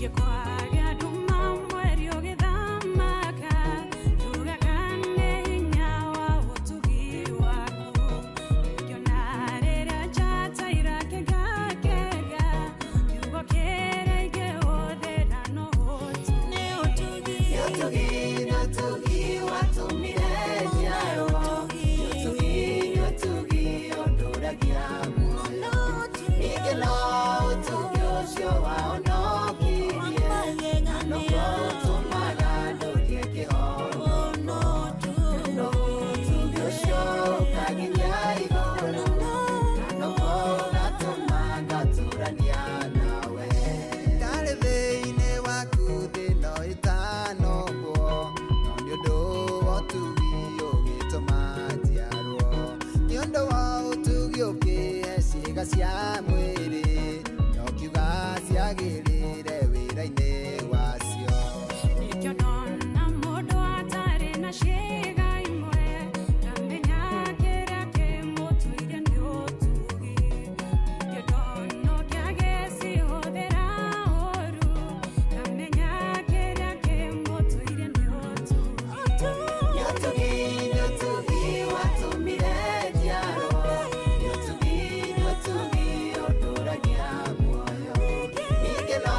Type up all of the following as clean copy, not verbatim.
Ningĩ kwagĩa nduma mweri ũgĩthamaka, njugaga nĩ hinya wa ũtugi waku. Ngĩona rĩrĩa njata irakengakenge, kiugo kĩrĩa ingĩhũthĩra no ũtugi. Nĩ ũtugi. Nĩ ũtugi, nĩ ũtugi watũmire njiarwo. Nĩ ũtugi, nĩ ũtugi ũndũragia muoyo. Ningĩ no ũtugi ũcio wahonokirie, na noguo ũtũmaga ndũrie kĩhonoko. No ũtugi ũcio ũkanginyia igũrũ, na noguo ũgatũma ngatũrania nawe. Ndarĩ thĩinĩ waku thĩ no ĩtanokwo, no nĩ ũndũ wa ũtugi ũgĩtũma njiarwo. Nĩ ũndũ wa ũtugi ũkĩhe ciĩga cia mwĩrĩ, no kiuga ciagĩrĩre wĩra-inĩ wacio. Nĩkĩo ndona mũndũ atarĩ na ciĩga imwe, ngamenya kĩrĩa kĩmũtuire nĩ ũtugi. Ningĩ ndona ũngĩ agĩcihũthĩra ũũru, ngamenya kĩrĩa kĩmũtuire nĩ ũtugi. Nĩ ũtugi, nĩ ũtugi watũmire njiarwo. Nĩ ũtugi, nĩ ũtugi ũndũragia muoyo. Ningĩ no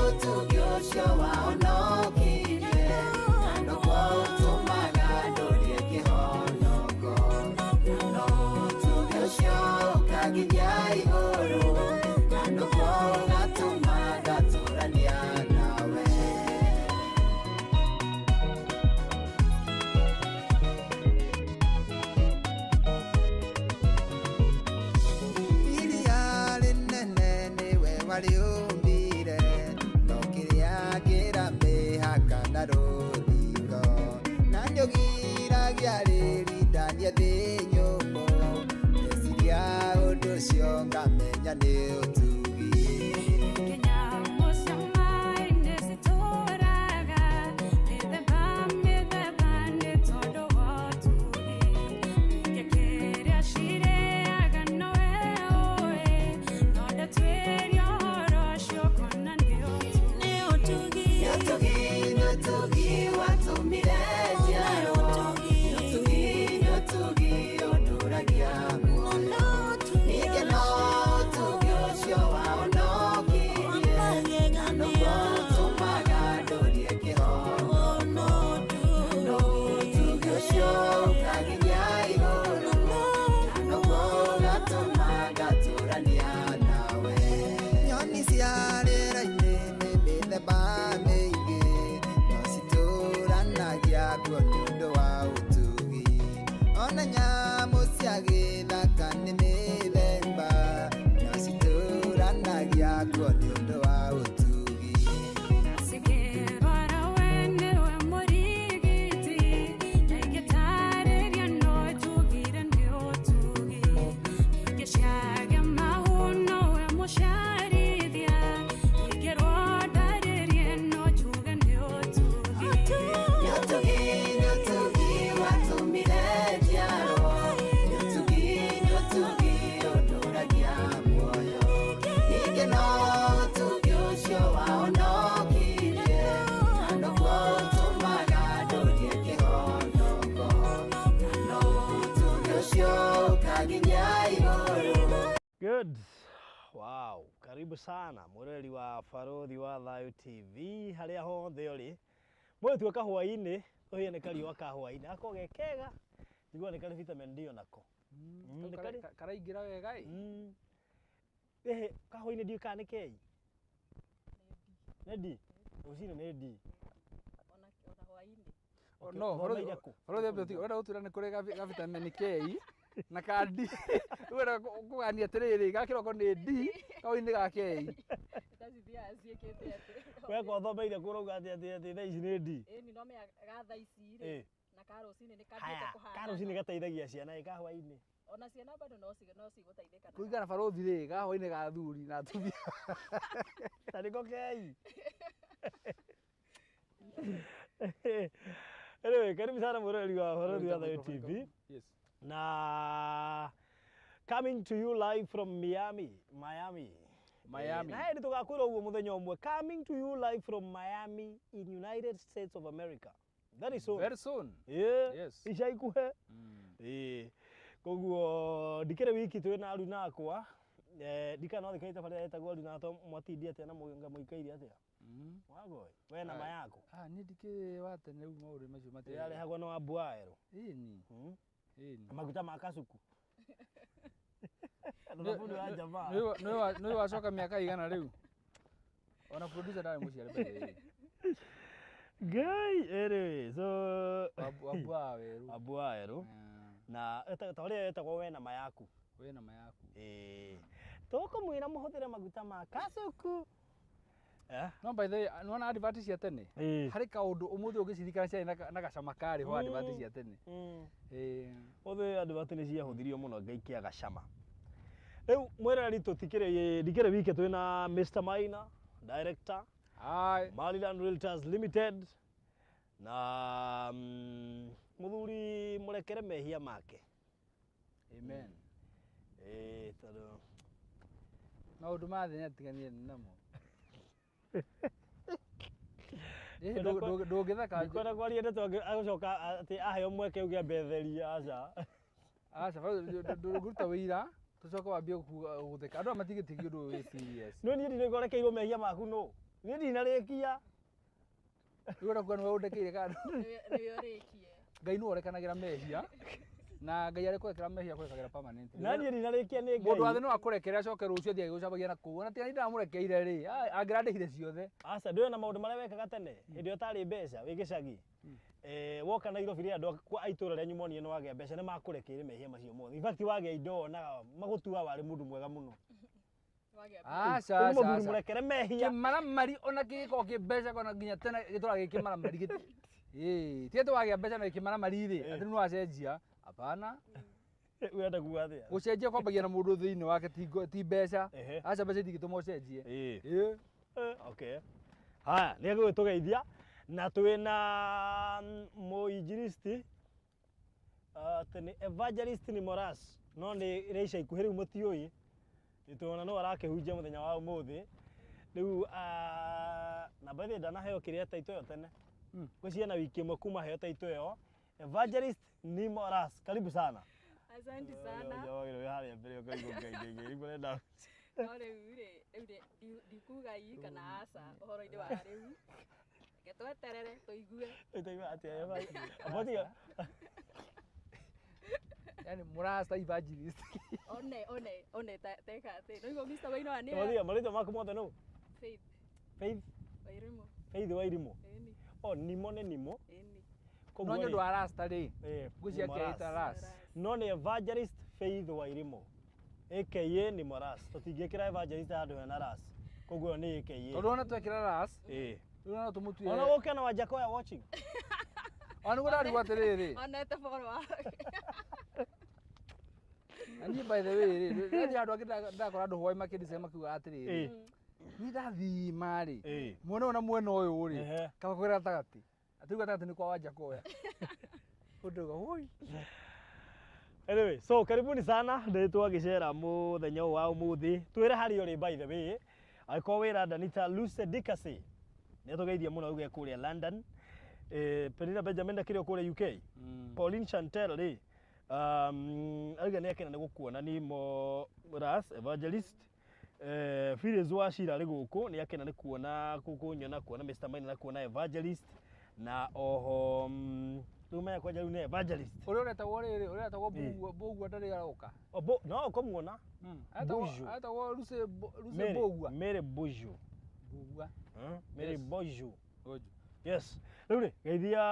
ũtugi ũcio wahonokirie, na noguo ũtũmaga ndũrie kĩhonoko. Na no ũtugi ũcio ũkanginyia igũrũ, na noguo ũgatũma ngatũrania nawe. Iria rĩnene nĩwe warĩũmbire, no kĩrĩa kĩra mĩhaka na rũthingo. Na nĩũgiragia rĩrindanie thĩ nyũmũ, ndeciria ũndũ ũcio ngamenya nĩ ũtugi. Nyamũ cia maĩ nĩcitũraga, mĩthemba mĩthemba nĩ tondũ wa ũtugi. Ningĩ kĩrĩa cirĩaga nowe ũĩ, no ndatuĩria ũhoro ũcio ũkona nĩ ũtugi. Nĩ ũtugi. Nĩ ũtugi, nĩ ũtugi watũmire njiarwo. Nĩ ũtugi, nĩ ũtugi ũndũragia muoyo. Ningĩ no ũtugi ũcio wahonokirie, na noguo ũtũmaga ndũrie kĩhonoko. No ũtugi ũcio ũkanginyia igũrũ, na noguo ũgatũma ngatũrania nawe. Nyoni cia rĩera-inĩ nĩ mĩthemba mĩingĩ, no citũranagia kuo nĩ ũndũ wa ũtugi. Ona nyamũ cia gĩthaka nĩ mĩthemba, no citũranagia kuo nĩ ũndũ wa ũtugi. Cikĩrwara we nĩwe mũrigiti, na ingĩtarĩria no njugire nĩ ũtugi. Ningĩ ciage mahu nowe mũciarithia, ingĩrwo ndarĩrie no njuge nĩ ũtugi. Nĩ ũtugi, nĩ ũtugi watũmire njiarwo. Nĩ ũtugi, nĩ ũtugi ũndũragia muoyo. Ningĩ no ũtugi ũcio wahonokirie, na noguo ũtũmaga ndũrie kĩhonoko. Na no ũtugi ũcio ũkanginyia igũrũ. Good. Wow. Karibu sana mwĩroreri wa Barothi wa Thayu TV harĩa hothe ũrĩ. Mwĩtuĩka hwaĩ-inĩ, ũhĩe nĩ kariũa ka hwaĩ-inĩ. Gakoragwo ge kega. Njiguaga nĩ karĩ vitamin D onako. Nĩ karĩ. Karaingĩra wega ĩ. Ĩhĩ, ka hwaĩ-inĩ ndiũĩ kana nĩ kei. Nĩ D. Rũcinĩ nĩ D. Ona hwaĩ-inĩ. Okay, No, ũthomeire kũ? barothi ambe ũtige. Ũrenda gũtwĩra nĩ kũrĩ ga vitamin K na ka D. Rĩu ũrenda kũgania atĩrĩrĩ, ga kĩroko nĩ D, ka hwaĩ-inĩ ga K. Thaa cithiaga ciĩkĩte atĩ. We ko ũthomeire kũ ũrauga atĩ atĩ atĩ thaa ici nĩ D. Ĩni no menya ga thaa ici rĩ Ĩ. na ka rũcinĩ nĩ kathiĩte Haya, kũhanana. ka rũcinĩ gateithagia ciana ĩ ka hwaĩ-inĩ. Ona ciana bado no cigũteithĩka na Kũringana na barothi rĩ, ga hwaĩ-inĩ ga athuri na atumia. Na nĩko kei. Anyway, karibu sana mwĩroreri wa Barothi wa Thayu TV. Yes. Na coming to you live from Miami, Miami. Miami. Na hĩndĩ tũgakwĩra ũguo mũthenya ũmwe, coming to you live from Miami in United States of America very soon. Very soon. Yeah. Yes. Ica ikuhĩ. Ĩĩ. Koguo ndikĩrĩ wiki twĩ na aruna akwa. Ndikana no thikĩrĩte barĩa etagwo aruna atwa mwatindi atĩa na mũinga mũikaire atĩa? Wagoi. We na Aye. mayako. Ah, niĩ ndikĩrĩ wa tene rĩu maũndũ macio matirĩ. Ndĩrarehagwo nĩ wambua erũ. Ĩni. Ĩni. Maguta ma kasuku. Thabuni wa jamaa. Nĩũĩ wacoka mĩaka igana rĩu? Ona producer ndarĩ mũciare by the way. Ngai, anyway, so Wambua werũ. Wambua erũ. Na ta ũrĩa etagwo we na mayaku. Wĩ na mayaku. Ĩĩ. Tũkũmwĩra mũhũthĩre maguta ma kasuku. Eh? No by the way, nĩwona advert cia tene? Ĩĩ. Harĩ kaũndũ ũmũthĩ ũngĩciririkana ciarĩ na gacama karĩ ho advert cia tene. Ĩĩ. Ũthĩ advert nĩ ciahũthirio mũno ngaikia gacama. Rĩu mwĩroreri tũtikĩrĩ ndikĩrĩ wiki twĩna Mr. Maina, director, Hi. Maryland Realtors Limited na mũthuri mũrekere mehia make. Amen. Ĩĩ tondũ Maũndũ ma thĩ nĩatiganire namo. Ĩĩ, ndũngĩtheka. Ndikwenda kwaria ndeto agũcoka atĩ aheo mweke uge ambetheria aca. Aca, ndũngĩruta wĩira tũcoke wambie gũtheka. Andũ aya matigĩtĩkia ũndũ ũyũ wĩ serious. No niĩ ndinĩgorekeirwo mehia maku nũ. Niĩ ndinarĩkia. Rĩu ũrenda kuga nĩwe ũndekeire kana Nĩwe ũrĩkie. Ngai nĩwe ũrekanagĩra mehia na Ngai arĩ kũrekera mehia akũrekagĩra permanently. Na niĩ ndinarĩkia nĩ Mũndũ wa thĩ Ngai. no akũrekere acoke rũciũ athiĩ agĩgũcambagia na kũu. Ona tiga niĩ ndamũrekeire rĩ, angĩrandĩhire ciothe. Aca ndũĩ na maũndũ marĩa wekaga tene hĩndĩ ĩyo ũtarĩ mbeca wĩ gĩcagi. Woka Nairobi rĩ andũ a itũra rĩanyu monire nĩ wagĩa mbeca nĩ makũrekeire mehia macio mothe. In fact wagĩa indo wonaga magũtua warĩ mũndũ mwega mũno. Wagĩa Aca, Rĩu aca, mũthuri aca. mũrekere mehia. Kĩmaramari ona kĩgĩkorwo kĩ mbeca kana nginya tene gĩtũraga gĩ kĩmaramari gĩti. Ĩĩ, ti atĩ wagĩa mbeca na kĩmaramari rĩ, atĩ nĩ wacenjia. Hapana. Ũrenda kuga atĩa? Gũcenjia kwambagia na mũndũ thĩinĩ wake ti mbeca. Ehe. Aca mbeca itingĩtũma ũcenjie. Ĩĩ. Ĩĩ. Okay. Haya, nĩ egũgĩtũgeithia na twĩna mũinjilisti atĩ nĩ Evangelist ni Moras no nĩ rĩ ica ikuhĩ rĩu mũtiũĩ nĩtũona no arakĩhunjia mũthenya wa ũmũthĩ rĩu na by the way ndanaheo kĩrĩa taito ĩyo tene ngwĩciria na wiki ĩmwe kuma heo taito ĩyo Evangelist ni Moras, karibu sana. Asante sana. Wagĩrĩirwo wĩ harĩa mbere ũkaigua Ngai Ngai Ngai rĩu ũrenda No rĩu rĩ, rĩu ndikuga ii kana aca ũhoro-inĩ wa rĩu. Reke tweterere tũigue. Ĩtaigua atĩa Abotiga Yaani mũrasta evangelist. One one one teka atĩ. No igua Mr. Waino nĩ Abotiga marĩtwa maku mothe nũ? Faith Faith Wairimu. Faith Wairimu. Ĩni. O nimo nĩ nimo. Ĩni. Koguo No nĩ ũndũ rĩ, wa rasta rĩ, ngwĩciria ni akĩĩta Moras. ras. No nĩ Evangelist Faith Wairimu aka ni Moras. Tũtingĩkĩra evangelist handũ hena ras. Koguo ĩyo nĩ aka. Tondũ ona twekĩra ras, Ĩĩ. rĩu no tũmũtue. Ona gũkĩa na Wajakoya watching. Ona nĩguo ndarigwo atĩrĩrĩ. Onete boro wake. Na niĩ by the way rĩ, ndathiĩ handũ angĩ ndakora andũ hwaĩ makĩndicea makiuga atĩrĩrĩ. Ĩĩ. Niĩ ndathima rĩ, Ĩĩ. mwena ũyũ na mwena ũyũ rĩ, Ehe. kaba kwĩ gatagatĩ. Atĩ rĩu gatagatĩ nĩ kwa Wajakoya. Ũndauga woi. Anyway, so karibuni sana nĩ twagĩcera mũthenya ũyũ wa ũmũthĩ twĩre harĩa ũrĩ by the way angĩkorwo wĩ London ta Lucy Dickerson nĩ atũgeithia mũno auge kũrĩa London. Penina Benjamin ndakĩrĩ o kũrĩa UK. Pauline Chantel rĩ auga nĩ akena nĩ gũkuona ni mo Ras Evangelist. Phyllis Wachira arĩ gũkũ nĩ akena nĩ kuona kũnyona kuona Mr. Maina na kuona Evangelist na oho rĩu menya kwanja rĩu nĩ Evangelist. Ũrĩa ũretagwo rĩrĩ, ũrĩa ũretagwo Mbũgua ndarĩ aroka. No ũkũmuona Buju. Aretagwo Lucy Lucy Mary Mbũgua. Mary Buju. Mbũgua. Mary Yes. Boju. Boju. Yes. Rĩu rĩ geithia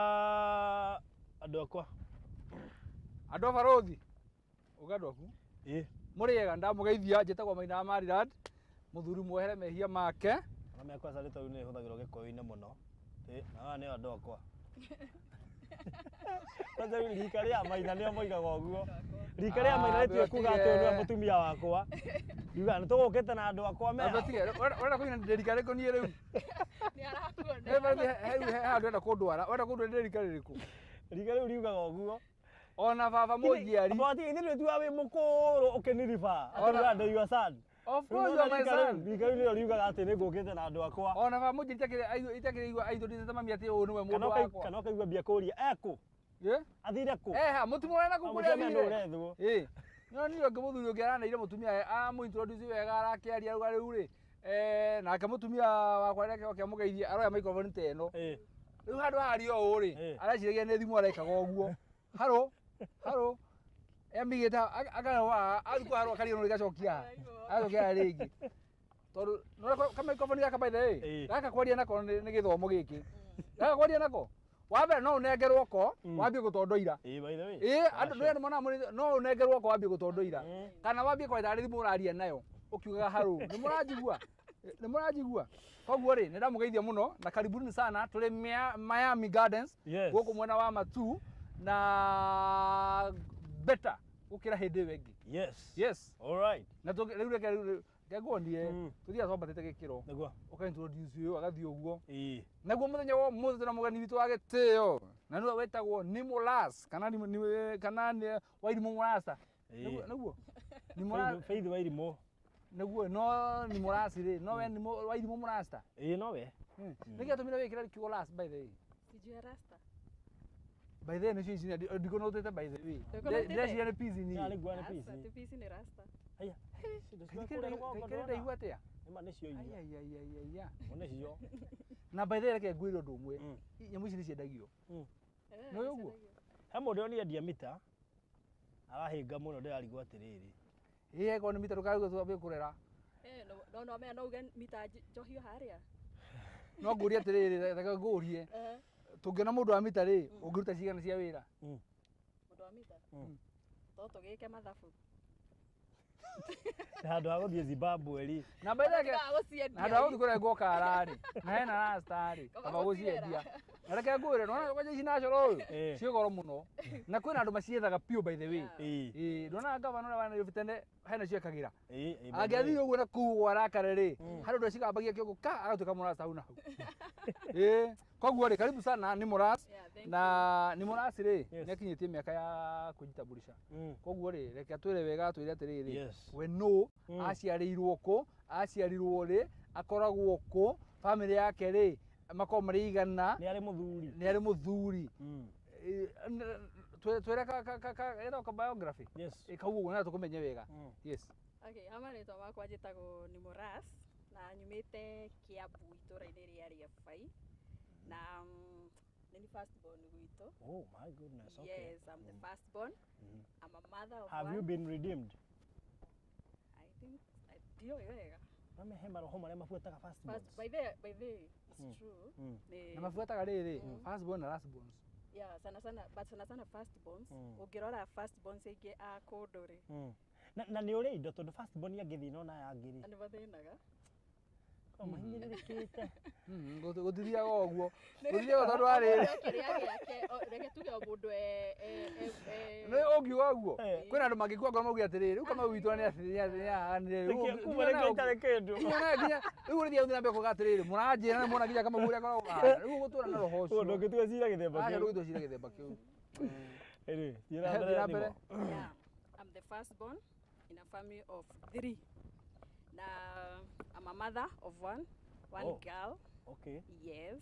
andũ akwa. Andũ a barothi. Uga andũ aku. Ĩĩ. Mũrĩega ndamũgeithia njĩtagwo Maina wa Maryland. Mũthuri muohere mehia make. Ona mĩakwa carĩtwa rĩu nĩ ĩhũthagĩrwo gĩkũyũ-inĩ mũno. Ĩĩ, na aya nĩo andũ akwa. Kwanza rĩu rika rĩa Maina nĩo moigaga ũguo. Rika rĩa Maina rĩtiũĩ kuga atĩ ũyũ nĩwe mũtumia wakwa. Riugaga nĩ tũgũkĩte na andũ akwa meha. Tige, ũrenda kũnyina ndĩrika rĩkũ niĩ rĩu? Nĩ arakuona. He barothi he handũ ũrenda kũndwara. Ũrenda kũndwara ndĩrika rĩrĩkũ? Rika rĩu riugaga ũguo. Ona baba mũnjiari. Ati ithuĩ tuaga wĩ mũkũrũ ũkĩniriba. Atĩ Ona- ndĩ your son. Of course you are my son. Rika rĩu nĩrĩo riugaga atĩ nĩ ngũkĩte na andũ akwa. Ona ba mũnjĩ itakĩrĩ igua aithũrĩte ta mami atĩ ũyũ nĩwe Kana mũndũ wakwa. kana ũkaigua mbia kũria ekũ Ĩ? athire kũ? Eha, mũtimũrore na kũu kũrĩa Amũcemia nũ athire. ũrethwo. Ĩ. No niĩ ũngĩ mũthuri ũngĩ araneire mũtumia amũ-introduce wega arakĩaria auga rĩu rĩ nake mũtumia wakwa reke oke amũgeithie aroya microphone ta ĩno. Ĩ. Rĩu handũ haria ũũ rĩ Ĩ. areciragia nĩ thimũ arekaga ũguo. Haro, haro. Emigĩte akarora athiĩ kwa haro akaria no rĩgacokia. Agacokia rĩngĩ. Tondũ nĩ ka microphone gaka by the way. Ĩ. Gaka kwaria nako nĩ gĩthomo gĩkĩ. Gaka kwaria nako. Wa mbere no ũnengerwo ko wambie gũtondoira. Ĩ, by the way. Ĩ andũ nĩ andũ monaga mũrĩ no ũnengerwo ko wambie gũtondoira. Mm. Kana wambie kwaria tarĩ thimũ ũraria nayo ũkiugaga haro. Nĩ mũranjigua? Nĩ mũranjigua? Koguo rĩ nĩ ndamũgeithia mũno na karibuni sana tũrĩ Miami Gardens Yes. gũkũ mwena wa Matu na better gũkĩra hĩndĩ ĩyo ĩngĩ. Yes. Yes. All right. Na rĩu reke rĩu reke nguonie tũthiaga twambatĩte gĩkĩro Nĩguo. ũka introduce ũyũ agathiĩ ũguo. Ĩ. Naguo mũthenya wa ũmũthĩ twĩna mũgeni witũ wa gĩtĩo na nĩwe wĩtagwo Nimolas kana kana nĩ Wairimũ Mũrasta. Ĩ. Nĩguo Nimolas Faith Wairimũ. nĩguo no Nimolas rĩ no we Wairimũ Mũrasta. Ĩ nowe. Nĩkĩ gĩatũmire wĩkĩre kiugo las by the way? Sijui ya rasta. By the way nĩcio ici ndikonotete by the way. Ndũkũnotĩte? Ndĩreciria nĩ pizi niĩ. Yarĩ ngwa nĩ Aca, pici. ti pici nĩ rasta. Aya. Kĩrĩ ndaigua atĩa? Nĩma nĩcio Ai iria. ai ai ai ai. ai. Nĩcio. Na by the way reke ngwĩre ũndũ ũmwe. Mm. Nyamũ ici nĩ ciendagio. Eh, Nĩ ũĩ ũguo? He mũndũ onire ndiamita arahĩnga mũno ndĩrarigwo atĩrĩrĩ. Ĩ angĩkorwo nĩ mita ndũkarigwo twambie kũrera. Eh, no no mea no uge mita njohio harĩa. No ngũrie atĩrĩrĩ reke ngũrie. Eh, Tũngĩona mũndũ wa mita rĩ ũngĩruta cigana cia wĩra? mũndũ wa mita. Mm. To tũgĩke mathabu. Handũ ha gũthiĩ Zimbabwe rĩ. Na by the way Tigaga gũciendia. na handũ ha gũthiĩ kũrengwo kara rĩ na hena rasta rĩ Kaba kaba gũcirera. gũciendia. Na reke ngwĩre nĩwona kwanja ici natural ũyũ Ĩ. ciĩ goro mũno na kwĩna andũ maciethaga biũ by the way. Yeah. Ĩ. Ĩ ndona gavana ũrĩa wa Nairobi tene hena cio ekagĩra. Ĩ. Ĩ. Angĩathire ũguo na kũu arakare rĩ harĩ ũndũ acigambagia kĩongo ka agatuĩka mũrasta hau na hau. Ĩ koguo rĩ karibu sana nĩ mũras Yeah, thank na nĩ mũras rĩ Yes. nĩ akinyĩtie mĩaka ya kwĩjitambulisha. Mm. Koguo rĩ reke atwĩre wega atwĩre atĩrĩrĩ Yes. we nũ Mm. aciarĩirwo kũ aciarirwo rĩ akoragwo kũ bamĩrĩ yake rĩ makoragwo marĩ igana Nĩ arĩ mũthuri. nĩ arĩ mũthuri. Mm. Twĩre ĩtagwo ka biography. Yes. Ĩ kau ũguo na tũkũmenye wega. Mm. Yes. Okay, ha marĩtwa makwa njĩtagwo Nimoras na nyumĩte Kiambu itũra-inĩ rĩa Rĩabai na nĩ ni first born gwitũ. Oh my goodness. Okay. Yes, I'm the first born. I'm a mother of Have one. you been redeemed? I think I ndiũĩ wega. Mame he maroho marĩa mabuataga first First, borns. by the it's true. Mm. Nĩ Na mabuataga rĩrĩ first born na last borns. yeah, sana sana but sana sana first borns. Mm. Ũngĩrora first borns aingĩ a kũndũ rĩ Mm. Na nĩ ũrĩ indo tondũ first born angĩthiĩ no na aya angĩ rĩ. nĩ mathĩnaga. Mahinyĩrĩrĩkĩte. Gũtithiaga ũguo. Gũtithiaga tondũ wa rĩrĩ. Kĩrĩa gĩake, reke tuge o mũndũ Nĩ ũngiuga ũguo. Eh. Kwĩna andũ mangĩkua ngoro mauge atĩrĩrĩ rĩu Kamau witũ nĩ ahanire Nĩkĩo kuma rĩngĩ itarĩ kĩndũ. Rĩu ũrĩthiaga ũthiĩ na mbere kuuga atĩrĩrĩ mũranjĩra na muona nginya Kamau ũrĩa akoragwo ahana. Rĩu ũgũtũra na roho Ũguo ũcio. ndũngĩtua cira gĩthemba Aca kĩu. ndũgĩtua cira gĩthemba kĩu. Anyway, thiĩ na Thiĩ mbere na mbere. Nimo. Yeah, I'm the first born in a family of three. Na I'm a mother of one Oh. girl. Okay. Yes.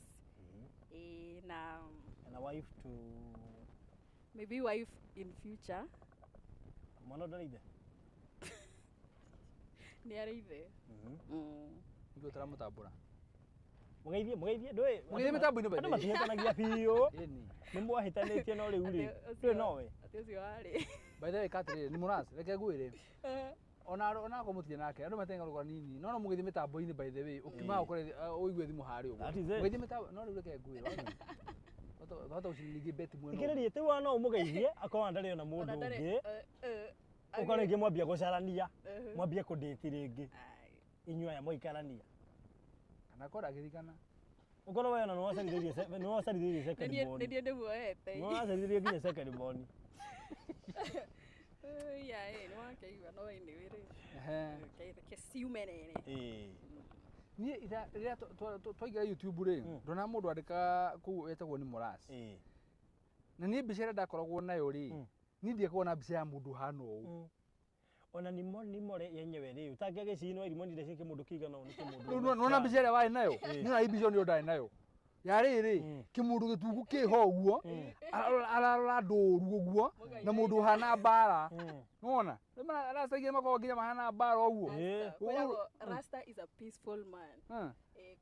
Eh, na And a wife to maybe wife in future. mwana ũrĩa ithe. Nĩ arĩ ithe. Nĩguo tũramũtambũra. Mũgeithie mũgeithie ndũĩ. Mũgeithie mĩtambo-inĩ by Andũ the way. matihĩtanagia biũ. Ĩni. Nĩ mwahĩtanĩtie no rĩu rĩ. Atĩ Ndũĩ nowe. Atĩ ũcio warĩ. By the way katĩrĩrĩ nĩ mũras reke ngwĩre. Ona onakorwo mũtirĩ nake andũ matenga rũgano nini no no mũgĩthiĩ mĩtambo-inĩ by the way ũkimaga ũkore ũigue thimũ harĩa ũguo. That is it. Mũgĩthiĩ mĩtambo no rĩu reke ngwĩre. Wahota gũcinĩria beti mwena ũmwe. Thikĩrĩria rĩu ona no ũmũgeithie akorwo ndarĩ ona mũndũ Ona ndarĩ- ũngĩ. Ũkorwo rĩngĩ mwambia gũcarania. Mwambie kũndĩti rĩngĩ. Ai. Inyuĩ aya mwaikarania. Kana akorwo ndangĩririkana. Ũkorwo we ona nĩwacarithĩirie nĩwacarithĩirie second Nĩ born. niĩ ndĩmuoete. Nĩwacarithĩirie nginya second born. Yeah, nĩ wakĩigua no anyway rĩ. Ehe. Reke ciume nene. Ĩĩ. Niĩ rĩrĩa twaingĩra YouTube rĩ ndona mũndũ andĩkaga kũu etagwo nĩ Moras. Ĩĩ. Na niĩ mbica ĩrĩa ndakoragwo nayo rĩ niĩ ndiakoragwo na mbica ya mũndũ ũhana ũũ. Ona nimo nimo yenyewe rĩ ũtangĩagĩcinwo irimonire ci kĩmũndũ kĩigana ũũ nĩ kĩmũndũ Rĩu nona mbica ĩrĩa warĩ nayo, nona hii mbica nĩyo ndarĩ nayo ya rĩrĩ, kĩmũndũ gĩtungu kĩho ũguo, ararora ndũru ũguo na mũndũ ũhana mbara, nĩwona rasta ingĩ makoragwo nginya mahana mbara ũguo. Ĩĩ. Kwĩragwo rasta is a peaceful man. Ah.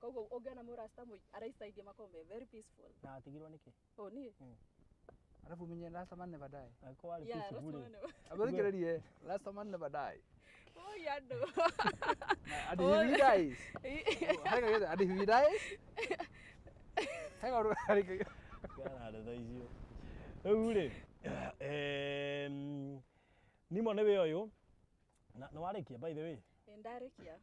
Koguo ũngĩona mũrasta araista aingĩ makoragwo me very peaceful. Na atigirwo nĩkĩ? Oh, niĩ? Alafu menye rasta man never die. Angĩkorwo warĩ Yeah, peaceful rasta rĩ. man never- Athikĩrĩrie, rasta man never die. Oh, yeah, no. And if he dies, and if he dies, hang on. Kana ndeto icio rĩu rĩ, nimo nĩ wĩ ũyũ na nĩ warĩkia, by the way? Ĩ, ndarĩkia.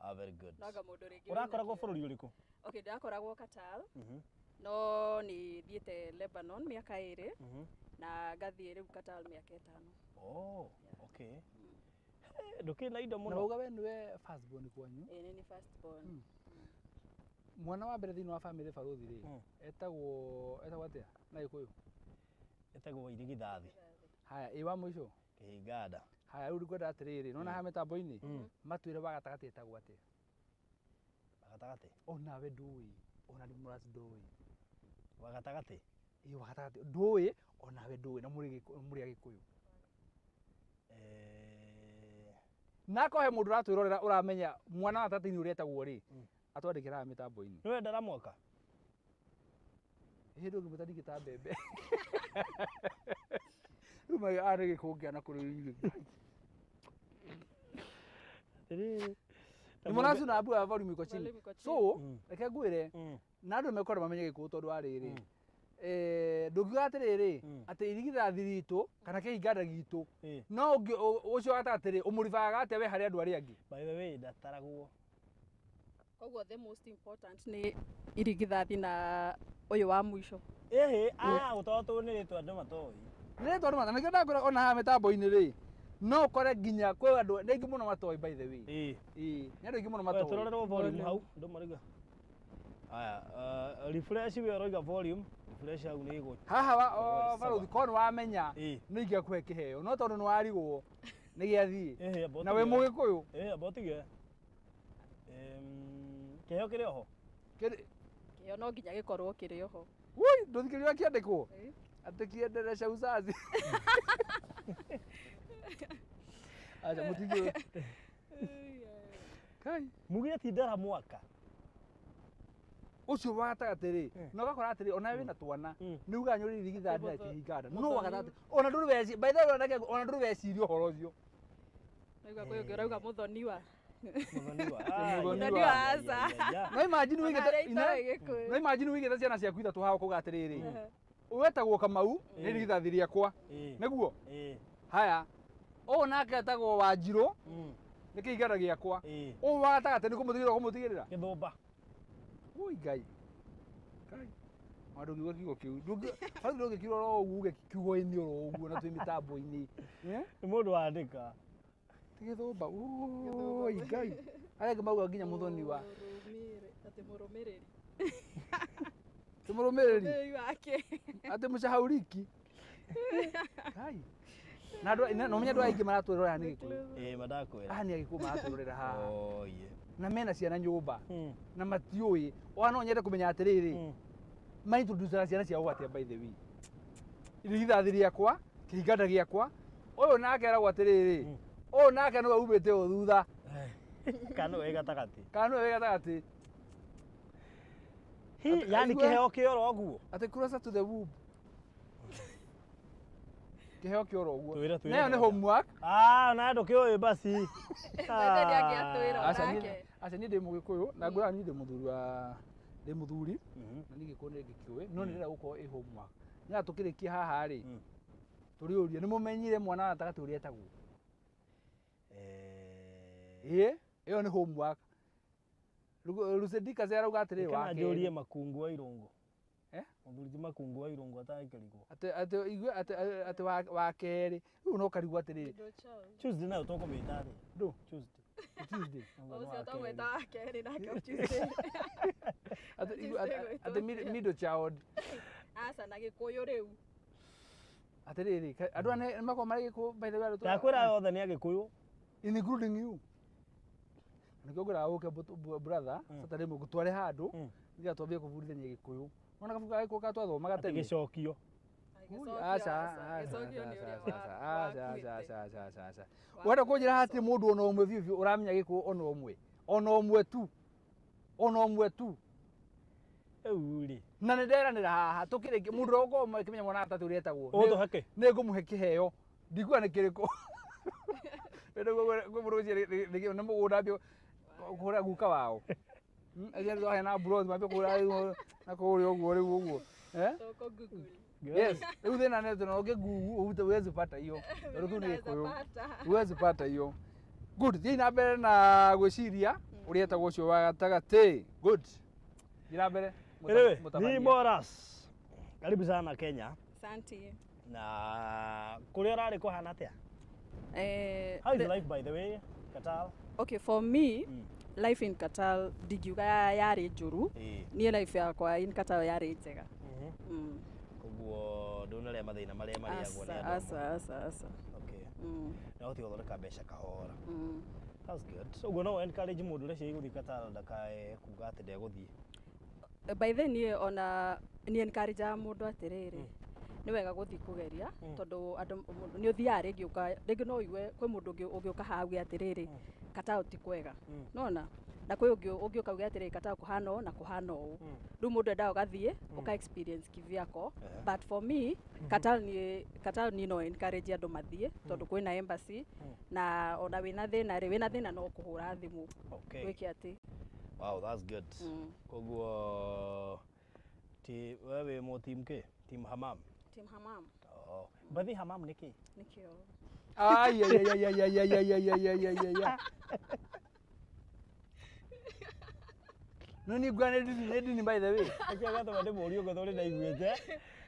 Ah, very good. Noanga mũndũ rĩngĩ Ũrakoragwo wĩna kĩo. bũrũri ũrĩkũ? Okay, ndĩrakoragwo Qatar, no nĩ thiĩte Lebanon mĩaka 2 na ngathiĩ rĩu Qatar mĩaka 5. Oh, okay. Ndũkĩrĩ na indo Na mũno. wauga we nĩwe first born kwanyu? Ĩ, nĩ first born. Mwana wa mbere thĩinĩ wa family barũthi rĩ, etagwo atĩa na Gĩkũyũ? Ĩtagwo irigithathi. Haya, ĩ wa mũico? Kĩhinganda. Haya, rĩu ngwenda atĩrĩrĩ, nona haha mĩtambo-inĩ matwĩre wa gatagatĩ etagwo atĩa. Wa gatagatĩ? Onawe ndũĩ, ona nĩ mũraci ndũĩ. Wa gatagatĩ? Ĩ, wa gatagatĩ ndũĩ, onawe ndũĩ, na mũrĩ Agĩkũyũ. Na akorwo he mũndũ ũratwĩrorera ũramenya mwana wa gatagatĩ-inĩ ũrĩa etagwo rĩ, atwandĩkĩre haha mĩtambo-inĩ. Nĩ wendara mwaka? Hĩndĩ ũngĩmwĩta ndingĩ ta mbembe. Rĩu arĩ gĩkũngĩa na kũrĩ irio. Atĩrĩrĩ. Nĩ mũraci na mbua ya volume iko chini. Volume iko chini. So, reke ngwĩre, na andũ mekwenda mamenye Gĩkũyũ tondũ wa rĩrĩ, ndũngiuga atĩrĩrĩ atĩ irigithathi ritũ kana kĩhinganda gitũ, no ũcio wa gatagatĩ rĩ, ũmũribaga atĩa we harĩ andũ arĩa angĩ? By the way, ndataragwo. Koguo the most important nĩ irigithathi na ũyũ wa mũico. Ĩhĩ, gũtoo nĩ rĩtwa andũ matoĩ. Nĩ rĩtwa andũ matoĩ. Na nĩkĩo ndakwĩra ona haha mĩtambo-inĩ rĩ, no ũkore nginya kwĩ andũ nĩ aingĩ mũno matoĩ, by the way. Ĩĩ. Ĩĩ, nĩ andũ aingĩ mũno Oya, matoĩ. tũrorerwo volume hau, andũ marauga. Aya, refresh we ũrauga volume, refresh hau nĩ ĩgũ. Haha wa Oi, barũthi korwo nĩ wamenya nĩ ingĩakũhe kĩheo, no tondũ nĩ warigwo nĩ gĩathiĩ. Ĩhĩ, amba Na wĩ ũtige. Mũgĩkũyũ. Ĩhĩ, amba ũtige. Kĩheo kĩrĩ oho? Kĩrĩ. Kĩheo no nginya gĩkorwo kĩrĩ oho. Woi, ndũthikĩrĩria kĩandĩkwo? Atĩ kĩenderesha uzazi. Acha mũtingĩ. Kai. Mugire ti ndara mwaka. Ũcio wa gatagatĩ rĩ, na ũgakora atĩrĩ, ona wĩna twana, nĩ ugaga nyũrĩ irigithathi na kĩhinganda. No wa gatagatĩ, ona ndũrĩ weci, by the way, ona ndũrĩ weciria ũhoro ũcio. Naigua kwĩ ũngĩ ũrauga mũthoniwa. Mũthoniwa. Mũthoniwa. Aca. No imagine Ona wĩigĩte arĩa itoĩ Gĩkũyũ. no imagine wĩigĩte ciana ciaku ithatũ haha ũkauga atĩrĩrĩ, wetagwo Kamau nĩ irigithathi rĩakwa. Nĩguo? Haya, ũyũ nake etagwo Wanjirũ nĩ kĩhinganda gĩakwa. Ũyũ wa gatagatĩ nĩ kũmũtigĩrĩra ũkũmũtigĩrĩra? Gĩthũmba. Ui Ngai. Ngai. Ona ndũngiuga kiugo kĩu. Hau ndũngĩkiuga oro ũguo uge kiugo-inĩ oro ũguo na twĩ mĩtambo-inĩ. Nĩ mũndũ wandĩka. Ti gĩthũmba. Ui Ngai. Arĩa angĩ mauga nginya mũthoniwa. Atĩ mũrũmĩrĩri. Ti mũrũmĩrĩri. Mũrũmĩrĩri wake. Atĩ mũcahauriki. Ngai. Na andũ na ũmenye andũ aingĩ maratwĩrorera nĩ Gĩkũyũ. Ĩĩ, mandakwĩra. Aya nĩ Agĩkũyũ maratwĩrorera haha. Oye. Na mena ciana nyũmba. Na matiũĩ. Ona no nyende kũmenya atĩrĩrĩ, maintroducera ciana ciao atĩa, by the way. Irigithathi rĩakwa, kĩhinganda gĩakwa, ũyũ nake eragwo atĩrĩrĩ, ũyũ nake nĩwe umĩte ũũ thutha. Kana nĩwe wĩ gatagatĩ. Kana nĩwe wĩ gatagatĩ. Hi, yani kĩheo kĩoro ũguo. Atĩ closer to the womb. Kĩheo kĩoro ũguo. Twĩre, twĩre. Nayo nĩ homework. Ah, na ndũkĩũĩ basi. Mwende nĩangĩatwĩra Aca onake. aca niĩ ndĩ Mũgĩkũyũ na ngwĩra niĩ ndĩ mũthuri wa ndĩ mũthuri na niĩ Gĩkũyũ nĩ ngĩkĩũĩ, no nĩ ndĩrenda gũkorwo ĩ homework. Nĩgetha tũkĩrĩkia haha rĩ, tũrĩũrie nĩ mũmenyire mwana wa gatagatĩ ũrĩa etagwo? Ĩĩ, ĩyo nĩ homework. Lusedika arauga atĩrĩ Kana wa njũrie kerĩ. Makungu wa Irũngũ. Eh? Mũthuri ti Makungu wa Irũngũ atangĩrigwo. Atĩ atĩ igue atĩ atĩ wa kerĩ. Rĩu no karigwo atĩrĩrĩ. Tuesday nayo tũkũmĩta atĩa? Ndũ? Tuesday. Tuesday. Ũcio tũmwĩta wa kerĩ nake Tuesday. Atĩ igue Tuesday atĩ gwĩtwo middle child. Aca na Gĩkũyũ rĩu. Atĩrĩrĩ, andũ aya nĩ makoragwo marĩ gĩkũyũ, by the way, andũ Ndakwĩra othe nĩ Agĩkũyũ. Including you. Nĩkĩo ngwĩraga ũke brother, Saturday ĩmwe ngũtware handũ, nĩgetha twambie kũbundithania Gĩkũyũ. Wona kabuku ga Gĩkũyũ karĩa twathomaga Atĩ tene? gĩcokio. Ui, aca, aca, Gĩcokio nĩ aca, ũrĩa aca, aca, aca, wakuĩte. aca, aca, aca, aca. Ũrenda kũnjĩra hatirĩ mũndũ ona ũmwe biũ biũ ũramenya Gĩkũyũ ona ũmwe, ona ũmwe tu, ona ũmwe tu? Rĩu rĩ, Na nĩ nderanĩra haha tũkĩrĩkia, mũndũ ũrĩa ũgũkorwo akĩmenya mwana gatatũ ũrĩa etagwo, ũgũtũhe kĩ? Nĩ ngũmũhe kĩheo, ndikuga nĩ kĩrĩkũ. Kwĩ mũndũ ũcio nĩ mũgũnda ambie kũhũra guka wao. Acio twaheana mburoti mambie kũhũra rĩu na kũrĩa ũguo rĩu ũguo. Eh? Toko Google. Yes, rĩu thĩna nĩ atĩ no ũngĩ Google huwezi pata hiyo. Tondũ kĩu nĩ Unaweza Gĩkũyũ. pata. Huwezi pata hiyo. Good, thiĩ na mbere na gwĩciria ũrĩa etagwo ũcio wa gatagatĩ. Good. Thiĩ na mbere. Anyway, Mũtabania. ni Moras. Karibu sana Kenya. Asante. Na kũrĩa ũrarĩ kũhana atĩa? How is life, by the way, Qatar? Okay, for me, life in Qatar ndingiuga yarĩ njũru. Niĩ life yakwa in Qatar yarĩ njega. Koguo ndũnarĩa mathĩna marĩa marĩagwo nĩ Aca, andũ amwe. aca, aca, aca. Okay. Na ũhote gũthondeka mbeca kahora. That's good. So ũguo no encourage mũndũ ũreciria gũthiĩ Qatar ndakae kuga atĩ ndegũthiĩ. By then niĩ ona niĩ encourage mũndũ atĩrĩrĩ, nĩ wega gũthiĩ kũgeria, tondũ andũ nĩ ũthiaga rĩngĩ ũka rĩngĩ no ũigue kwĩ mũndũ ũngĩ ũngĩũka haha auge atĩrĩrĩ, Qatar ti kwega, nona na kwĩ ũngĩ ũngĩũka auge atĩrĩrĩ, Qatar kũhana ũũ na kũhana ũũ. Rĩu mũndũ endaga ũgathiĩ ũka experience kivyako. But for me, Qatar niĩ, Qatar niĩ no encourage andũ mathiĩ, tondũ kwĩna embassy, na ona wĩna thĩna rĩ, wĩna thĩna no kũhũra thimũ. Gwĩke atĩ. Wow, that's good. Koguo ti we wĩ mũ team kĩ? Team Hamam. Team Hamam. Oh. Bathi Hamam nĩ kĩ? Nĩkĩo. Ai, ai, ai, ai, ai, ai, ai, ai, ai, ai, ai, ai, ai. No nĩ nguga nĩ ndini, nĩ ndini, by the way. Nĩkĩo gatũma ndĩmũrie ũguo, tondũ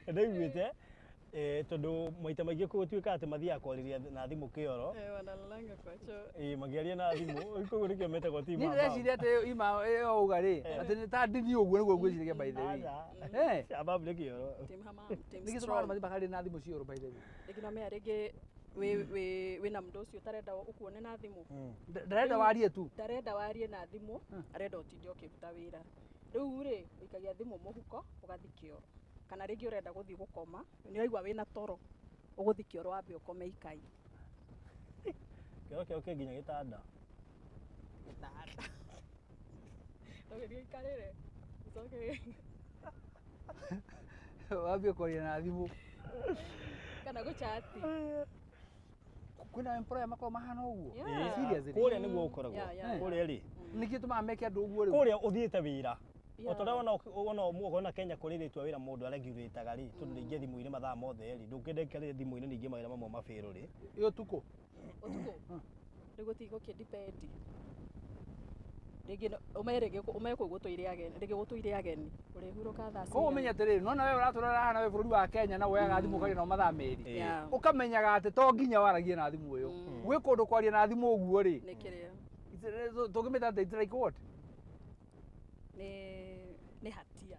nĩndaiguĩte tondũ maita maingĩ gũtuĩka atĩ mathiaga kwarĩria na thimũ kĩoro. Eh, wanalalanga kwa choo. Ĩ, makĩaria na thimũ, koguo nĩkĩo metagwo team Niĩ Hamam. ndĩreciria atĩ ima ĩyo uga rĩ, atĩ nĩ ta ndini ũguo nĩguo ngwĩciragia, by the way. Aca. Eh. Hamam nĩ kĩoro. Team Hamam, team Nĩkĩ tũmaga strong. mathiĩ makarĩe na thimũ cioro, by the way? Rĩngĩ no menya rĩngĩ wĩ na mũndũ ũcio ũtarenda ũkuone na thimũ. Ndarenda warie tu. Ndarenda warie na thimũ, arenda ũtinde ũkĩruta wĩra. Rĩu rĩ, ũikagia thimũ mũhuko ũgathiĩ kĩoro. Kana rĩngĩ ũrenda gũthiĩ gũkoma, nĩ ũraigua wĩna toro, ũgũthiĩ kĩoro wambe ũkome ikai. Kĩoro kĩao kĩ nginya gĩtanda. Gĩtanda. Ũgĩthiĩ ũikarĩre. Ũcoke Wambie kwaria na thimũ. Kana gũchati. Kwĩna employer makoragwo mahana ũguo? Yeah. Seriously? Kũrĩa nĩguo gũkoragwo. Yeah. Kũrĩa rĩ. Nĩkĩ tũmaga meke andũ ũguo rĩu? Kũrĩa ũthiĩte wĩra. Yeah. O ta ũrĩa wona wona Kenya kũrĩ rĩtua wĩra mũndũ aregurĩtaga rĩ, tondũ ningĩ thimũ-inĩ mathaa mothe rĩ, ndũngĩenda ikarĩre thimũ-inĩ ningĩ mawĩra mamwe mabĩrũ rĩ. Ĩ ũtukũ? Ũtukũ? Rĩu gũtigũkĩ-depend. Rĩngĩ ũmenye rĩngĩ ũmenye kũu gũtũire ageni, rĩngĩ gũtũire ageni, ũrĩhurũka thaa Koguo ũmenye cigana. atĩrĩrĩ, nona we ũratũra haha nawe bũrũri wa Kenya na woyaga thimũ ũkaria nao mathaa merĩ. Yeah. Ũkamenyaga atĩ to nginya waragie na thimũ ĩyo. Gwĩ kũndũ kwaria na thimũ ũguo rĩ. Nĩ kĩrĩa. Tũngĩmĩta atĩ it's like what? Nĩ hatia.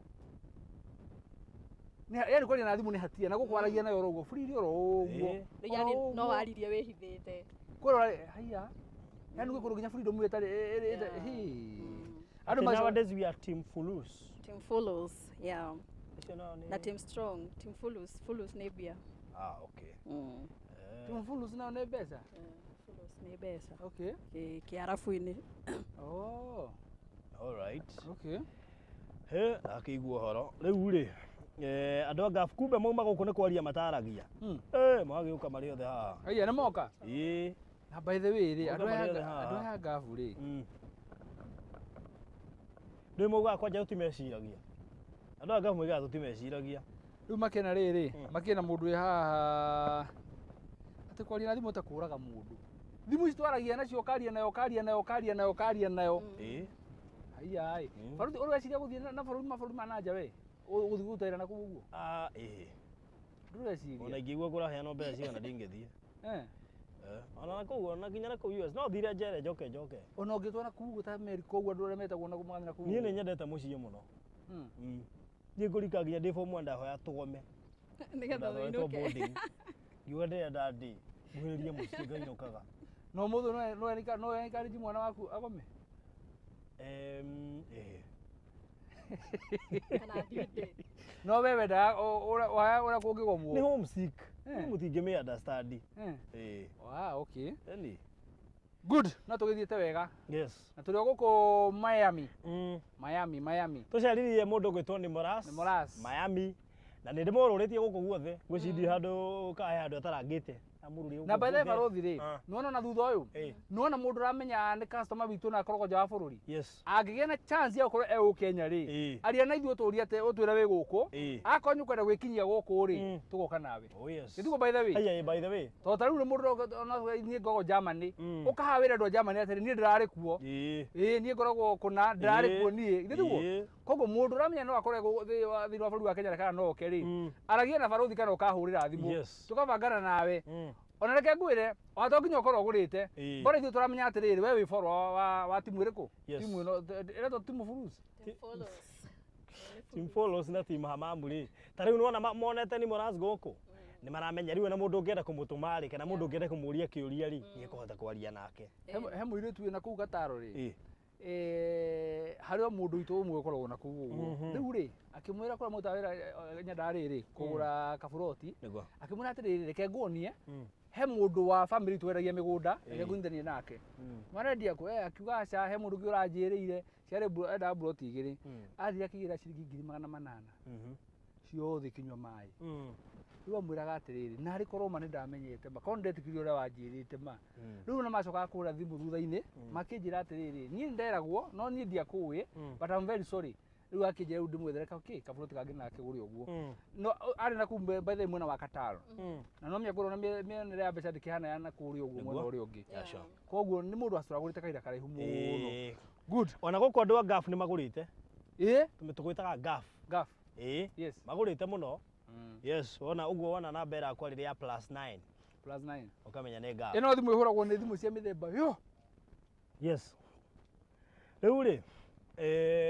Yaani kwaria na thimũ nĩ hatia, na gũkũ waragia nayo oro ũguo, freely oro ũguo. Rĩu yani no waririe wĩhithĩte. Kwĩrora haiya. Yaani gwĩ kũndũ nginya freedom ĩtarĩ hi. Andũ Atĩ macio nowadays we are team fulus. Team Fulus, yeah. Icio nao nĩ Na team strong, team Fulus, Fulus nĩ mbia. Ah, okay. Team Fulus nao nĩ mbeca? Fulus nĩ mbeca. Okay. Kĩarabu-inĩ. Oh. All right. Okay. He, akĩigua ũhoro. Rĩu rĩ, andũ a Gulf kumbe mauma gũkũ nĩ kwaria mataragia. Magagĩũka marĩ othe haha. Haiya, nĩ moka? Ĩĩ. Na by the way rĩ, Moka marĩ othe haha. andũ aya Gulf rĩ. Rĩu maugaga kwanja tũtimeciragia. Andũ a Gulf moigaga tũtimeciragia. Rĩu makĩna rĩrĩ, makĩna mũndũ wĩ haha atĩ kwaria na thimũ ta kũraga mũndũ. Thimũ ici twaragia nacio, ũkaria nayo, ũkaria nayo, ũkaria nayo, ũkaria nayo. Ĩĩ. Haiya ĩ. Barũthi, ũreciria gũthiĩ na bũrũri mabũrũri ma na nja we? Ũgũthiĩ gũtera na kũu ũguo? Ah, ĩĩ. Ndũreciria? Ona ingĩigua kũraheanwo mbeca cigana ndingĩthiĩ. Eh. Ona na kũu, ona nginya na kũu US, no thire njere njoke njoke. Ona ũngĩtwara kũu ũguo ta Amerika ũguo andũ arĩa metagwo na kũu na kũu. Niĩ nĩ nyendete mũciĩ mũno. Niĩ ngũrika nginya ndĩ form 1 ndahoya tũgome. Nĩgetha Ndathoetwo ũinũke. boarding. Ngiuga ndĩrenda ndĩ nguhĩrĩrie mũciĩ ngainũkaga. No mũthũ no encourage mwana waku agome. Ĩĩ. Kana thiĩ ndĩ. No we wendaga ũrĩa kũngĩgomwo. Nĩ homesick. Eh. Mũtingĩmĩ understand. Eh. Ĩĩ. Ah, okay. Yani. Good. No tũgĩthiĩte wega. Yes. Na tũrĩ o gũkũ Miami. Miami, Miami. Tũcaririe mũndũ ũgwĩtwo Nimoras. Nimoras. Miami. Na nĩ ndĩmorũrĩtie gũkũ guothe. Ngwĩciria handũ kahe handũ atarangĩte. Amũrũrie Na gũkũ by the way guothe. barothi rĩ, Ah. nĩwona na thutha ũyũ, Ĩĩ. nĩwona mũndũ ũramenya nĩ customer witũ na akoragwo nja wa bũrũri. Yes. Angĩgĩa na chance ya gũkorwo e gũkũ Kenya rĩ, Ĩĩ. aria na ithuĩ ũtũrie atĩ ũtwĩre wĩ gũkũ, Ĩĩ. akorwo nĩ ũkwenda gwĩkinyia gũkũ rĩ, Mm. tũgoka nawe. Oh yes. Gĩtiguo by the way. Aya, by the way. Tondũ ta rĩu nĩ mũndũ no niĩ ngoragwo Germany, Mm. ũkaha wĩra andũ a Germany atĩrĩ niĩ ndĩrarĩ kuo. Ĩĩ. Ĩĩ niĩ ngoragwo kũna ndĩrarĩ Ĩĩ. kuo niĩ, githĩ tiguo? Ĩĩ. Koguo mũndũ ũramenya no akorwo thĩinĩ wa bũrũri wa Kenya kana no oke rĩ, Mm. aragia na barothi kana ũkahũrĩra thimũ, Yes. tũkabangana nawe. Mm. Ona reke ngwĩre, ona to nginya ũkorwo ũgũrĩte, Ĩĩ. bora ithuĩ tũramenya atĩrĩrĩ, we wĩ follower wa timu ĩrĩkũ? Yes. Timu ĩno ĩretwo timu Fulus. Team follows. Team follows na team hamamu rĩ. Ta rĩu nĩwona monete Nimoras gũkũ. Nĩ maramenya rĩu ona mũndũ ũngĩenda kũmũtũma rĩ kana mũndũ ũngĩenda kũmũria kĩũria rĩ, nĩ ekũhota kwaria nake. He mũirĩtu wĩna kũu Gataro rĩ, Ĩĩ. harĩ o mũndũ witũ ũmwe ũkoragwo na kũu ũguo. Mhm. Rĩu rĩ, akĩmwĩra kũrĩa mũrutaga wĩra nyendaga rĩrĩ, kũgũra kaburoti, Nĩguo. akĩmwĩra atĩrĩrĩ, reke nguonie, Mm. he mũndũ wa family witũ wendagia mĩgũnda, reke Ĩĩ. ngũnyitithanie nake. Mm. Marendia kũ? Akiuga aca, he mũndũ ũngĩ ũranjĩrĩire, ciarĩ endaga buroti igĩrĩ. Mm. Athiĩ akĩgĩra ciringi 800,000 Mhm. ciothe ikinyua maĩ. Mm. Rĩu amwĩraga atĩrĩrĩ, narĩ korwo ma nĩndamenyete ma, korwo nĩndetĩkirie ũrĩa wanjĩrĩte ma. Mm. Rĩu na macokaga kũhũra thimũ thutha-inĩ, makĩnjĩra atĩrĩrĩ, niĩ nĩnderagwo, no niĩ ndiakũĩ, Mm. but I'm very sorry. Rĩu akĩnjĩra rĩu ndĩmwethere kĩ kaburoti kangĩ na akĩgũre ũguo. Mm. No arĩ na kũu by the way mwena wa Kataro. Mm. Na no menya kũrĩa mĩonere ya mbeca ndĩkĩhana ya na kũrĩa ũguo mwena Nĩguo. ũrĩa ũngĩ. Yeah, sure. Koguo nĩ mũndũ acũragũrĩte kahinda karaihu mũno. Ĩĩ. Good. Ona gũkũ andũ a Gulf nĩ magũrĩte. Ĩĩ, Tũgwĩtaga Gulf. Gulf. Ĩĩ. Yes. Magũrĩte mũno. Mm. Yes, wona ũguo wona namba ĩrakwa rĩrĩa ya +9 +9. ũkamenya nĩ Gulf. Ĩno thimũ ĩhũragwo nĩ thimũ cia mĩthemba yo. Yes. Rĩu rĩ,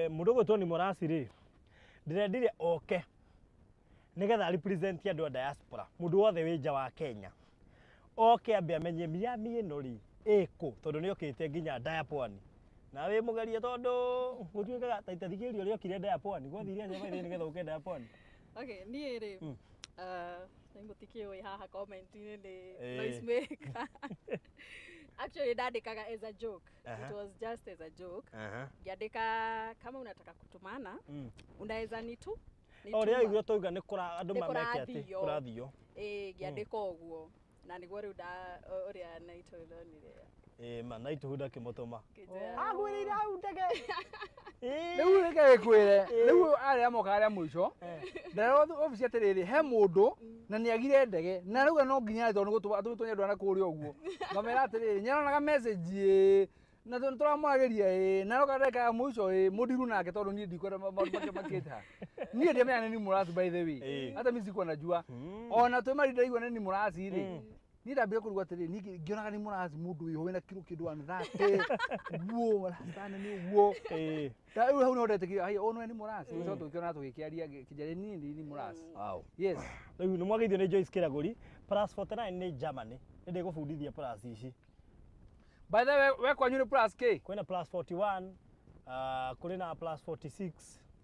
mũndũ ũgwĩtwo Nimoras rĩ, ndĩrendire oke nĩgetha represent andũ a diaspora, mũndũ wothe wĩ nja wa Kenya. Oke ambe amenye Miami ĩno rĩ, ĩkũ, tondũ nĩ okĩte nginya Diapwani. Na wĩ mũgerie tondũ gũtuĩkaga ta itathikĩrĩria ũrĩa okire Diapwani, gwathire atĩa by the way nĩgetha ũke Diapwani? Okay, niĩ rĩ, Mm. nĩ mũtikĩũĩ haha comment-inĩ nĩ Ĩĩ. noise maker. Actually ndandĩkaga as a joke. Aha. It was just as a joke. Aha. Ngĩandĩka kama unataka kutumana, Mm. unaweza nitu O rĩrĩa waiguire twauga nĩ kũra andũ Nĩ mameke atĩ kũrathio. kũrathio. Ĩĩ, ngĩandĩka ũguo. Na nĩguo rĩu nda ũrĩa Naito ndonire. Ĩĩ ma Naitũhu ndakĩmũtũma. Ngĩnjĩra, Agwĩrĩire hau ndege. Ĩĩ. Rĩu reke ngwĩre, rĩu arĩa mokaga rĩa mũico, nderwo obici atĩrĩrĩ, he mũndũ na nĩagire ndege, na rauga no nginya tondũ nĩ gũtũma atũmĩtwo nĩ andũ a na kũrĩa ũguo. Ngamera atĩrĩrĩ, nĩaronaga message ĩĩ, na tondũ tũramwaragĩria ĩĩ, na aroka ndagĩka ya mũico ĩĩ, mũndiru nake tondũ niĩ ndikwenda maũndũ make makĩte haha. Niĩ ndiamenyaga nĩ Nimoras by the way. Ĩĩ. Hata mimi sikuwa najua. Mm. Ona twĩ mari ndaigua nĩ Nimoras rĩ. Mm. Niĩ ndambire kũrigwo atĩrĩrĩ, niĩ ngĩonaga Nimoras mũndũ wĩho wĩna kiro kĩndũ 130, ũguo, rasta nene ũguo. Ĩĩ. Ta rĩu hau nĩho ndetĩkire, haiya, ũyũ nĩwe Nimoras. Tũgĩcoka tũgĩkĩona tũgĩkĩaria, ngĩkĩnjĩra niĩ nĩ Nimoras. Wow. Yes. Rĩu nĩ mwageithio nĩ Joyce Kĩragũri. +49 nĩ Germany. Nĩ ndĩgũbundithia plus ici. By the way, we kwanyu nĩ plus K? Kwĩna +41, kũrĩ na +46,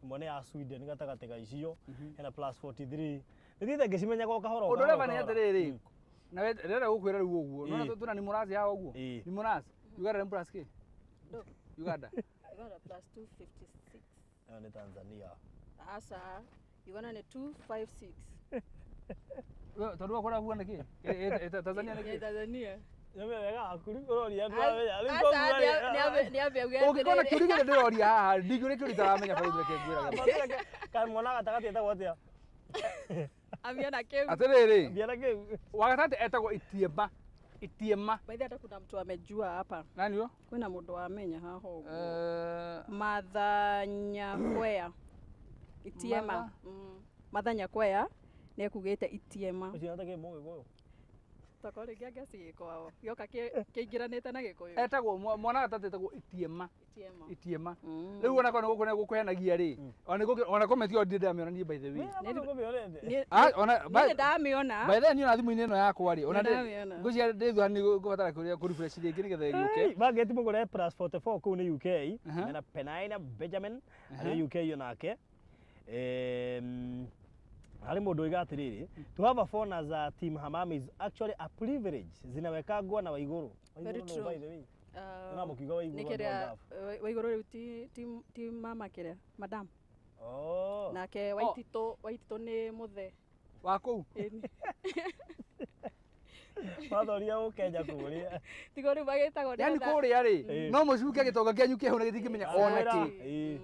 ĩmwe nĩ ya Sweden gatagatĩ ga icio, hena +43. Nĩthiĩte ngĩcimenyaga o kahora o Ũndũ kahora ũrĩa o bani kahora. atĩrĩrĩ, na we ndĩrenda gũkwĩra rĩu ũguo. Ĩĩ. Nĩwona twĩna Nimoras haha ũguo? Ĩĩ. Nimoras, Uganda nĩ plus K? No. Uganda. Uganda +256. Ĩyo nĩ Tanzania. Aca, Uganda nĩ 256. We, tondũ wakora kuga nĩkĩ? Tanzania Ya nĩkĩ? Tanzania. Nĩ wega hakuri ũroria andũ amenya. Rĩu Aca, koguo rĩ, nĩambe auge Ũngĩkona atĩrĩrĩ. kĩũria gĩothe ndĩroria haha, ndingĩũria kĩũria itaramenya barũthi reke ngwĩraga. Kaĩ mwana gatagatĩ etagwo atĩa? Ambia na kĩu. Atĩrĩrĩ, Ambia na kĩu. wa gatagatĩ etagwo Itiema. Itiema. By the way, hata kuna mtu amejua hapa. Nani huyo? Kwĩna mũndũ wamenya haha ũguo. Eh, Martha Nyakwea. Itiema. Martha? Martha Nyakwea nĩ ekugĩte Itiema. Ũcio natake Mũgĩkũyũ. Tokorwo rĩngĩ angĩaciĩ kwao gĩoka kĩingĩranĩte na Gĩkũyũ. Etagwo mwana gatagatĩ etagwo Itiema. Itiema. Itiema. Rĩu ona korwo nĩ gũkũ nĩ gũkũhenagia rĩ, ona nĩ ona comment ĩyo ndirĩ ndamĩona niĩ, by the way. Niĩ Ah, ona niĩ ndamĩona. By the way, niĩ ona thimũ-inĩ ĩno yakwa rĩ, ona Nĩ ndamĩona. ngwĩciria ndĩ thutha nĩ ngũbatara kũrĩa kũ refresh rĩngĩ nĩgetha ĩgĩũke. Bageti mũgũre plus 44 kũu nĩ UK. Aha. Mena Penaina Benjamin arĩ UK yo nake. Harĩ mũndũ oiga atĩrĩrĩ, to have a phone as a team Hamam is actually a privilege, zinawekagwo na Waigũrũ. Very Waigũrũ nũ, true. by the way? Nĩ mũkiuga Waigũrũ Nĩ andũ kĩrĩa a Gulf. Waigũrũ rĩu ti mama kĩrĩa madam. Oh. Nake Waititũ nĩ mũthee. Wa kũu. Ĩni. Mathoria ũkenya kũrĩa. Tigo rĩu magĩtagwo nĩ Yani kũrĩa rĩ, no mũcuke gĩtonga kĩanyu kĩhau na gĩtingĩmenya ona kĩ. Ĩĩ.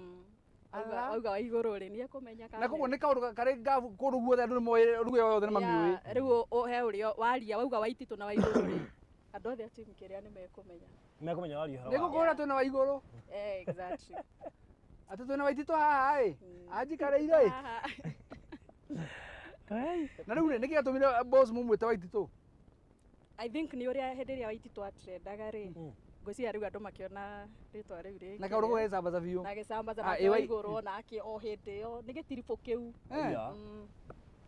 Ala. Auga Waigũrũ rĩ, nĩ ekũmenya kana Na koguo nĩ kaũndũ karĩ ngabu kũndũ guothe andũ nĩ moĩ ruga yothe nĩ mamiũĩ. Yeah, rĩu he ũrĩa waria wauga Waititũ na Waigũrũ rĩ, andũ othe a timu kĩrĩa nĩ mekũmenya. Mekũmenya waria ũhoro Nĩ wao. gũkũra twĩna Waigũrũ. Eh, exactly. Atĩ twĩna Waititũ haha ĩ, anjikarĩire ĩ. Haha. Na rĩu rĩ, nĩkĩ gĩatũmire boss mũmwĩte Waititũ? I think nĩ ũrĩa hĩndĩ ĩrĩa Waititũ atrendaga rĩ, ngwĩciria rĩu andũ makĩona rĩtwa rĩu rĩ Na kaũndũ gũgecambaca biũ. na gĩcambaca Ah, nake ĩ, Waigũrũ onake o hĩndĩ ĩyo nĩ gĩtiribũ kĩu. Eh. Yeah.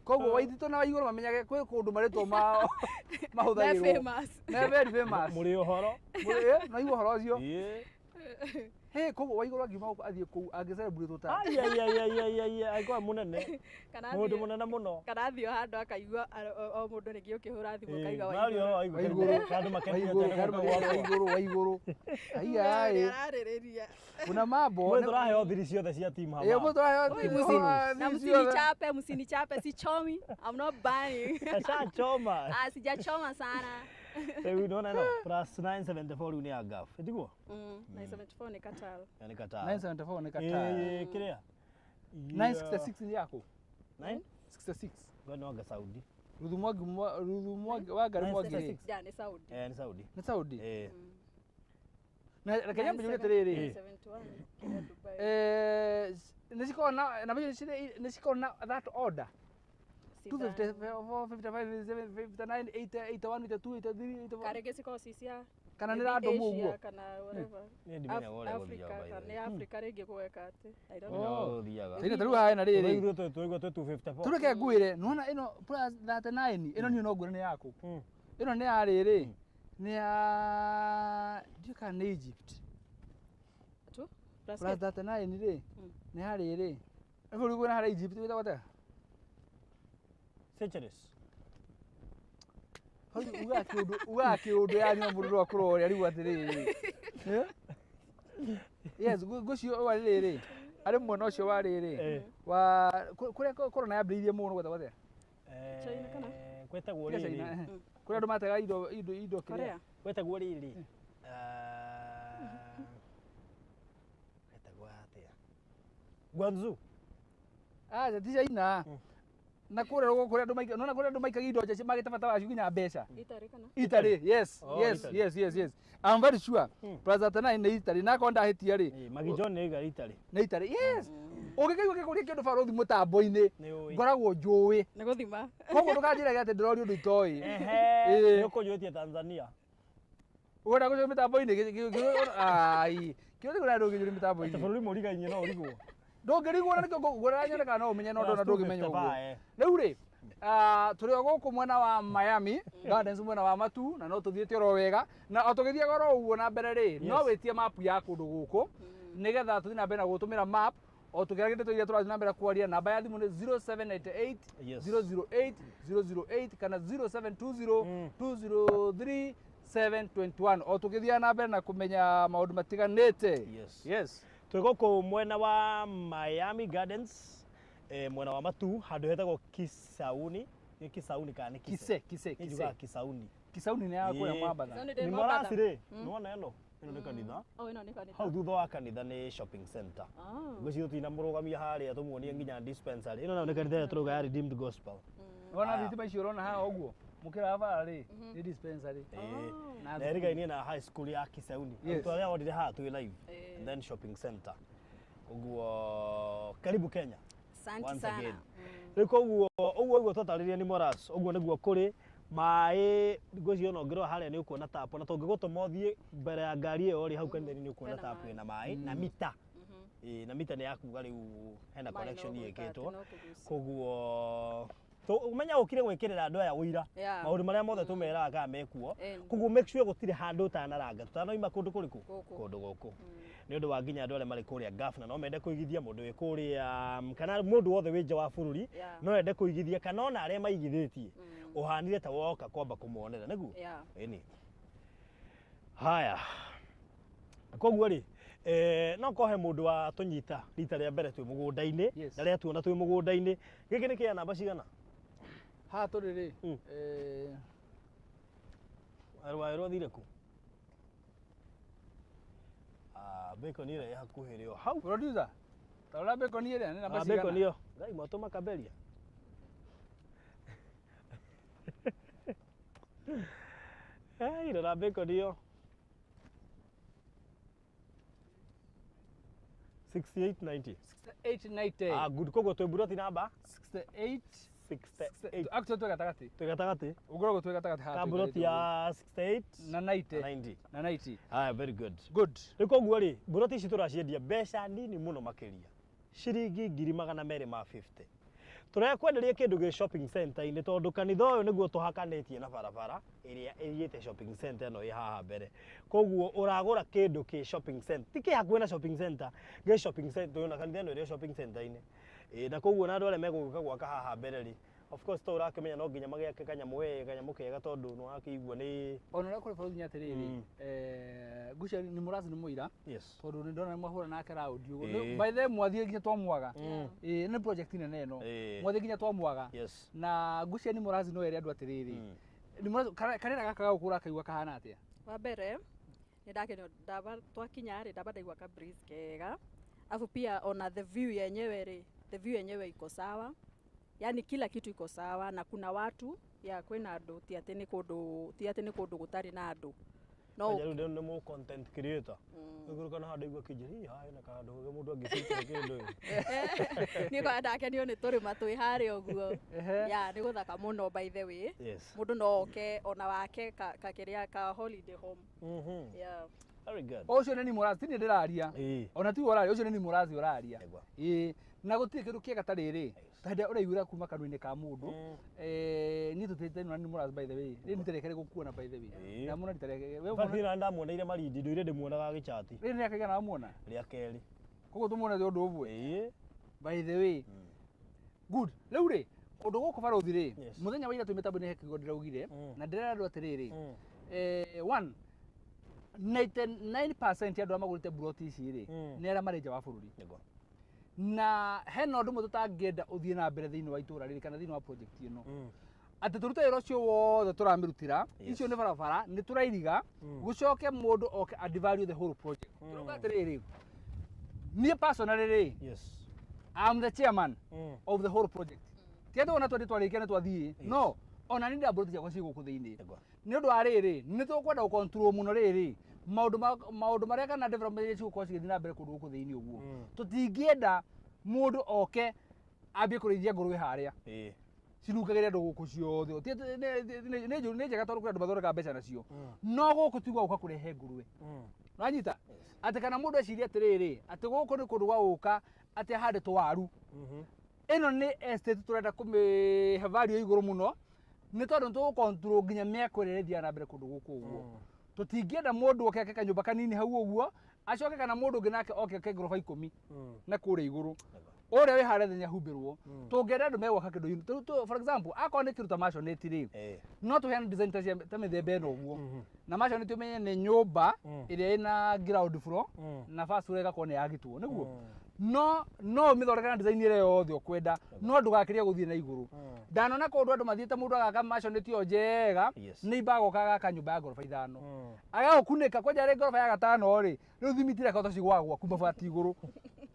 Koguo Waititũ na Waigũrũ mamenyage kwĩ kũndũ marĩtwa mao Me mahũthagĩrwo. famous. Me very famous. Mũrĩ ũhoro. No igua ũhoro ũcio. Ĩĩ. Hĩ, koguo Waigũrũ angiuma gũkũ athiĩ kũu angĩ-celebrate ta. Ai ai ai ai ai ai angĩkorwo mũnene. Kana Mũndũ athiĩ mũnene mũno. kana athiĩ o handũ akaigua o mũndũ rĩngĩ ũkĩhũra thimũ akaigua Maria Waigũrũ. Waigũrũ. Kandũ makenire Waigũrũ, kandũ makenire Waigũrũ, Waigũrũ. Aiya Ũrĩa ĩ. ararĩrĩria. Kuna mambo. Mwe tũraheo thiri ciothe cia team Ĩ, Hamam. mũndũ tũraheo Oi, thiri na ciothe. msinichape, msinichape, sichomi. I'm not buying. Ashachoma. Ah, sijachoma sana. Rĩu nĩwona ĩno plus 974 rĩu nĩ ya Gulf. Ĩtiguo? 974 nĩ Qatar. Ya nĩ Qatar. 974 nĩ Qatar. Ĩĩ, kĩrĩa? 966 nĩ yaku. 9? 66. Ngo no anga Saudi. Ruthu Mwangi Ruthu Mwangi wa Ngari Mwangi rĩ. Yeah, nĩ Saudi. Eh, nĩ Saudi. Nĩ Saudi. Eh. Na reke nyambe njuge atĩrĩrĩ. 971 kĩrĩa Dubai. Eh, nĩ cikoragwo na nĩ cikoragwo na that order. Sidhani. 254, 55, 59, 80, 81, 82, 83, 84. Karĩngĩ cikoragwo ci cia Kana nĩ maybe random Asia ũguo. kana whatever. Niĩ ndimenyaga ũrĩa Africa gũthiaga, by the kana way. nĩ Africa rĩngĩ gweka atĩ. I don't know. Ndimenyaga ũrĩa gũthiaga. Tĩrĩ tarĩu haha ĩna rĩrĩ. Tũraigua tũraigua twĩ 254. Tũreke ngwĩre, nĩwona ĩno plus 39, ĩno niĩ no ngwĩre nĩ yaku. Ĩno nĩ ya rĩrĩ, nĩ ya ndiũĩ kana nĩ Egypt. Tu? Plus Plus 39 rĩ, nĩ ya rĩrĩ. Nĩ bũrũri kwĩna harĩa Egypt wĩtagwo atĩa? Seychelles. Hau ugaga kĩũndũ, ugaga kĩũndũ yani no mũndũ no akũrore arigwo atĩrĩrĩ. Eh? Yes, ngũcio wa rĩrĩ, arĩ mwena ũcio wa rĩrĩ, Eh. wa kũrĩa corona yambĩrĩirie mũno gwetagwo atĩa? China kana? Gwetagwo Tiga China, rĩrĩ. eh. Kũrĩa andũ matega indo kĩrĩa. Korea. Gwetagwo rĩrĩ. Gwetagwo atĩa? Guangzhou. Aca ti China. Na kũrĩa rũgongo kũrĩa andũ maikagia, nĩwona kũrĩa andũ maikagia indo nja magĩte bata wacio nginya mbeca. Italy kana? Italy, yes, Oh, yes, Italy. yes, yes, yes. I'm very sure. Plus 39 nĩ Italy, na akorwo ndahĩtia rĩ, Ĩĩ, Magi John nĩ oiga Italy. nĩ Italy, yes. Ũngĩkaigua gĩkũria kĩndũ barũthi mũtambo-inĩ, Nĩ ũĩ. ngoragwo njũĩ. Nĩ gũthima. Koguo ndũkanjĩrage atĩ ndĩroria ũndũ itoĩ. Ehe, Ĩĩ. nĩ ũkũnjũĩtie Tanzania. Ũrenda gũcokia mĩtambo-inĩ, ai, kĩũria kĩrĩa ndũngĩnjũria Atĩ mĩtambo-inĩ. bũrũri mũrigainie no ũrigwo. Ndũngĩrigwo na nĩkĩo ngũrora nyone kana no ũmenye no ndona ndũngĩmenya ũguo. 255, eh. Rĩu rĩ, tũrĩ o gũkũ mwena wa Miami Gardens, mwena wa Matu, na no tũthiĩte oro wega, na o tũgĩthiaga oro ũguo na mbere rĩ, no wĩtie map ya kũndũ gũkũ nĩgetha tũthiĩ na mbere na gũtũmĩra map o tũkĩragia ndeto iria tũrathiĩ na mbere kwaria. Namba ya thimũ nĩ 0798 Yes. 008 008 kana 0720 203 721 o tũgĩthiaga na mbere na kũmenya maũndũ matiganĩte. Yes. Yes. Twĩ gũkũ mwena wa Miami Gardens, mwena wa Matu, handũ hetagwo Kisauni. Nĩ Kisauni kana nĩ Kise, Kise, Niĩ Kise. njugaga Kisauni. Kisauni nĩ ya kũrĩa Ĩĩ. Mombatha. Kisauni ndĩ Nĩ Mombatha. Morasi rĩ, nĩwona ĩno? Ĩno nĩ kanitha. Oh, ĩno nĩ kanitha. Hau thutha wa kanitha nĩ shopping center. Ah. Ngwĩciria tũtinamũrũgamia harĩa tũmuonie nginya dispensary. Ĩno nayo nĩ kanitha ĩrĩa tũrauga ya Redeemed Gospel. Wona thitima icio ũrona haha ũguo mũkĩra wa bara rĩ, nĩ dispensary. Ĩĩ. Na Na ĩrigainie na high school ya Kisauni. Yes. Arutwo arĩa wonire haha twĩ live. Ĩĩ. And then shopping center. Ũguo karibu Kenya. Asante Once sana. again. Rĩu koguo ũguo ũguo twatarĩria nĩ Moras, ũguo nĩguo kũrĩ. Maĩ ngwĩciria ona ũngĩrora harĩa nĩ ũkuona tap, na tũngĩgũtũma ũthiĩ mbere ya ngari ĩyo rĩ, hau kanitha-inĩ nĩ ũkuona Hena tap maĩ. ĩna maĩ na mita. Ĩĩ, na mita nĩ ya kuga rĩu hena Maĩ no connection gwĩka atĩ, ĩkĩtwo. no kũgucia. Koguo menya ũkire gwĩkĩrĩra andũ aya ũira Yeah. maũndũ marĩa mothe tũmeraga kana mekuo. Ĩni. Koguo make sure gũtirĩ handũ ũtanaranga tũtanoima kũndũ kũrĩkũ? Gũkũ. Kũndũ gũkũ. Nĩ ũndũ wa nginya andũ arĩa marĩ kũrĩa Gulf na no mende kũigithia, mũndũ wĩ kũrĩa kana mũndũ wothe wĩ nja wa bũrũri no ende kũigithia, kana ona arĩa maigithĩtie ũhanire ta woka kwamba kũmonera nĩguo. Ĩni. Haya, koguo rĩ, no kohe mũndũ wa tũnyita rita rĩa mbere twĩ mũgũnda-inĩ. Yes. Na rĩa tuona twĩ mũgũnda-inĩ, gĩkĩ nĩ kĩa namba cigana? Haha tũrĩ rĩ, Rwaĩ rwathire kũ? Ah, bacon ĩrĩa ĩ hakuhĩ rĩ o hau. Producer, ta rora bacon ĩrĩa nĩ namba Ah, bacon cigana? ĩyo ngai mwatũma kaberia. Hey, rora bacon ĩyo 6890. 6890. Ah, good. Koguo twĩ buroti namba 68. 68. Actually twĩ gatagatĩ. Twĩ gatagatĩ. Ũngoragwo twĩ gatagatĩ haha. Ka buroti ya 68 na 90. 90. Na 90. Ah, very good. Good. Rĩu koguo rĩ, buroti ici tũraciendia mbeca nini mũno makĩria, ciringi 250,000. Tũrekwenderia kĩndũ gĩ shopping center-inĩ, tondũ kanitha ũyũ nĩguo tũhakanĩtie na barabara ĩrĩa ĩthiĩte shopping center ĩno ĩ haha mbere. Koguo ũragũra kĩndũ kĩ shopping center, ti kĩ hakuhĩ na shopping center, gĩ shopping center, ona kanitha ĩno ĩrĩ o shopping center-inĩ. Ĩĩ, na koguo na andũ arĩa megũgĩũka gwaka haha mbere rĩ, of course to ũrakĩmenya no nginya magĩake kanyamũ we kanyamũ kega, tondũ nĩ wakĩigua nĩ Ona ũrĩa kũrĩ bũrũri nĩ atĩrĩrĩ, ngwĩciria nĩ mũraci nĩ mũira, tondũ nĩ ndona nĩ mwahũra nake raundi ũguo. By the way, mwathiĩ nginya twamwaga. Ĩĩ, nĩ project nene ĩno. Mwathiĩ nginya twamwaga. Na ngwĩciria nĩ mũraci no ere andũ atĩrĩrĩ, nĩ mũraci karĩra gaka ga gũkũ ũrakaigua kahana atĩa? Wa mbere nĩ ndakenio ndaba twakinya rĩ, ndaba ndaigua ka breeze kega, afu pia ona the view yenyewe rĩ, the view yenyewe iko sawa, yani kila kitu iko sawa, na kuna watu ya kwĩna andũ, ti atĩ nĩ kũndũ, ti atĩ nĩ kũndũ gũtarĩ na andũ no. Kanya rĩu nĩ mũ content creator. Ũguo kana handũ igua kĩnjĩra, "Ih, haha hena kahandũ ge mũndũ angĩcikĩra kĩndũ." Niĩ kwa ndakenio nĩ tũrĩma twĩ harĩa ũguo. Ya nĩ gũthaka mũno, by the way. Mũndũ no oke ona wake ka kĩrĩa ka holiday home. Yeah. Very good. Ũcio nĩ mũraci, ti niĩ ndĩraria. Ona tiwe ũraria, ũcio nĩ mũraci ũraria. Aigua. Ĩĩ, na gũtirĩ kĩndũ kĩega ta rĩrĩ ta hĩndĩ ĩrĩa ũraiguĩra kuma kanua-inĩ ka mũndũ. Niĩ tũtĩte na nĩ mũraci, by the way, rĩrĩ nĩ rĩake gũkuona, by the way. Ndamwona rita rĩake we. In fact, na ndamuoneire Malindi, ndũire ndĩmuonaga agĩchati. Rĩrĩ nĩ rĩake igana wamuona? Rĩa kerĩ. Koguo tũmuonete ũndũ ũmwe. By the way, good. Rĩu rĩ, kũndũ gũkũ barothi rĩ, mũthenya wa ira twĩ mĩtambo-inĩ he kiugo ndĩraugire, na ndĩrera andũ atĩrĩrĩ, one 99% ya andũ arĩa magũrĩte buroti ici rĩ, nĩ arĩa marĩ nja wa bũrũri. Na hena ũndũ ũmwe tũtangĩenda ũthiĩ na mbere thĩinĩ wa itũra rĩrĩ kana thĩinĩ wa project ĩno, atĩ tũrute wĩra ũcio wothe tũramĩrutĩra. Icio nĩ barabara nĩ tũrairiga, gũcoke mũndũ oke and value the whole project. Tũrauga atĩrĩrĩ, niĩ personally rĩ, I'm the chairman of the whole project. Ti atĩ ona twathiĩ twarĩkia nĩ twathiĩ, no ona niĩ ndamburoti ciakwa ciĩ gũkũ thĩinĩ. Nĩ ũndũ wa rĩrĩ, nĩ tũkwenda gũ control mũno rĩrĩ maũndũ marĩa kana development iria cigũkorwo cigĩthiĩ na mbere kũndũ gũkũ thĩinĩ ũguo. Tũtingĩenda mũndũ oke ambie kũrĩithia ngũrwe harĩa, cinungagĩre andũ gũkũ ciothe. Ti atĩ nĩ njega tondũ kwĩ andũ mathondekaga mbeca nacio, no gũkũ ti gwa gũka kũrehe ngũrwe. Ũranyita atĩ kana mũndũ ecirie atĩrĩrĩ, atĩ gũkũ nĩ kũndũ gwa gũka atĩ ahande tũwaru. Ĩno nĩ estate tũrenda kũmĩhe value igũrũ mũno, nĩ tondũ nĩ tũgũ control nginya mĩako ĩrĩa ĩrĩthiaga na mbere kũndũ gũkũ ũguo. Tũtingĩenda mũndũ oke ake kanyũmba kanini hau ũguo, acoke kana mũndũ ũngĩ nake oke ake ngoroba 10 na kũrĩa igũrũ. Ũrĩa wĩ harĩa thĩ nĩahumbĩrwo. Tũngĩenda andũ megwaka kĩndũ for example, akorwo nĩ kĩndũ ta maisonette rĩ, no tũheane design ta ta mĩthemba ĩno ũguo. Na maisonette ũmenye nĩ nyũmba ĩrĩa ĩna ground floor na first floor ĩgakorwo nĩ yagitwo nĩguo, no ũmĩthondeke na design ĩrĩa yothe ũkwenda, no ndũgakĩrie gũthiĩ na igũrũ. Ndanona kũndũ andũ mathiĩte, mũndũ agaka maisonette ĩyo njega, nĩ agoka agaka nyũmba ya ngoroba 5, agagũkunĩka kwanja arĩ ngoroba ya gatano rĩ, rĩu thimiti ĩrakahota cigwagwa kuma bati igũrũ.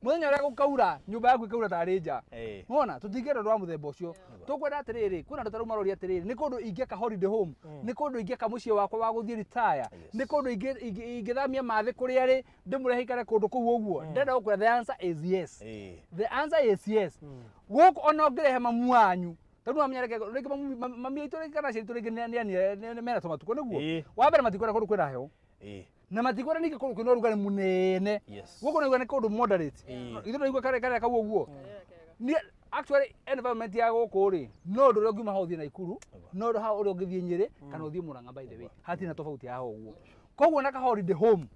Mũthenya ũrĩa gũkaura, nyũmba yaku ĩkaura tarĩ nja. Wona tũtingĩenda ũndũ wa mũthemba ũcio. Tũkwenda atĩrĩrĩ, kwĩna andũ ta rĩu maroria atĩrĩrĩ, nĩ kũndũ ingĩaka holiday home, nĩ kũndũ ingĩaka mũciĩ wakwa wa gũthiĩ retire, nĩ kũndũ ingĩthamia mathĩ kũrĩa rĩ, ndĩmũrehe ikare kũndũ kũu ũguo. Ndĩrenda gũkwĩra the answer is yes. The answer is yes. Gũkũ ona ũngĩrehe mamu wanyu Tondũ wamenya reke rĩngĩ mami aitũ rĩngĩ kana aciari aitũ rĩngĩ mena tũmatukũ nĩguo. Ĩĩ. Wa mbere matikwenda kũndũ kwĩna heho. Ĩĩ. Na matikwenda ningĩ kũndũ kwĩna ũrugarĩ mũnene. Yes. Gũkũ nĩguo nĩ kũndũ moderate. Ĩĩ. Ithuĩ tũraigua karĩa karĩa kau ũguo. Niĩ actually environment ya gũkũ rĩ, no ũndũ ũrĩa ũngiuma haha ũthiĩ Naikuru, no ũndũ haha ũrĩa ũngĩthiĩ Nyĩrĩ kana ũthiĩ Murang'a by the way. Hatirĩ na tofauti haha ũguo. Koguo na ka holiday home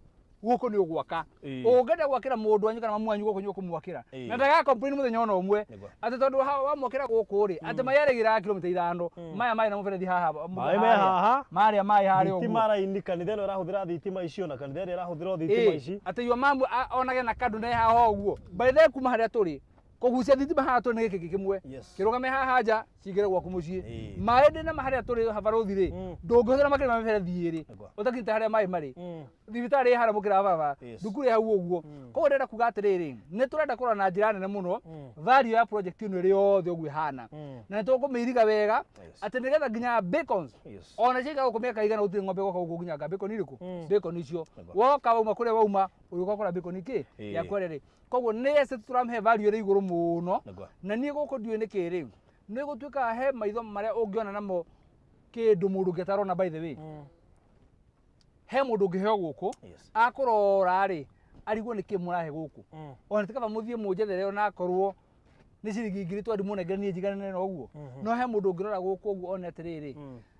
gũkũ nĩ ũgwaka. Ĩĩ. Ũngĩenda gwakĩra mũndũ wanyu kana mamu wanyu gũkũ nĩ ũkũmwakĩra. Ĩĩ. Na ndaga complain mũthenya ona ũmwe. Nĩguo. Atĩ tondũ wamwakĩra gũkũ rĩ, atĩ maĩ arĩgĩraga kilomita 5, maya maĩ na mũberethi haha. Maĩ me haha. Marĩa maĩ harĩa ũguo. Thitima raini kanitha ĩno ĩrahũthĩra thitima icio na kanitha ĩrĩa ĩrahũthĩra o thitima Ĩĩ, ici. atĩ your mamu onage na kandũ ne haha ũguo. By the way kuma harĩa tũrĩ, kũgucia thitima haha tũrĩ nĩ gĩkĩ kĩmwe. Yes. Kĩrũgame haha nja cingĩre gwaku mũciĩ. Ĩĩ. Maĩ ndĩna ma harĩa tũrĩ habarũthi rĩ, ndũngĩhũthĩra makĩria ma mĩberethi ĩrĩ. Nĩguo. Ũtakinyĩte harĩa maĩ marĩ. Thibitarĩ ĩ harĩa mũkĩra wa barabara. Yes. Thukuru ĩ hau ũguo. Koguo ndĩrenda kuga atĩrĩrĩ, nĩ tũrenda kũrora na njĩra nene mũno value ya project ĩno ĩrĩ yothe ũguo ĩhana. Na nĩ tũkũmĩiriga wega Yes. atĩ nĩgetha nginya bacons Yes. ona ciaikara gũkũ mĩaka igana gũtirĩ ng'ombe ĩgoka gũkũ nginya bacon irĩkũ bacon icio Nĩguo. woka wauma kũrĩa wauma ũgĩũka kũra bacon kĩ Ĩĩ. ya kwerĩ rĩ koguo nĩ estate tũramĩhe value ĩrĩ igũrũ mũno Nĩguo. na niĩ gũkũ ndiũĩ nĩkĩ rĩ nĩ gũtuĩkaga he maitho marĩa ũngĩona namo kĩndũ mũndũ ũngĩ atarona by the way he mũndũ ũngĩheo gũkũ Yes. akũrora rĩ arigwo nĩkĩ mũrahe gũkũ ona ti kaba mũthiĩ mũnjethere onakorwo nĩ ciringi ngiri twendi mũnengere niĩ njiganane na ũguo no he mũndũ ũngĩrora gũkũ ũguo one atĩrĩrĩ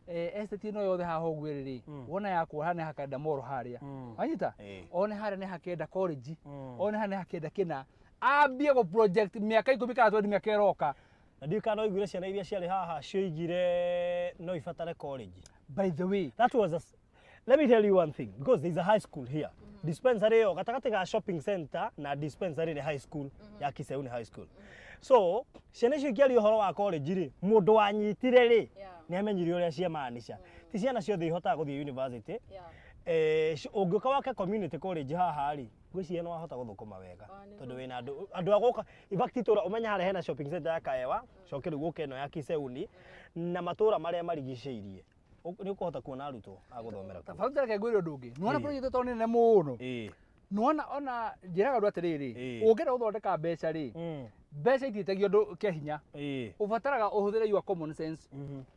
estate ĩno yothe haha ũguo ĩrĩ rĩ wona yakwo haha nĩ hakenda moro harĩa wanyita Ĩĩ. one harĩa nĩ hakenda college one harĩa nĩ hakenda kĩna ambie gũ project mĩaka 10 kana 20 mĩaka ĩroka Na ndiũĩ kana waiguire ciana iria ciarĩ haha cioigire no ibatare college. By the way That was a, let me tell you one thing because there is a high school here. Dispensary ĩyo gatagatĩ ga shopping center na dispensary nĩ high school ya Kiseuni High School. So ciana icio ikĩaria ũhoro wa college rĩ, mũndũ wanyitire rĩ nĩ amenyire ũrĩa ciamaanisha. Ti ciana ciothe ihotaga gũthiĩ university. Ũngĩũka wake community college haha rĩ, ngwĩciria nĩ wahota gũthũkũma wega tondũ wĩna andũ andũ a gũka in fact itũra ũmenye harĩa hena shopping center ya Kaewa coke rĩu gũke ĩno ya Kiseuni na matũra marĩa marigicĩirie nĩ ũkũhota kuona arutwo a gũthomera kuo. Tafadhali reke ngwĩre ũndũ ũngĩ nĩwona Ĩĩ. project tondũ nĩ nene mũno Ĩĩ. nĩwona ona njĩraga andũ atĩrĩrĩ Ĩĩ. ũngĩenda gũthondeka mbeca rĩ mbeca itiĩtagio ũndũ kĩa hinya Ĩĩ. ũbataraga ũhũthĩre your common sense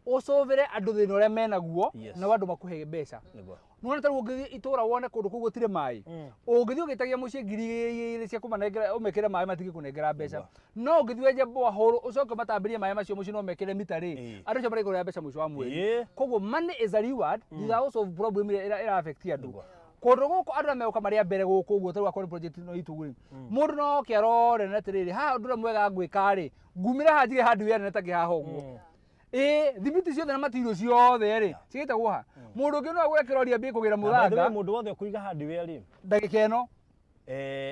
ũcũvĩre andũ thĩna ũrĩa menaguo Yes. nao andũ makũhe mbeca Nĩguo. nĩwona ta rĩu ũngĩthiĩ itũra wone kũndũ kũu gũtirĩ maĩ ũngĩthiĩ ũgĩtagia mũciĩ 2,000 cia kũmanengera ũmekĩre maĩ matingĩkũnengera mbeca no ũngĩthiĩ wenje borehole ũcoke ũmatambĩrie maĩ macio mũciĩ no mekĩre mita rĩ Ĩĩ. andũ acio marĩkũrĩa mbeca mũico wa mweri Ĩĩ. koguo money is a reward thutha wa gũsolve problem ĩrĩa ĩra affect andũ Nĩguo. kũndũ gũkũ andũ arĩa megũka marĩ a mbere gũkũ ũguo tarĩu akorwo nĩ project ĩno itũ rĩ mũndũ no oke arore na atĩrĩrĩ haha ũndũ ũrĩa mwega ngwĩka rĩ ngumĩra haha njige handũ nene takĩ haha ũguo ĩĩ thimiti ciothe na material ciothe rĩ cigĩtagwo ha mũndũ ũngĩ no agũre kĩrori ambie kũgĩra Na by the way, mũthanga mũndũ wothe ũkũiga hardware rĩ ndagĩka ĩno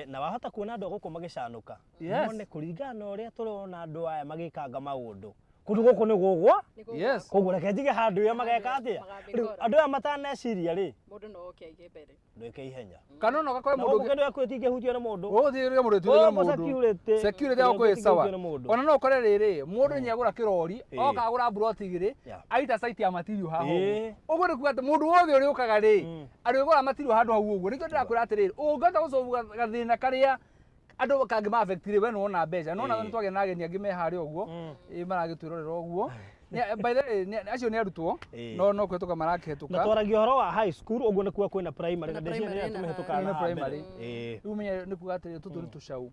na wahota kuona andũ a gũkũ magĩcanũka Yes. mone kũringana na ũrĩa tũrona andũ aya magĩkanga maũndũ kũndũ gũkũ nĩ gũgwa Yes. koguo reke njige handũ ĩyo mageka atĩa Magambĩ rĩu kora. andũ aya mataneciria rĩ Mũndũ no oke aige mbere. ndwĩke ihenya kana ona ũgakora na mũndũ gũkũ kĩndũ gĩaku gĩtingĩhutio nĩ mũndũ gũgũthĩrĩria mũndũ ĩtuĩre Gũkũ mũndũ security. security yaku ĩ sawa Gĩtingĩhutio nĩ mũndũ. ona no ũkore rĩrĩ mũndũ nĩ agũra kĩrori Ĩĩ. oka agũra mburoti igĩrĩ Yeah. aita site ya material haha Ĩĩ. ũguo ũguo nĩ kuga atĩ mũndũ wothe ũrĩũkaga rĩ arĩgũra material handũ hau ũguo nĩkĩo ndĩrakwĩra atĩrĩrĩ ũngĩhota gũcobu gathĩna karĩa andũ kangĩ ma affect rĩ we nĩwona mbeca nĩwona Ĩĩ. nĩ twagĩa na ageni angĩ me harĩa ũguo ĩĩ maragĩtwĩrorera ũguo by the way acio nĩ arutwo Ĩĩ. no no kũhetũka na marakĩhetũka twaragia ũhoro wa high school ũguo nĩ kuga kwĩna primary na Kwĩna ndeciria primary nĩ na tũmĩhetũkaga Kwĩna na haha mbere. primary. Ĩĩ. Rĩu ũmenye nĩ kuga atĩrĩrĩ tũtũ nĩ tũcaũ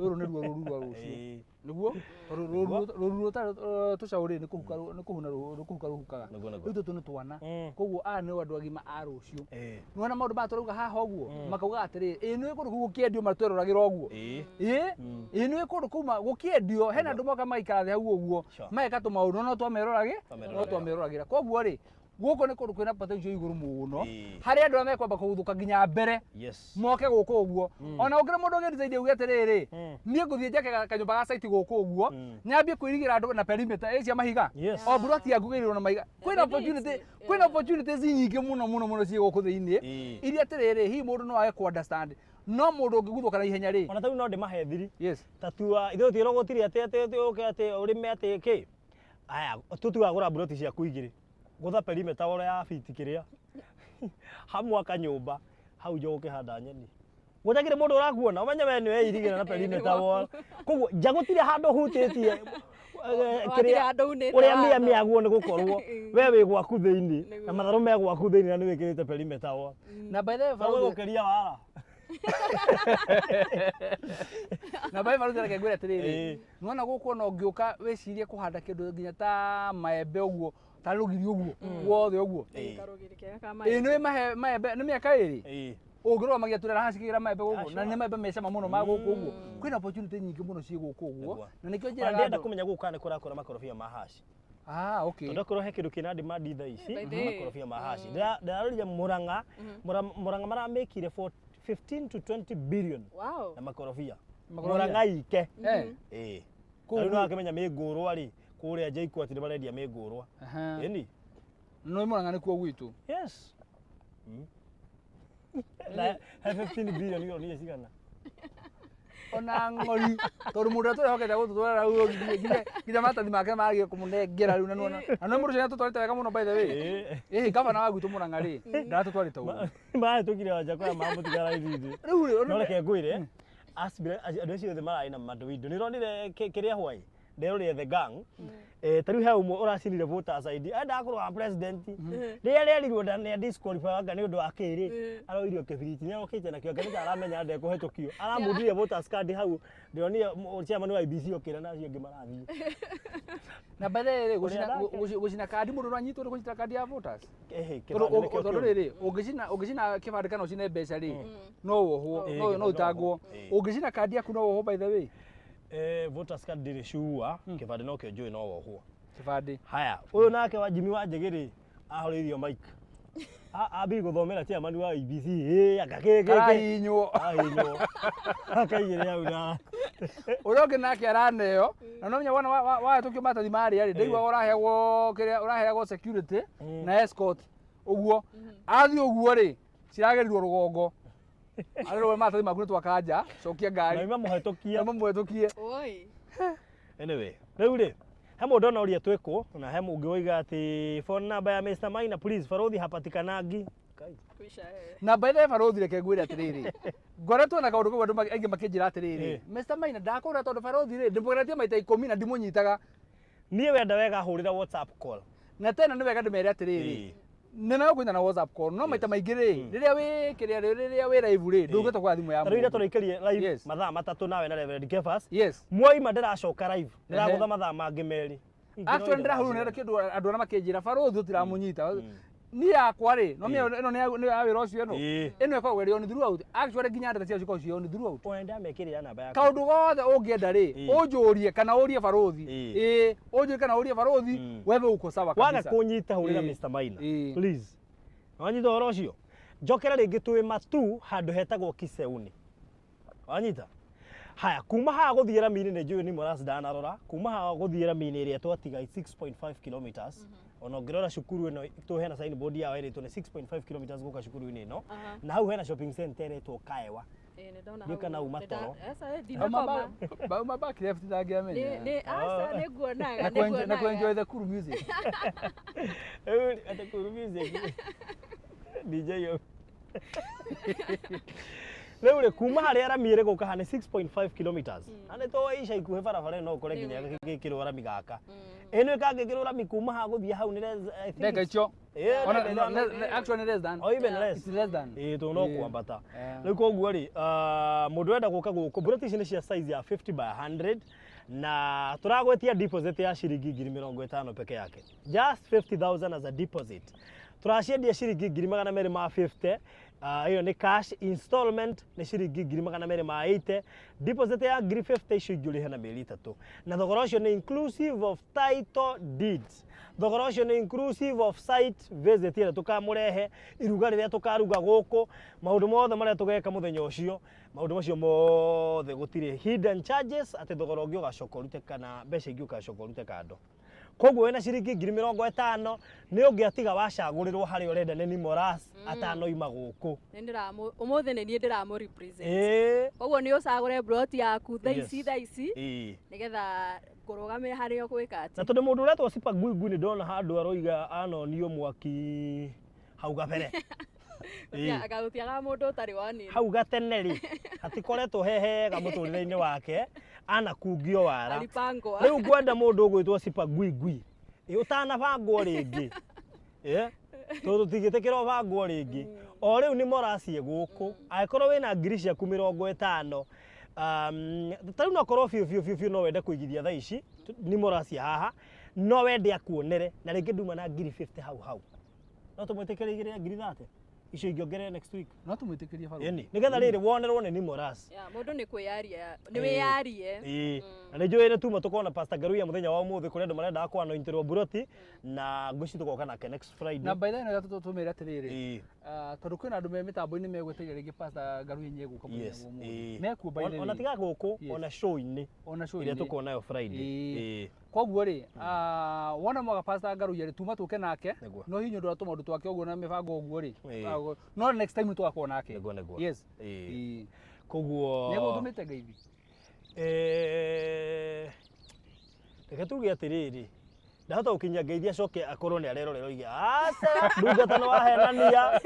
rũrũ nĩruo rũru rwa rũciũ Ĩĩ. nĩguo tondũ rũru rũtarĩ tũcaũ rĩ nĩ kũhuka nĩ kũhuna nĩ kũhuka rũhukaga Nĩguo, nĩguo. rĩu tũtũ nĩ twana koguo aya nĩo andũ agima a rũciũ Ĩĩ. nĩwona maũndũ maya tũrauga haha ũguo makauga atĩrĩrĩ ĩĩ nĩ kũndũ kũu gũkĩendio matweroragĩra ũguo Ĩĩ. ĩĩ ĩĩ nĩ kũndũ kuma gũkĩendio hena andũ moka magaikara thĩ hau ũguo Sure. mageka tũmaũndũ no twameroragĩ no Twameroragĩra. twameroragĩra koguo rĩ gũkũ nĩ kũndũ kwĩna potential igũrũ mũno Ĩĩ. harĩa andũ arĩa mekwamba kũguthũka nginya mbere Yes. moke gũkũ ũguo ona ũngĩra mũndũ ũngĩdecide uge atĩrĩrĩ niĩ ngũthiĩ njake kanyũmba ga site gũkũ ũguo nyambie kwĩrigĩra andũ na perimeter ĩ cia mahiga Yes. o mburoti yaku ĩirwo na mahiga kwĩna opportunity kwĩna opportunities nyingĩ mũno mũno mũno ciĩ gũkũ thĩinĩ Ĩĩ. iria atĩrĩrĩ hihi mũndũ no age ku understand no mũndũ ũngĩguthũka na ihenya rĩ Ona ta rĩu no ndĩmahe thiri yes ta tua ithuĩ twĩrwo gũtirĩ atĩ atĩ atĩ ũke atĩ ũrĩme atĩ kĩ aya tũtuaga gũra mburoti ciaku igĩrĩ gũtha perimeter woro ya biti kĩrĩa hamwaka nyũmba hau nja ũkĩhanda nyeni gũtakĩrĩ mũndũ ũrakuona ũmenye we nĩ weirigĩra na perimeter wall koguo nja gũtirĩ handũ hutĩtie Watirĩ handũ unĩte ũrĩa mĩa watho. mĩaguo nĩ gũkorwo we wĩ gwaku thĩinĩ na Nĩguo. matharũ me gwaku thĩinĩ na nĩ wĩkĩrĩte perimeter wall. Na by the way No barũthi gũkĩria wara. Na by the way barũthi reke ngwĩre atĩrĩrĩ, Ĩĩ. nĩwona gũkũ ona ũngĩũka wĩcirie kũhanda kĩndũ nginya ta maembe ũguo, ta rũgiri ũguo wothe ũguo. Ĩĩ. Karũgiri kega ka Ĩĩ maembe. nĩ mahe maembe nĩ mĩaka ĩrĩ Ĩĩ. ũngĩrũgamagia tũrera haha cikĩgĩra maembe gũkũ na Sure. nĩ maembe me cama mũno ma gũkũ ũguo. Kwĩna opportunity nyingĩ mũno ciĩ gũkũ ũguo Nĩguo. na nĩkĩo Ona njĩraga ndĩrenda andũ. kũmenya gũkũ kana nĩ kũrakũra makorobia ma haci. Ah, okay. Tondũ akorwo he kĩndũ kĩna demand thaa ici By the way. makorobia ma haci. Ndĩrarorire Murang'a, Murang'a maramĩkire for 15 to 20 billion Wow. na makorobia. Makorobia. Murang'a ike. Eh. Ĩĩ. Kũu Na rĩu gwĩ- nĩwakĩmenya mĩngũrwa rĩ kũrĩa JKUAT nĩ marendia mĩngũrwa. Aha. Ĩni. No Murang'a nĩkuo gwitũ. Yes. Na he 15 billion ĩyo nĩ cigana? Ona ng'ori tondũ mũndũ ũrĩa tũrehokete gũtũtwara rĩu nginya maratathi make maragia kũmũnengera rĩu na nĩwona na nĩ mũndũ ũcio nĩatũtwarĩte wega mũno by the way. Ĩĩ. Ĩĩ gavana wa gwitũ Murang'a rĩ ndaratũtwarĩte ũguo. Mahĩtũkire Wanjakoya mamũtiga raithindi. Rĩu rĩ No reke ngwĩre andũ acio othe mararĩ na mandũ indo nĩ ũronire kĩrĩa hwai nderorire the gang. Ta rĩu he ũmwe ũracinire voters ID endaga kũrũgama president rĩrĩa rĩerirwo nĩ disqualify anga nĩ ũndũ wa kĩrĩ aroirio kĩbiriti nĩ arokĩte nakĩo anga nĩ ta aramenya ndekũhetũkio aramundire voters card hau ndĩronire chairman wa IEBC okĩra na acio angĩ marathiĩ. Na by the way rĩ Ũrĩa nake. gũcina kandi mũndũ no anyitwo nĩ gũcina kandi ya voters. Ĩhĩ, Tondũ kĩbandĩ nĩkĩo tondũ kĩũru. rĩrĩ ũngĩcina kĩbandĩ kana ũcine mbeca rĩ no wohwo, Ĩĩ, no kĩbandĩ no no ũtangwo. wohwo. Ĩĩ. Ũngĩcina kandi yaku no wohwo by the way. Voters card ndĩrĩ sure kĩbandĩ nokĩo njũĩ no wohwo. Kĩbandĩ. Haya, ũyũ nake wa Jimmy wa Njĩgĩrĩ ahũrĩirio mic. Ambiri gũthomera chairman wa IEBC, ĩ anga kĩ kĩ kĩ. Karahihinywo. Ahihinywo. Akaigĩrĩra hau na Ũrĩa ũngĩ nake araneo na no menya wona wahĩtũkio maratathi marĩa rĩ ndaiguaga ũraheagwo kĩrĩa ũraheagwo security na escort ũguo athiĩ ũguo rĩ ciragerirwo rũgongo arĩrwo maratathi maku nĩ twakanja cokia na ngari ima mũhetũkia. na mamũhetũkie. Oi. Anyway, rĩu rĩ he mũndũ ona ũria twĩkũ na he mũngĩ woiga atĩ phone number ya Mr. Maina please barothi hapatikanangi. Kai. Kuisha eh. Na by the way barothi reke ngwĩre atĩrĩrĩ ngoretwo na kaũndũ kau andũ aingĩ makĩnjĩra atĩrĩrĩ Ĩĩ. Mr. Maina ndakũra tondũ barothi rĩ ndĩmũgeretie maita ikũmi na ndimũnyitaga. Niĩ wenda wega hũrĩra WhatsApp call. Na tena nĩ wega ndĩmere atĩrĩrĩ Ĩĩ. nĩ nayo kũnyita na WhatsApp call no maita maingĩ rĩ rĩrĩa wĩ kĩrĩa rĩrĩa wĩ live rĩ ndũngĩhota kuoya thimũ ya Ta rĩu ira mũndũ. tũraikarie live Yes. mathaa matatũ nawe na Reverend Kefas. Yes. Mwaima ndĩracoka live. Ndĩragũtha Ehe. mathaa mangĩ merĩ. Actually ndĩrahũrwo nĩ kĩndũ andũ arĩa makĩnjĩra barothi ũtiramũnyita niĩ yakwa rĩ no mĩe ĩno nĩ ya wĩra ũcio ĩno Ĩĩ. ĩno ĩkoragwo ĩrĩ on throughout actually nginya ndata ciao cikoragwo ciĩ on throughout. Ona ndamekĩrĩra namba yakwa. Kaũndũ gothe ũngĩenda rĩ Ĩĩ. ũnjũrie kana ũrie barothi. Ĩĩ. Ĩĩ ũnjũrie kana ũrie barothi wewe uko sawa Waga kabisa. kũnyita hũrĩra Ĩĩ. Mr. Maina. Ĩĩ. Please. Wanyita ũhoro ũcio? Njokera rĩngĩ twĩ Matu handũ hetagwo Kiseuni. Wanyita? Haya, kuma haha gũthiĩ rami-inĩ nĩ njũĩ nĩ Moras ndanarora, kuma haha gũthiĩ rami-inĩ ĩrĩa twatiga 6.5 kilometers. Ona ũngĩrora cukuru ĩno tũ hena signboard yao ĩrĩtwo nĩ 6.5 kilometers gũka cukuru-inĩ ĩno. Aha. Na hau hena shopping center ĩretwo Kaewa. Ĩĩ nĩ ndona Ndiũĩ kana hau. uma Nĩ nda- toro. Aca ĩ ndinakoma. Bauma back left ndangĩamenya. Nĩ aca nĩ nguonaga Na nĩ kũ enjoy nguonaga. the cool music. Rĩu atĩ kuru music. DJ yo. Rĩu rĩ kuma harĩa rami ĩrĩ gũka haha nĩ 6.5 kilometers. Na nĩ toĩ ica ikuhĩ barabara ĩno no ũkore nginya gĩkĩrwo rami gaka. Ĩno ĩkangĩkĩrwo rami kuma haha gũthiĩ hau nĩ less, I think Ndeka it's- icio. Ĩĩ, Ona ndeka no, ithano. actually less than. Or even less. It's less than. Ĩĩ tondũ no Ĩĩ. kwambata. Yeah. Rĩu koguo rĩ, mũndũ ũrenda gũka gũkũ, mburoti ici nĩ cia size ya 50 by 100 na tũragwetia deposit ya ciringi 50,000 peke yake. Just 50,000 as a deposit. Tũraciendia ciringi 250,000. Ĩyo nĩ cash installment nĩ ciringi 280,000. Deposit ya 50,000 icio ingĩ ũrĩhe na mĩeri ĩtatũ. Na thogora ũcio nĩ inclusive of title deeds. Thogora ũcio nĩ inclusive of site visit ĩrĩa tũkamũrehe, iruga rĩrĩa tũkaruga gũkũ, maũndũ mothe marĩa tũgeka mũthenya ũcio, maũndũ macio mothe gũtirĩ hidden charges atĩ thogora ũngĩ ũgacoka ũrute kana mbeca ingĩ ũgacoka ũrute kando. Koguo wĩna ciringi 50,000 nĩ ũngĩatiga wacagũrĩrwo harĩa ũrenda nĩ Nimoras atanoima gũkũ. Nĩ ndĩramũ ũmũthĩ nĩ niĩ ndĩramũ represent. Ĩĩ. Koguo nĩ ũcagũre plot yaku thaa ici Yes. thaa ici Ĩĩ. nĩgetha ngũrũgamĩre harĩa ũgwĩka Na atĩ. tondũ mũndũ ũretwo Sipa Ngui Ngui nĩ ndona handũ aroiga anonio mwaki hau gabere. Ĩĩ. Agagũtiaga mũndũ ũtarĩ wa nini. Hau gatene rĩ, hatikoretwo he hega mũtũrĩre-inĩ wake, anakungio wara. Alipangwa. Rĩu ngwenda mũndũ ũgwĩtwo Sipa Ngui Ngui. Ĩ, ũtanabangwo rĩngĩ. Ĩ, tondũ tũtingĩtĩkĩra ũbangwo rĩngĩ. O rĩu nĩ moracie gũkũ. Angĩkorwo wĩna ngiri ciaku 50, ta rĩu no korwo biũ biũ biũ biũ no wende kũigithia thaa ici, nĩ moracie haha, no wende akuonere, na rĩngĩ nduma na ngiri 50 hau hau. No tũmwĩtĩkĩre igĩrĩ ngiri 30? Icio ingĩ ongerere next week. No tũmwĩtĩkĩrie barũthi. Ĩni, nĩgetha rĩrĩ wonerwo nĩ Nimoras. Yeah, mũndũ nĩ kwĩyaria, nĩ wĩyarie. Ĩĩ. Na nĩ njũĩ nĩ tuma tũkona Pastor Ngaruiya mũthenya wa ũmũthĩ kũrĩ andũ marendaga kũanointirwo mburoti na ngwĩciria tũgoka nake next Friday. Na by the way no tũmĩre atĩrĩrĩ. Ĩĩ. Tondũ kwĩna andũ me mĩtambo-inĩ megwetereire rĩngĩ Pastor Ngaruiya nĩegũka mũthenya Yes. wa ũmũthĩ. Ĩĩ. Mekuo by the way. Ona tiga gũkũ, Yes. ona show-inĩ. Ona show-inĩ. Ĩrĩa tũkonayo Friday. Ĩĩ. Ĩĩ. Koguo rĩ, wona mwaga Pastor Ngaruiya rĩ, tuma tũke nake, Nĩguo. no hihi nĩ ũndũ wa tũmaũndũ twake ũguo na mĩbango ũguo rĩ, Ĩĩ. No next time nĩtũgakorwo nake. Nĩguo, nĩguo. Yes. Ĩĩ. Ĩĩ. Koguo Nĩegũtũmĩte ngeithi? Reke tuge atĩrĩrĩ, ndahota gũkinyia ngeithi acoke akorwo nĩ arerorera oige, aca, ndungata nĩ wahenania.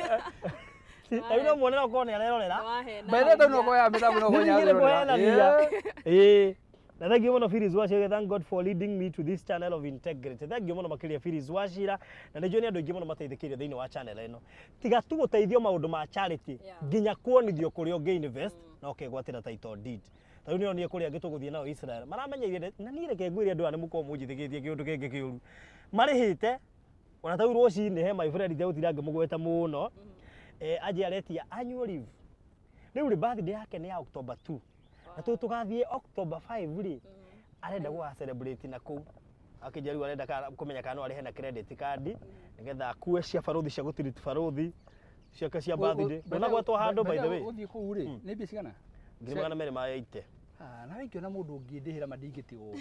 Ta rĩu no muone no korwo nĩ arerorera. Nĩwahenania. By the way, no korwo ya mĩtambo no korwo Nĩ nĩ arerorera. kũhenania. Ĩĩ. Ĩĩ. Na thank you mũno Phyllis Wachira, thank God for leading me to this channel of integrity. Thank you mũno makĩria Phyllis Wachira, na nĩ njũĩ nĩ andũ aingĩ mũno mateithĩkĩire thĩinĩ wa channel ĩno. Tiga tu gũteithio maũndũ ma charity, nginya kuonithio kũrĩa ũngĩ invest na ũkegwatĩra title deed. Ta rĩu nĩonire kũrĩa angĩ tũgũthiĩ nao Israel, maramenyeire, na niĩ reke ngwĩre andũ aya nĩ mũkorwo mũnjĩtĩkĩtie kĩũndũ kĩngĩ kĩũru. Marĩhĩte, ona ta rĩu rũcinĩ he my friend itegũtinda ngĩmũgweta mũno, anjia aretia annual leave. Rĩu rĩ birthday yake nĩ ya October 2. Na tũ tũgathiĩ October 5 rĩ, arenda gũga celebrate na kũu. Akĩnjĩra rĩu arenda kũmenya kana no arĩhe na credit card, nĩgetha akue cia barũthi cia gũtiriti barũthi, ciake cia birthday. Ndũnagwetwo handũ by the way. Ũthiĩ kũu rĩ, nĩ mbia cigana? Ngiri magana merĩ ma 80. Nawe ingĩona mũndũ ũngĩndĩhĩra ma ndingĩtigwo.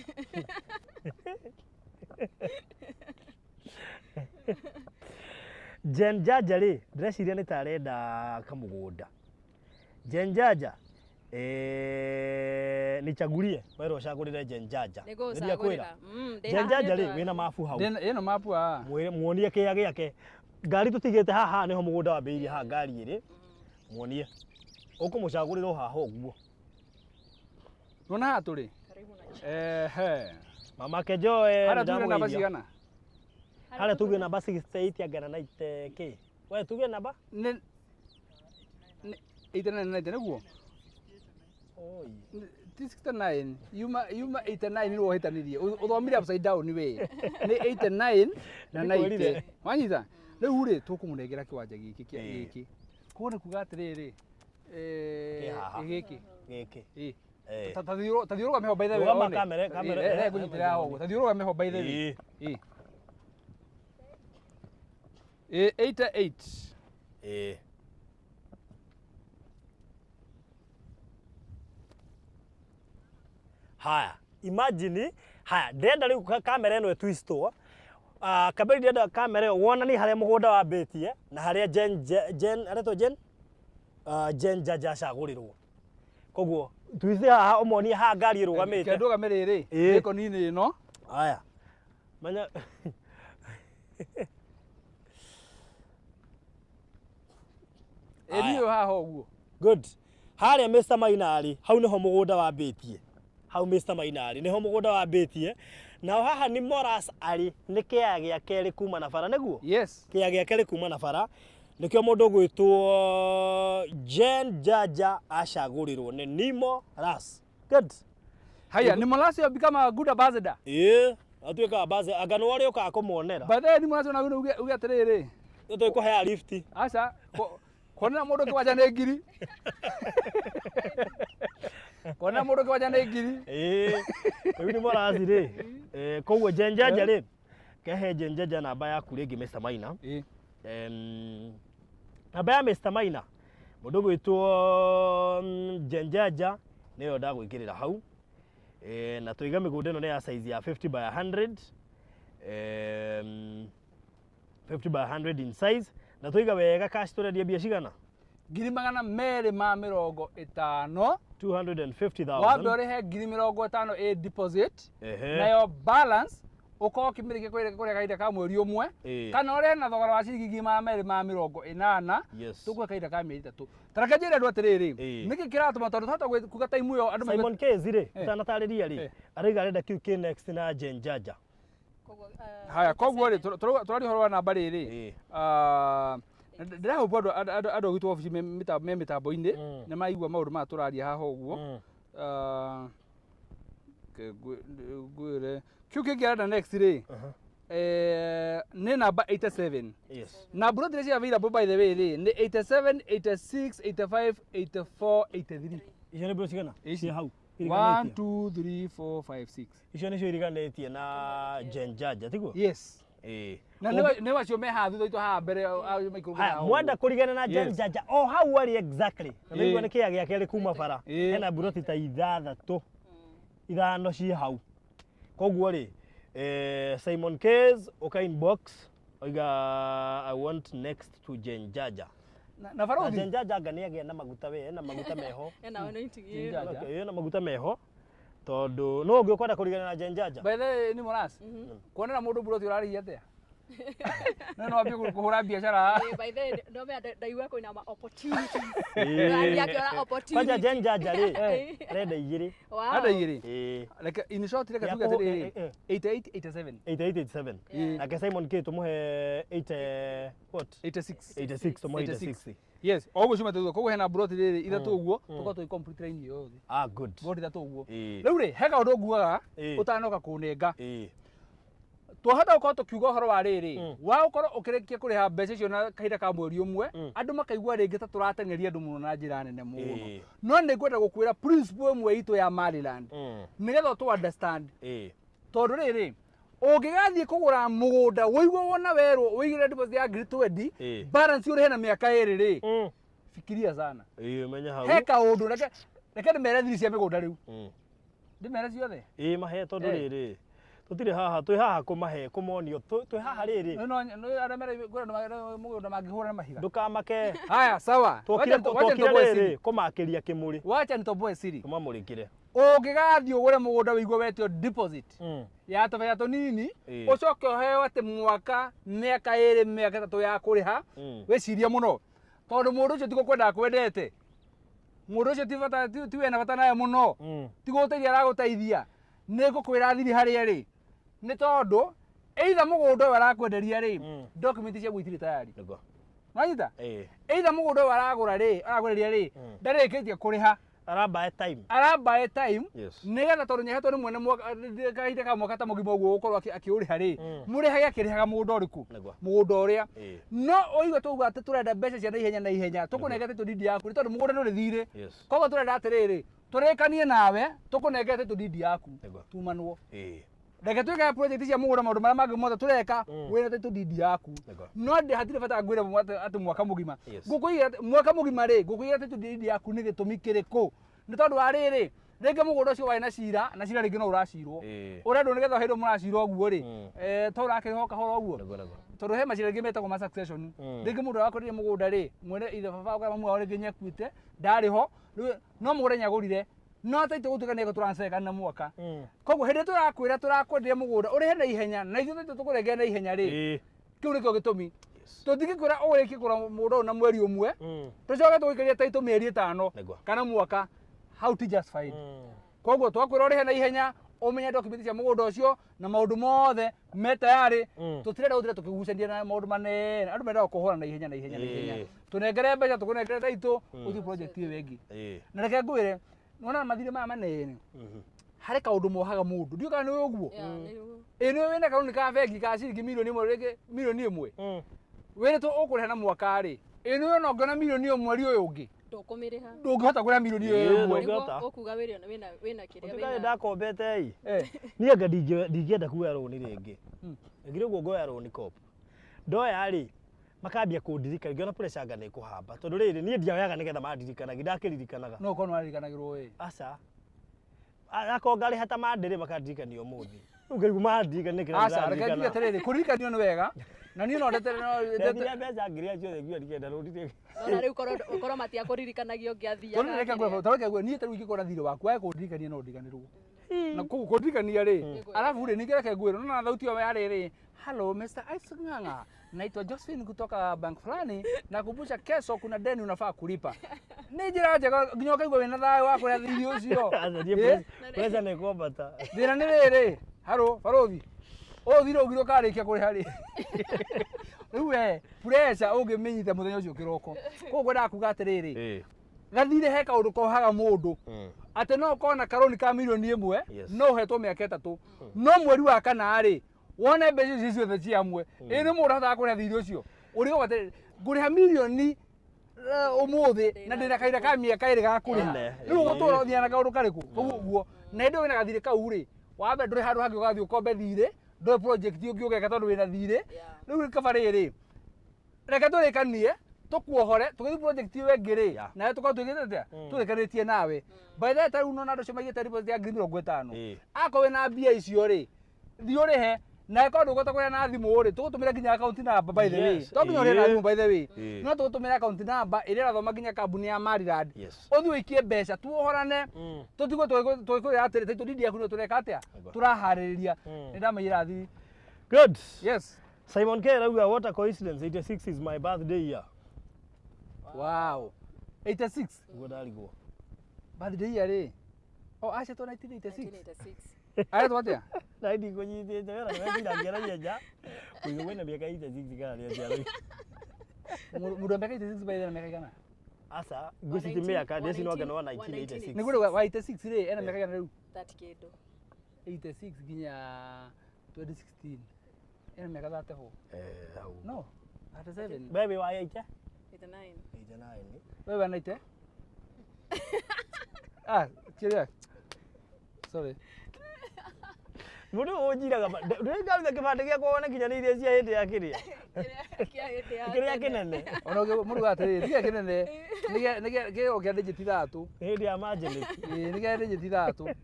Jen Jaja rĩ, ndĩreciria nĩ ta arenda kamũgũnda. Jen Jaja, nichagulie, werwo ũcagũrĩre Jen Jaja. Nĩngũgũcagũrĩra. Nĩndiakwĩra. Ndĩ Jen haha Jaja nĩ rĩ, ũndũ wĩna mabu hau. Ĩno mabu haha. Mwĩre, muonie kĩea gĩake. Ngari tũtigĩte haha nĩho mũgũnda wambĩrĩirie haha ngari ĩrĩ. Muonie. Ũkũmũcagũrĩra o haha ũguo. Nĩwona haha tũrĩ? Karibu na Ehe. Mama Kejoe, Harĩa tuge namba nĩndamũgeithia. cigana? Harĩa tuge namba 68 anga na 90 kĩ? We tuge namba? Nĩ 89 na 90 nĩguo? Oi. Ti 69, yuma 89 nĩ wohĩtanirie. Ũthomire upside down we. Nĩ 89 na Nĩkwĩrire. 90. Wanyita? Rĩu rĩ tũkũmũnengera kĩwanja gĩkĩ kĩa Ĩĩ. gĩkĩ. Koguo nĩ kuga atĩrĩrĩ, Kĩ haha. gĩkĩ. Gĩkĩ. Ĩĩ. Ĩĩ. Ta thiĩ ũrũgame ho by the way. Rũgama one. kamera, kamera, Ĩĩ, ngũnyitĩrĩra haha ũguo. Ta thiĩ ũrũgame ho by the way. Ĩĩ. Ĩĩ. Ĩĩ, 88. Ĩĩ. Haya, imagine, haya, ndĩrenda rĩu kamera ĩno ĩtwistwo. Kamberi ndĩrenda kamera ĩyo wonanie harĩa mũgũnda wambĩtie na harĩa Jen, Jen, Jen, aretwo Jen? Jen Jaja acagũrĩrwo. Koguo twist haha ũmonie haha ngari ĩrũgamĩte. Kĩndũ ndũgame rĩrĩ, Ĩĩ. ĩkoni-inĩ ĩno. Haya. Menya Ĩĩ, niĩ haha ũguo. Good. Harĩa Mr. Maina arĩ, hau nĩho mũgũnda wambĩtie. Hau Mr. Maina arĩ, nĩho mũgũnda wambĩtie. Nao haha ni Moras arĩ, nĩ kĩaya gĩa kerĩ kuma na bara, nĩguo? Yes. Kĩaya gĩa kerĩ kuma na bara. Nĩkĩo mũndũ ũgwĩtwo Jen Jaja acagũrĩrwo nĩ Nimo Ras. Good. Haya, Nimo Ras you become a good ambassador. Ĩĩ, atuĩka ambassador, anga nĩwe ũrĩa ũkaga kũmuonera. By the way, Nimo Ras ona uge atĩrĩrĩ. Nĩtũkũhea lift. Aca, kuonera mũndũ kĩwanja nĩ ngiri. Kuonera mũndũ kĩwanja nĩ ngiri. Ĩĩ, rĩu nĩ Moras rĩ. Koguo Jen Jaja rĩ, kehe Jen Jaja namba yaku rĩngĩ Mr. Maina. Ĩĩ. Namba ya Mr. Maina, mũndũ ũgwĩtwo Jen Jaja nĩyo ndagwĩkĩrĩra hau. Na tũiga mĩgũnda ĩno nĩ ya size ya 50 by 100. 50 by 100 in size. Na tũiga wega cash tũrendia mbia cigana? Ngiri magana merĩ ma mĩrongo ĩtano. 250,000. Wambe ũrĩhe ngiri mĩrongo ĩtano ĩ deposit. Ehe. Nayo balance Ũkorwo ũkĩmĩrĩkia kũrĩa kahinda ka mweri ũmwe, Ĩĩ. kana ũrĩhe na thogora wa ciringi 280,000. Yes. Tũkũhe kahinda ka mĩeri 3. Ta reke njĩre andũ atĩrĩrĩ, Ĩĩ. nĩkĩ kĩratũma tondũ twahota kuga time ĩyo andũ Simon Kezi rĩ, Eh. ũtanatarĩria rĩ, Eh. arauga arenda kĩu kĩ next na Jane Jaja. Koguo, Haya, koguo rĩ, tũraria ũhoro wa namba rĩrĩ. Ĩĩ. Ah, ndĩrahũmbwo andũ a gwitũ obici me mĩtambo-inĩ nĩ maigua maũndũ maya tũraria haha ũguo. Ah, ke ngwĩre kĩu kĩngĩ arenda next rĩ, nĩ namba 87. Yes. Na mburoti iria cia available, by the way rĩ, nĩ 87, 86, 85, 84, 83. Icio nĩ mburoti cigana? Ici. Ciĩ hau. 1, Iriganĩtie. 2, 3, 4, 5, 6. Icio nĩcio iriganĩtie na Jane Jaja, tiguo? Yes. Ĩĩ. Na nĩ wacio me haha thutha witũ, haha mbere maikũrũkĩte Haya, haha ũguo. mwenda kũrigana na Jane Yes. Jaja o hau arĩ exactly. Na nĩguo Ĩĩ. nĩ kĩea gĩa kerĩ kuma bara. Ĩĩ. Hena mburoti ta ithathatũ, ithano ciĩ hau. Koguo rĩ, Simon Case ũka inbox oiga, "I want next to Jane Jaja." Na Na barothi Jane Jaja anga nĩagĩa na maguta we, ena maguta meho. Ena anointing Jane ĩyo. Jaja. Okay, ena maguta meho. Tondũ no ũngĩ ũkwenda kũrigana na Jane Jaja. By the way, nĩ mũras kuonera mũndũ mburoti ũrarĩhia atĩa? No wambie kũhũra biacara. Eh, by the way, no mea ndaigua kwĩna ma opportunities. Ĩĩ. Ũrathiĩ akĩona Kwanja opportunity. Jane Jaja rĩ, Eh. arenda igĩrĩ. Wow. Anda igĩrĩ. Ĩĩ. Reke in short, reke Ya tuge atĩrĩrĩ, 88, 87. 88, 87. Ĩĩ. Nake Simon K tũmũhe 80 what? 86. 86, tũmũhe 86. Yes, o ũguo ciumĩte thutha. Koguo hena mburoti rĩrĩ ithatũ ũguo, tũkorwo tũgĩ complete line ĩyo yothe. Ah, good. Mburoti ithatũ ũguo. Ĩĩ. Rĩu rĩ, he kaũndũ nguaga Ĩĩ. ũtanoka kũnenga. Ĩĩ. Twahota gũkorwo tũkiuga ũhoro wa rĩrĩ wa gũkorwo ũkĩrĩkia kũrĩha mbeca icio na kahinda ka mweri ũmwe, andũ makaigua rĩngĩ ta tũrateng'eria andũ mũno na njĩra nene mũno. Ĩĩ. No nĩ ngwenda gũkwĩra principle ĩmwe itũ ya Maryland nĩgetha tũ understand. Tondũ rĩrĩ, ũngĩgathiĩ kũgũra mũgũnda wũigue wona werwo ũigĩre deposit ya ngiri 20, balance ũrĩhe na mĩaka 2 rĩ, fikiria sana. Ĩĩ, menya hau. He kaũndũ, reke ndĩmere thiri cia mĩgũnda rĩu. Ndĩmere ciothe. Ĩĩ, mahe tondũ Eh. rĩrĩ, tũtirĩ haha, twĩ haha kũmahe kũmonio, twĩ haha rĩrĩ. No arĩa mere kwĩna andũ mũgũnda mangĩhũra na mahiga. Ndũkamake. Haya, sawa. Twokire Wacha twokire nitoboe rĩrĩ siri. kũmakĩria kĩmũrĩ. Wacha nitoboe siri. Tũmamũrĩkĩre. Ũngĩgathiĩ ũgũre mũgũnda wĩigue wetio deposit ya tũbeca tũnini, ũcoke ũheo atĩ mwaka, mĩaka 2, mĩaka 3 ya kũrĩha, wĩcirie mũno, tondũ mũndũ ũcio ti gũkwenda akwendete. Mũndũ ũcio ti bata, ti wena bata nawe mũno, ti gũgũteithia aragũteithia. Nĩ ngũkwĩra thiri harĩa rĩ, nĩ tondũ either mũgũnda ũyũ arakwenderia rĩ, document ciaguo itirĩ tayari. Nĩguo. Wanyita? Ĩĩ. Either mũgũnda ũyũ aragũra rĩ, arakwenderia rĩ, ndarĩkĩtie kũrĩha. Arambae time. Arambae time. Yes. Nĩgetha tondũ nĩahetwo nĩ mwene kahinda ka mwaka ta mũgima ũguo gũkorwo akĩũrĩha rĩ, mũrĩhage akĩrĩhaga mũgũnda ũrĩkũ? Nĩguo. Mũgũnda ũrĩa. Ĩĩ. No ũigue tũuga atĩ tũrenda mbeca cia naihenya naihenya, tũkũnengere title deed yaku nĩ tondũ mũgũnda ndũrĩ thirĩ. Yes. Koguo tũrenda atĩrĩrĩ, tũrĩkanie nawe tũkũnengere title deed yaku. Nĩguo. Tumanwo. Ĩĩ. Reke twĩkage project cia mũgũnda, maũndũ marĩa mangĩ mothe tũreka wĩna title deed yaku. Nĩguo. No ndĩ hatirĩ bata ngwĩre atĩ mwaka mũgima. Yes. Ngũkũigĩra mwaka mũgima rĩ, ngũkũigĩra title deed yaku nĩ gĩtũmi kĩrĩkũ? Nĩ tondũ wa rĩrĩ, rĩngĩ mũgũnda ũcio warĩ na cira, na cira rĩngĩ no ũracirwo. Ũrendwo nĩgetha hĩndĩ mũracira ũguo rĩ, to ũrakĩrĩha o kahora ũguo. Nĩguo, nĩguo. Tondũ he macira rĩngĩ metagwo ma succession. Rĩngĩ mũndũ arakwenderia mũgũnda rĩ, mwene ithe, baba kana mamu wao rĩngĩ nĩakuĩte, ndarĩ ho rĩu, no mũgũnda nĩagũrire, no taitũ gũtuĩka nĩ transfer kana mwaka. Koguo hĩndĩ ĩrĩa tũrakwĩra tũrakwenderia mũgũnda ũrĩhe na ihenya na ithuĩ taitũ tũkũrengere na ihenya rĩ, kĩu nĩkĩo gĩtũmi. Tũtingĩkwĩra ũrĩkie kũgũra mũgũnda ũyũ na mweri ũmwe, tũcoke tũgũikarie taitũ mĩeri 5 kana mwaka. Hau ti justified. Koguo twakwĩra ũrĩhe na ihenya, ũmenye document cia mũgũnda ũcio na maũndũ mothe me tayarĩ. Tũtirenda gũtinda tũkĩgucania na maũndũ manene. Andũ mendaga kũhũra na ihenya na ihenya na ihenya. Tũnengere mbeca, tũkũnengere taitũ, ũthiĩ project ĩyo ĩngĩ. Na reke ngwĩre, nĩwona mathirĩ maya manene, harĩ kaũndũ mohaga mũndũ, ndiũĩ kana nĩ ũĩ ũguo. Yeah, nĩguo. Ĩ nĩ wĩna karũni ka bengi ka ciringi mirioni 1, rĩngĩ mirioni 1 wĩrĩtwo ũkũrĩha na mwaka rĩ, ĩ nĩ wona ũngĩona mirioni 1 mweri ũyũ ũngĩ, Ndũkũmĩrĩha. ndũngĩhota kũrĩha mirioni ĩyo Ĩĩ, ĩmwe. ndũngĩhota. Nĩguo ũkuga wĩna kĩrĩa Ũtuĩka wĩna ndakombete ĩ. Eh. Niĩ anga ndingĩenda kuoya rũni rĩngĩ. Ngire ũguo ngoya rũni kop. Ndoya rĩ, makambia kũndirikana, ngĩona pressure anga nĩ ĩkũhamba. Tondũ rĩrĩ, niĩ ndiaoyaga nĩgetha mandirikanagie, ndakĩririkanaga. No ũkorwo nĩwaririkanagĩrwo ĩ. Aca. Akorwo ngarĩha ta mandĩrĩ makandirikania ũmũthĩ. Rĩu ngaigua mandirikania nĩkĩo Aca, reke njuge atĩrĩrĩ, kũririkanio nĩ wega na niĩ no ndetere no Ndethire mbeca ngiri ciothe ngiuga ndikenda rũni rĩngĩ. Nona rĩu korwo matiakũririkanagia ũngĩathiaga Tondũ reke kĩrĩa. ngwĩre, tondũ reke ngwĩre, niĩ ta rĩu ingĩkorwo na thirĩ waku wage kũndirikania no ndiganĩrwo. Na koguo kũndirikania rĩ, alafu rĩ ningĩ reke ngwĩre, nona thauti ĩyo yarĩ rĩ, "Hello Mr. Isaac Ng'ang'a, naitwa Josephine kutoka bank fulani, nakumbusha kesho kuna deni unafaa kulipa." Nĩ njĩra njega nginya ũkaigua wĩna thayũ wa kũrĩa thiri ũcio. Aca, pressure nĩ kwambata. Thĩna nĩ rĩrĩ, haro barothi, ũthire ũgire ũkarĩkia kũrĩha rĩ? Rĩu we pressure ũngĩmĩnyita mũthenya ũcio kĩroko. Koguo ngwendaga kuga atĩrĩrĩ, gathirĩ he kaũndũ kohaga mũndũ atĩ no ũkorwo na karũni ka mirioni 1, no ũhetwo mĩaka 3, no mweri wa kana rĩ, wone mbeca icio ciothe ci hamwe. Ĩ nĩ mũndũ ahotaga kũrĩha thirĩ ũcio ũrĩ atĩrĩrĩ, ngũrĩha mirioni ũmũthĩ na ndĩna kahinda ka mĩaka 2 ga kũrĩha. 4. Rĩu ũgũtũra ũthiaga na kaũndũ karĩkũ? Koguo ũguo na hĩndĩ ĩyo wĩna gathirĩ kau rĩ, wa mbere ndũrĩ handũ hangĩ ũgathiĩ ũkombe thirĩ, ndũrĩ project ũngĩ ũgeka tondũ wĩna thirĩ. Rĩu kaba rĩrĩ, reke tũrĩkanie tũkuohore tũgĩthiĩ project ĩyo ĩngĩ rĩ, nawe tũkorwo twĩkĩte atĩa, tũrĩkanĩtie nawe. By the way, ta rĩu nona andũ acio maigĩte deposit ya 50,000. Akorwo wĩna mbia icio rĩ, thiĩ ũrĩhe, na ĩkorwo ndũkũhota kũrĩha na thimũ rĩ, tũgũtũmĩra nginya account number. By the way, to nginya ũrĩhe na thimũ, by the way, no tũgũtũmĩra account number ĩrĩa ĩrathoma nginya kambuni ya Maryland, ũthiĩ ũikie mbeca tuohorane, tũtigwo tũgĩkwĩra atĩrĩ title deed yaku nĩyo tũreka atĩa, tũraharĩrĩria. Nĩ ndamaigĩra thiri. Good. Yes. Simon K arauga, "What a coincidence, 86 is my birthday year." Wow, 86? Niguo ndarigwo. Birthday year rĩ, oh, acetwo 1986? 1986. Aretwo atĩa? Na ndikũnyitĩte wena nĩwetira ngĩaragia nja kũigua wĩna mĩaka 86 kana nĩ atĩa rĩu. Mũndũ wa mĩaka 86 by the way, mĩaka igana? Aca, ngwĩciria ti mĩaka ndeci no anga nĩ wa 1986. Nĩ kwĩrwo wa 86 rĩ, ena mĩaka igana rĩu? 30 kĩndũ. 86 nginya 2016 ena mĩaka 34. Eh, hau. No, 37. Wewe wa 80? 89. 89. Wewe wanaite ah kĩrĩa, sorry. Mũndũ ũyũ ũnjiraga ndĩngaruta kĩbandĩ gĩakwa wone nginya nĩ iria cia hĩndĩ ya kĩrĩa Kĩa hĩndĩ ya kĩrĩa tene. kĩnene. Ona mũndũ uga atĩrĩrĩ, tiga kĩnene, nĩ kĩo kĩa digit 3. Hĩndĩ ya manjĩnĩki. Ĩĩ, nĩ kĩa digit 3.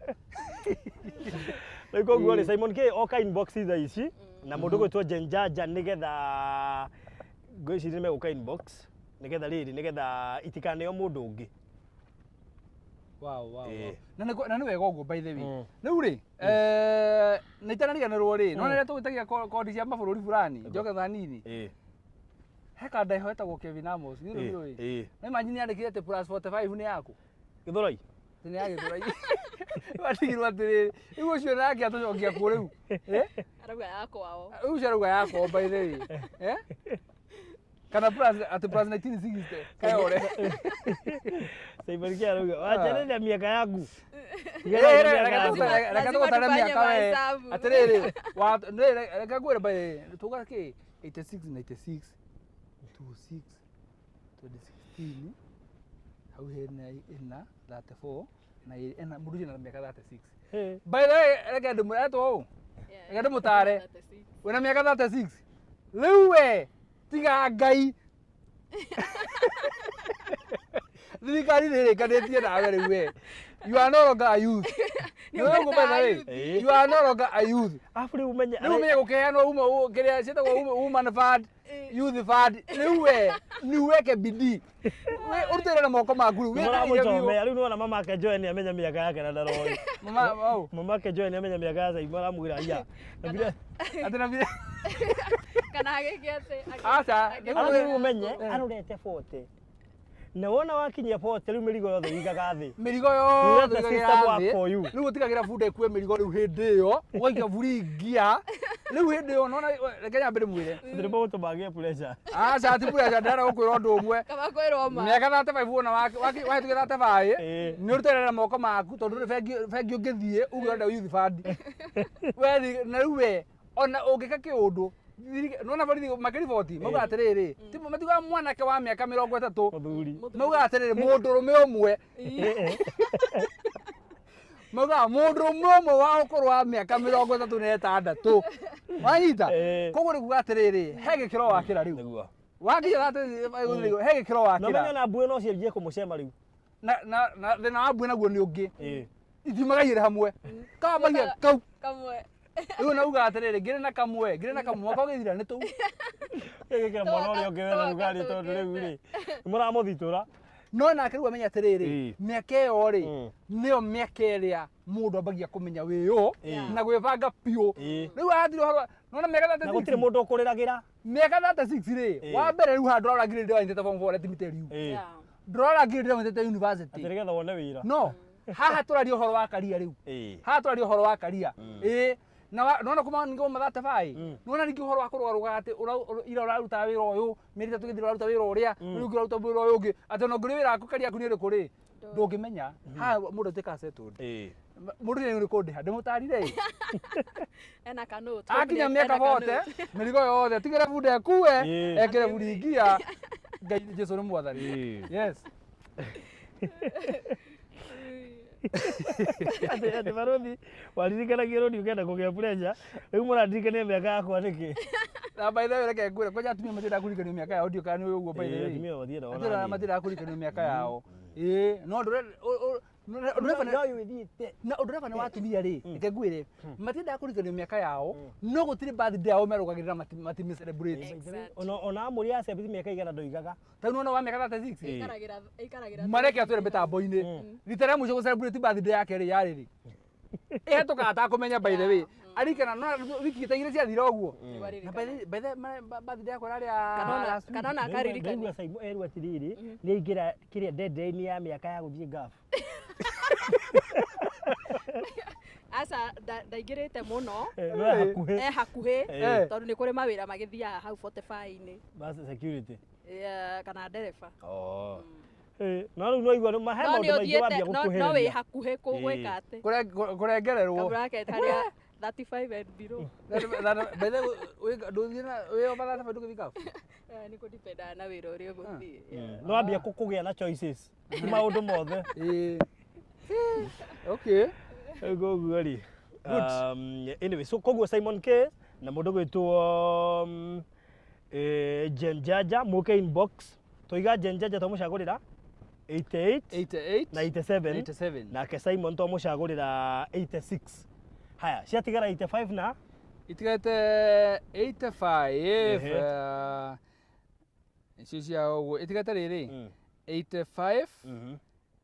Rĩu koguo rĩ, Simon K oka inbox thaa ici na mũndũ gwĩtwo Jenjaja, nĩgetha ngwĩciria nĩ megũka inbox nĩgetha rĩrĩ, nĩgetha itikaneo mũndũ ũngĩ. Wow. Na nĩ wega ũguo, by the way. Rĩu rĩ, na itanariganĩrwo rĩ, nona rĩrĩa tũgĩtagia kondi cia mabũrũri fulani, njoke thanini, he kanda ĩho ĩtagwo Kevin Amos, nĩ rũĩ? Ĩĩ. No imagine yandĩkire atĩ plus 45 nĩ yaku. Gĩthũrai. Atĩ nĩ ya Gĩthũrai. Watigirwo atĩrĩrĩ, rĩu ũcio nake atũcokia kũ rĩu? Eh? Arauga ya kwao. Rĩu ũcio arauga yakwa, by the way. Eh? Kana plus atĩ plus 1960 kayore. Simon K arauga wanjarĩria mĩaka yaku. Eh, reke reke Lazima tũgũtare tufanye mĩaka we. mahesabu. Atĩrĩrĩ, reke ngwĩre, by the way, tuga kĩ 86, 96, 26, 2016, hau hena ĩna 34 na ena mũndũ ũcio na mĩaka 36. By the way, reke ndĩmwĩre etwo ũũ. Reke ndĩmũtare. 36. Wĩna mĩaka 36 rĩu, we tiga Ngai, thirikari nĩ ĩrĩkanĩtie nawe rĩu. We, you are no longer a youth. Nĩ ũguo, by the way, you are no longer a youth. Arabu rĩu ũmenye Rĩu ũmenye gũkĩheanwo uma kĩrĩa ciĩtagwo woman fund, youth fund. Rĩu we nĩ weke bidii. We ũrute wĩra na moko maku rĩu. Wĩtarĩrie biũ. Mũramũcomea rĩu nĩwona mama ake Joy nĩ amenya mĩaka yake na ndaroĩ. Mama au? Mama ake Joy nĩ amenya mĩaka ya Simon, aramwĩra iya na vile. Atĩ na vile. Kana agĩke atĩ Aca, Arabu rĩu ũmenye arorete 40 na wona wakinyia 40 rĩu mĩrigo yothe ũigaga thĩ. Mĩrigo yothe Let the ũigagĩra system work thĩ. for you. Rĩu ũtigagĩra bunda ĩkue mĩrigo. Rĩu hĩndĩ ĩyo ũgaikia buringia. Rĩu hĩndĩ ĩyo nona, reke nyambe ndĩmwĩre. Ndĩrĩ mũgũtũma agĩe pressure. Aca, ti pressure, ndĩrenda gũkwĩra ũndũ ũmwe. Kaba kwĩrwo ma. Mĩaka 35 wona wahĩtũkia 35, nĩ ũrutĩra na moko maku, tondũ ndũrĩ bengi ũngĩthiĩ uge ũrenda youth fund. We na rĩu we ona ũngĩka kĩũndũ, nona borithi makĩriboti mauga atĩrĩrĩ, matiugaga mwanake wa mĩaka 30. Mũthuri. Maugaga atĩrĩrĩ, mũndũrũme ũmwe, maugaga mũndũrũme ũmwe wa ũkũrũ wa mĩaka 36, wanyita? Koguo nĩ kuga atĩrĩrĩ, he gĩkĩro wakĩra rĩu. Nĩguo. Wakinya 35, he gĩkĩro Na ũmenye wakĩra. na mbuĩ no cianjie kũmũcema rĩu. Na thĩna wa mbuĩ naguo nĩ ũngĩ. Itiumaga igĩrĩ hamwe, kambagia kau. Kamwe. Rĩu nauga atĩrĩrĩ, ngĩrĩ na kamwe, ngĩrĩ na kamwe, mwaka ũgĩthira nĩ tũu. Gĩkĩra mwana ũrĩa ũngĩ wena Twaka rugari tondũ rĩu tũkĩte. rĩ mũramũthitũra. No nake rĩu amenye atĩrĩrĩ, Ĩĩ. mĩaka ĩyo rĩ, nĩyo mĩaka ĩrĩa mũndũ ambagia kũmenya wĩũ na gwĩbanga biũ. Rĩu ahatire ũhoro nona mĩaka Na gũtirĩ 36, mũndũ ũkũrĩragĩra. Mĩaka 36 rĩ, wa mbere rĩu haha ndũrora grade wanyitĩte form 4, let me tell you. Ndũrora grade wanyitĩte university. Atĩ nĩgetha wone wĩra. No haha tũraria ũhoro wa karia rĩu. Haha tũraria ũhoro wa karia, ĩĩ, na nona kuma ningĩ uma 35, nona ningĩ ũhoro wa kũrũgarũga atĩ ira ũrarutaga wĩra ũyũ, mĩeri 3 ĩgĩthira ũraruta wĩra ũrĩa, rĩu ũngĩ ũraruta wĩra ũyũ ũngĩ, atĩ ona ũngĩũria wĩra waku karia yaku nĩ ĩrĩkũ rĩ, ndũngĩmenya. Haha mũndũ atuĩkaga settled. Mũndũ nĩ kũndĩha ndĩmũtarire ĩ. Ena kanote. Akinya mĩaka 40, mĩrigo yothe tigĩre bunda ĩkue, ekĩre buringia. Ngai Jesu nĩ mwathani. Yes. Atĩ barũthi waririkanagia rũni ũkenda kũgĩa pressure, rĩu mũrandirikania mĩaka yakwa nĩkĩ? Na by the way, reke ngwĩre, kwanja atumia matiendaga kũririkanio mĩaka yao, ndiũĩ kana nĩ ũĩ ũguo, by the way. Atumia mathiendaga ona Atumia hanini. matiendaga kũririkanio mĩaka yao, ĩĩ, no ndũre ũndũ ũrĩa bana No ĩthiĩte. Na ũndũ ũrĩa bana wa atumia rĩ, reke ngwĩre, matiendaga kũririkanio mĩaka yao, no gũtirĩ birthday yao merũgagĩrĩra matimi celebrate. Ona amũri a service mĩaka igana ndoigaga. Ta rĩu nĩwona wa mĩaka 36 Ĩikaragĩra ĩikaragĩra. Mareke atwĩre mĩtambo-inĩ rita rĩa mũico gũ celebrate birthday yake rĩ yarĩ rĩ, ĩhetũkaga atakũmenya, by the way, arikana no wiki ta 2 ciathira ũguo. Na by the birthday yakwa ĩrarĩ ya last week. Kana ona akaririkania. Ndaigua Simon erwo atĩrĩrĩ, nĩ aingĩra kĩrĩa deadline ya mĩaka ya gũthiĩ ngabu. Aca, ndaingĩrĩte mũno. No e hakuhĩ. E hakuhĩ, tondũ nĩ kũrĩ mawĩra magĩthiaga hau 45-inĩ. Bus security. Yeah, kana ndereba. Oh. No rĩu no igua he No nĩ maũndũ maingĩ wambia ũthiĩte, no wĩ gũkuhĩrĩria. hakuhĩ gwĩka atĩ Kũrengererwo. Kabracket harĩa 35 and below. By the way, ndũthiĩ na wĩ over 35 ndũgĩthiĩ ngabu? Nĩ kũdipendaga na wĩra ũrĩa ũgũthiĩ. Yeah. No wambia kũgĩa na choices. Ti maũndũ mothe. Ĩĩ. Okay. Rĩu koguo rĩ. Anyway, so koguo Simon K na mũndũ gwĩtwo Jen Jaja mũke inbox. Tũiga Jen Jaja twamũcagũrĩra 88 88 na 87. 87. Nake Simon twamũcagũrĩra 86. Haya, ciatigara 85 na Itigaite 85. Icio cia ũguo itigaite rĩrĩ, 85,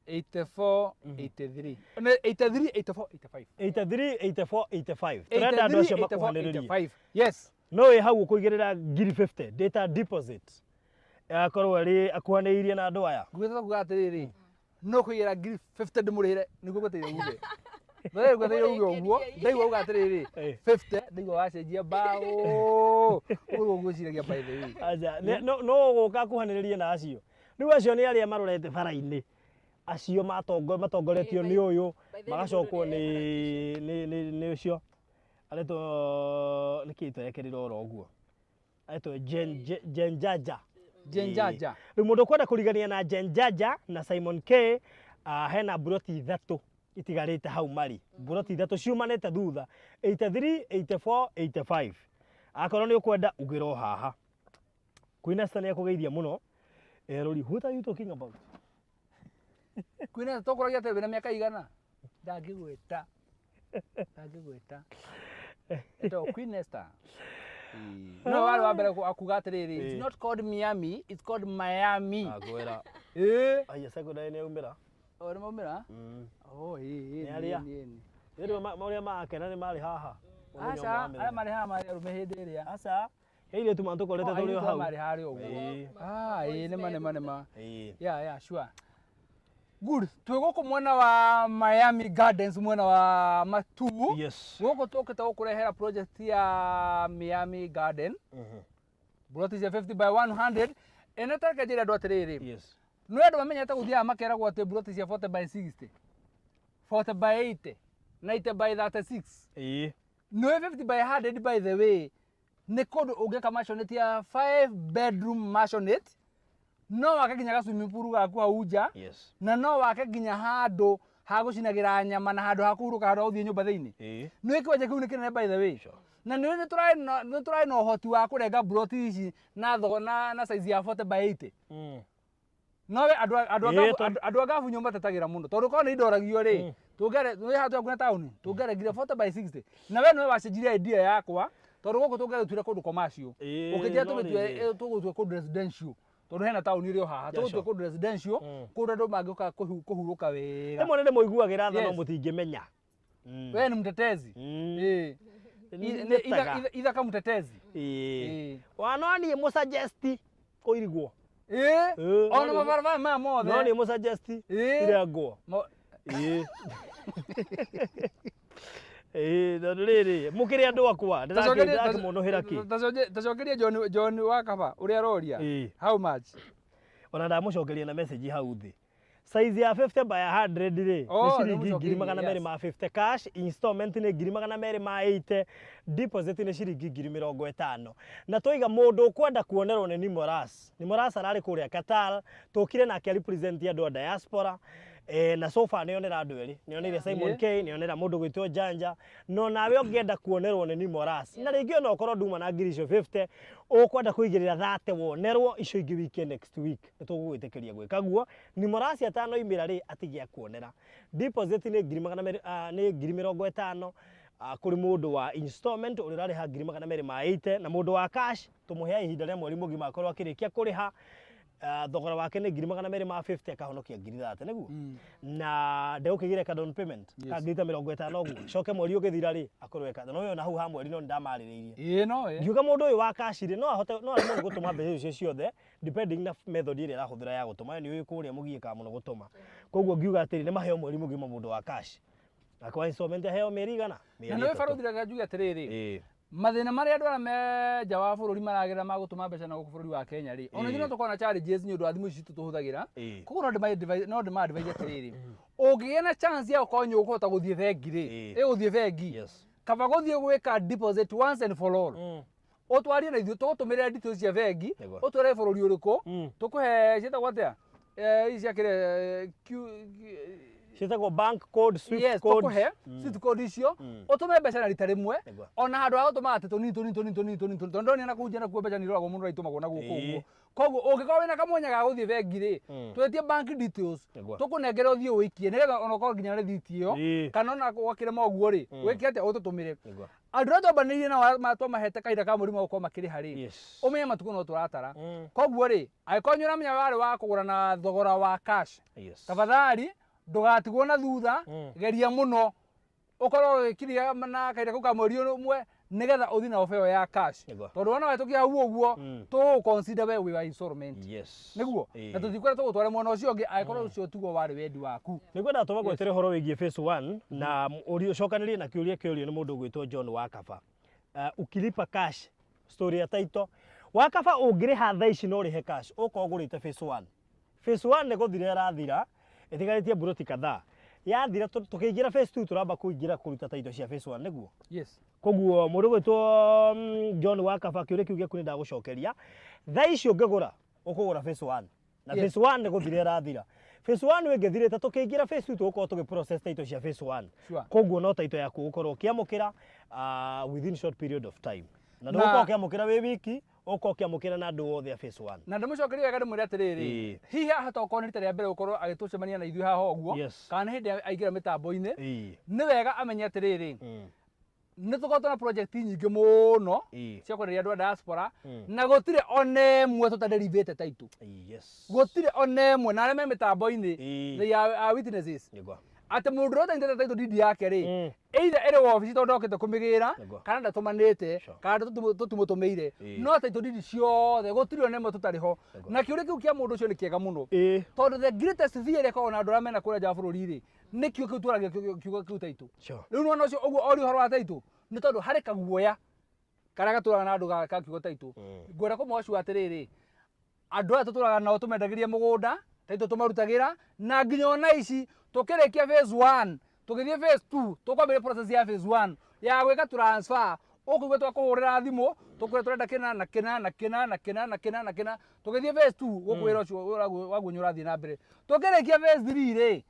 84, 83. Nĩ 83, 84, 85. 83, 84, 85. Tũrenda andũ acio 83, 84, makuhanĩrĩrie. 85, yes. No wĩ hau ũkũigĩrĩra ngiri 50 data deposit, akorwo arĩ akuhanĩrĩirie na andũ aya. Ngwĩta kuga atĩrĩrĩ, no kũigĩra ngiri 50 ndĩmũrĩhĩre nĩguo ngweteire uge. Ndĩrĩ ngweteire uge ũguo, ndaigua uga atĩrĩrĩ, 50, ndaigua wacenjia mbaũ ũguo ngwĩciragia, by the way. Aca, no ũgũka akuhanĩrĩrie na acio. Rĩu acio nĩ arĩa marorete bara-inĩ, acio matongoretio nĩ ũyũ, By the way, magacokwo mũndũ nĩ ũcio aretwo nĩkĩ twerekerire oro ũguo, aretwo Jen Jaja. Jen Jaja. Rĩu mũndũ ũkwenda kũrigania na Jen Jaja na Simon K, hena mburoti 3 itigarĩte hau, marĩ mburoti 3 ciumanĩte thutha, 83, 84, 85. Akorwo nĩ ũkwenda ugĩre o haha. Queen Esther nĩ akũgeithia mũno. Rori, what are you talking about? Kwĩna tũkũragia atĩ wĩna mĩaka igana, ndangĩgwĩta etagwo Queen Esther. No warĩ wa mbere akuga atĩrĩrĩ, "It's not called Miami, it's called Miami." Akwĩra. Ĩĩ. Aya secondary nĩ aumĩra. O nĩ maumĩra. Oh, ĩĩ. Nĩ arĩa? Rĩrĩ ũrĩa marakena nĩ marĩ haha mũthenya Aca, ũmwe wa mĩthenya. arĩa marĩ haha marĩ arũme hĩndĩ ĩrĩa. Aca, he airĩtu matũkorete Oh, tũrĩ o airĩtu hau. marĩ harĩa ũguo. Ah, ĩĩ, nĩma nĩma nĩma. Yeah, sure. Good. Twĩ gũkũ mwena wa Miami Gardens, mwena wa Matuu. Gũkũ tũkĩte gũkũrehera project ya Miami Garden. Plot cia 50 by 100. Ĩno tareke njĩre andũ atĩrĩrĩ. Nĩ andũ mamenyete gũthiaga makeragwo atĩ plot cia 40 by 60, 40 by 80, 90 by 36. Nĩ 50 by 100, by the way, nĩ kũndũ ũngĩka maisonette ya 5 bedroom maisonette, no wake nginya ga swimming pool gaku hau nja, na no wake nginya handũ ha gũcinagĩra nyama na handũ ha kũhurũka, handũ ha gũthiĩ nyũmba thĩinĩ. Nĩ kĩwanja kĩu nĩ kĩnene, by the way. Na nĩ tũrarĩ na ũhoti wa kũrenga mburoti ici na thogo na size ya 40 by 80. No we andũ andũ a ngabu nyũmba tetagĩra mũno tondũ korwo nĩ indoragio rĩ, tũngĩare nĩ haha twaku na taũni tũngĩaregire 40 by 60, na we nĩwe wacenjirie idea yakwa, tondũ gũkũ tũngĩagĩtuire kũndũ commercial, ũkĩnjĩra no tũgĩtue rĩrĩ. tũgũtue kũndũ residential. Tondũ hena taũni ĩrĩ o haha. Yeah, Tũgũtua sure. kũndũ residential, kũndũ andũ mangĩũka kũhurũka wega. Rĩmwe nĩ ndĩmũiguagĩra tha no Yes. mũtingĩmenya. We nĩ mtetezi. Ĩĩ. Nĩ Njĩtaga. ithaka mtetezi. Ĩĩ. Ĩĩ. Wa no niĩ mũsuggest kũirigwo. Ĩĩ. Ĩĩ, Ona no nĩ- mabarabara maya mothe. No niĩ mũsuggest Ĩĩ. irengwo. Ĩĩ. Ĩĩ, tondũ rĩrĩ mũkĩrĩ andũ akwa ndĩrakĩmũnũhĩra kĩ. Tacokeria John wa Kaba ũrĩa aroria. Ĩĩ. How much? Ona ndamũcokeria na message hau thĩ. Size ya 50 by 100 rĩ Oh, nĩ ciringi nĩmũcokerie, 200,250 yes. ma cash, installment nĩ 280,000, deposit nĩ ciringi 50,000. Na twaiga mũndũ ũkwenda kuonerwo nĩ Nimoras. Nimoras ararĩ kũrĩa Qatar, tũkire nake represent andũ a diaspora. Na so far nĩonera andũ erĩ, nĩoneire Simon K, nĩonera mũndũ gwĩtwo Janja, no nawe ũngĩenda kuonerwo nĩ Nimoras. Na rĩngĩ ona ũkorwo nduma na ngiri icio 50, ũkwenda kũigĩrĩra 30 wonerwo icio ingĩ wike next week, nĩ tũgũgwĩtĩkĩria gwĩka guo. Nimoras atanoimĩra rĩ atige akuonera. Deposit nĩ 200,000, nĩ 50,000, kũrĩ mũndũ wa installment ũrĩa ũrarĩha 280,000, na mũndũ wa cash tũmũheaga ihinda rĩa mweri mũgima akorwo akĩrĩkia kũrĩha. Thogora wake nĩ 250,000 akahonokia 30,000 nĩguo. Na ndegũkĩgĩra ka down payment ka 50,000 ũguo, coke mweri ũgĩthira rĩ akorwo eka no ona hau ha mweri no nĩndamarĩrĩirie. Ĩĩ no ĩ. Ngiuga mũndũ ũyũ wa cash rĩ no ahote no aremwo nĩ gũtũma mbeca icio ciothe depending na method ĩrĩa arahũthĩra ya gũtũma. We nĩ ũĩ kũrĩa mũgiĩkaga mũno gũtũma, koguo ngiuga atĩrĩ nĩ maheo mweri mũgima mũndũ wa cash, nake wa installment aheo mĩeri igana, Na mĩeri nĩ ĩtatũ. barothi reke njuge atĩrĩrĩ, Ĩĩ. mathĩna marĩa andũ arĩa me nja wa bũrũri maragerera ma gũtũma mbeca na gũkũ bũrũri wa Kenya rĩ, ona ithuĩ no tũkorwo na challenges nĩ ũndũ wa thimũ ici citũ tũhũthagĩra. Koguo no ndĩma advise atĩrĩrĩ, ũngĩgĩa na chance ya gũkorwo nĩ ũkũhota gũthiĩ bengi rĩ, ĩgũthiĩ bengi, kaba gũthiĩ gwĩka deposit once and for all. Ũtwarie na ithuĩ tũgũtũmĩre details cia bengi, ũtwĩre bũrũri ũrĩkũ, tũkũhe ciĩtagwo atĩa? Ici cia kĩrĩa, Ciĩtagwo bank code, swift yes, code. Tũkũhe swift code icio, ũtũme mbeca na rita rĩmwe, Nĩguo. ona handũ ha gũtũma atĩ tũnini tũnini tũnini tũnini tũnini tũnini, tondũ ndonire na kũu nja nakuo mbeca nĩ iroragwo mũno itũmagwo na gũkũ ũguo. Koguo ũngĩkorwo wĩna kamwanya ga gũthiĩ bengi rĩ, twĩtie bank details, Nĩguo. tũkũnengere ũthiĩ ũikie nĩgetha ona ũkorwo nginya rĩthiti ĩyo, kana ona gwakĩrema ũguo rĩ, wĩke atĩa ũtũtũmĩre. Andũ arĩa twambanĩirie nao twamahete kahinda ka mweri ũmwe gũkorwo makĩrĩha rĩ, ũmenye matukũ no tũratara. Koguo rĩ, angĩkorwo nĩ ũramenya warĩ wa kũgũra na thogora wa cash, tafadhali ndũgatigwo na thutha, geria mũno ũkorwo ũgĩkiria na kahinda kau ka mweri ũmwe nĩgetha ũthiĩ na ofa ĩyo ya cash. Tondũ wona wahĩtũkia hau ũguo, tũgũgũ consider we wĩ wa installment. Nĩguo? Na tũtikwenda tũgũtware mwena ũcio ũngĩ angĩkorwo ũcio tiguo warĩ wendi waku. Nĩngwenda tũma gwetere ũhoro wĩgiĩ phase 1 na ũrio ũcokanĩrie na kĩũria kĩũrio nĩ mũndũ ũgwĩtwo John Wakaba. Ukilipa cash story ya title Wakaba ũngĩrĩha thaa ici no ũrĩhe cash ũkorwo ũgũrĩte phase 1. Phase 1 nĩ gũthira ĩrathira ĩtigarĩtie mburoti kadhaa, yathira tũkĩingĩra phase 2 tũramba kũingĩra kũruta title cia phase 1 nĩguo. Yes. Koguo mũndũ ũgwĩtwo John Wakaba kĩũria kĩu gĩaku nĩ ndagũcokeria. Thaa ici ũngĩgũra ũkũgũra phase 1 na phase 1 nĩ gũthira ĩrathira. Phase 1 ĩngĩthirĩte tũkĩingĩra phase 2 tũgũkorwo tũgĩ process title cia phase 1. Sure. Koguo no title yaku ũgũkorwo ũkĩamũkĩra within short period of time. Na ndũgũkorwo ũkĩamũkĩra wĩ wiki, ũgũkorwo ũkĩamũkĩra na andũ othe a phase 1. Na ndĩmũcokerie wega ndĩmwĩre atĩrĩrĩ, hihi ahota gũkorwo nĩ rita rĩa mbere gũkorwo agĩtũcemania na ithuĩ haha ũguo, kana nĩ hĩndĩ aingĩra mĩtambo-inĩ, nĩ wega amenye atĩrĩrĩ, nĩ tũkoretwo na project nyingĩ mũno cia kwenderia andũ a diaspora, na gũtirĩ ona ĩmwe tũtaderivĩte title. Gũtirĩ ona ĩmwe, na arĩa me mĩtambo-inĩ, they are witnesses. Nĩguo. Atĩ mũndũ ũrĩa ũtanyitĩte title deed yake rĩ, either ĩrĩ wabici tondũ ndokĩte kũmĩgĩra, kana ndatũmanĩte, kana tũtimũtũmĩire, no title deed ciothe gũtirĩ ona ĩmwe tũtarĩ ho. Na kĩũria kĩu kĩa mũndũ ũcio nĩ kĩega mũno, tondũ the greatest fear ĩrĩa ĩkoragwo na andũ arĩa mena kũrĩa nja wa bũrũri rĩ, nĩ kiugo kĩu twaragia, kiugo kĩu title. Rĩu nĩwona ũcio ũguo oria ũhoro wa title, nĩ tondũ harĩ kaguoya karĩa gatũraga na andũ ka kiugo title. Ngwenda kũmũassure atĩrĩrĩ, andũ aya tũtũraga nao tũmendagĩria mũgũnda, title tũmarutagĩra, na nginya ona ici tũkĩrĩkia phase 1 tũgĩthiĩ phase 2 tũkwambĩrĩria process ya phase 1 ya gwĩka transfer. Ũkũigua twakũhũrĩra thimũ tũkwĩra tũrenda kĩna na kĩna na kĩna na kĩna na kĩna na kĩna, tũgĩthiĩ phase 2 gũkũ wĩra ũcio waguo nĩ ũrathiĩ na mbere. Tũkĩrĩkia phase 3 rĩ,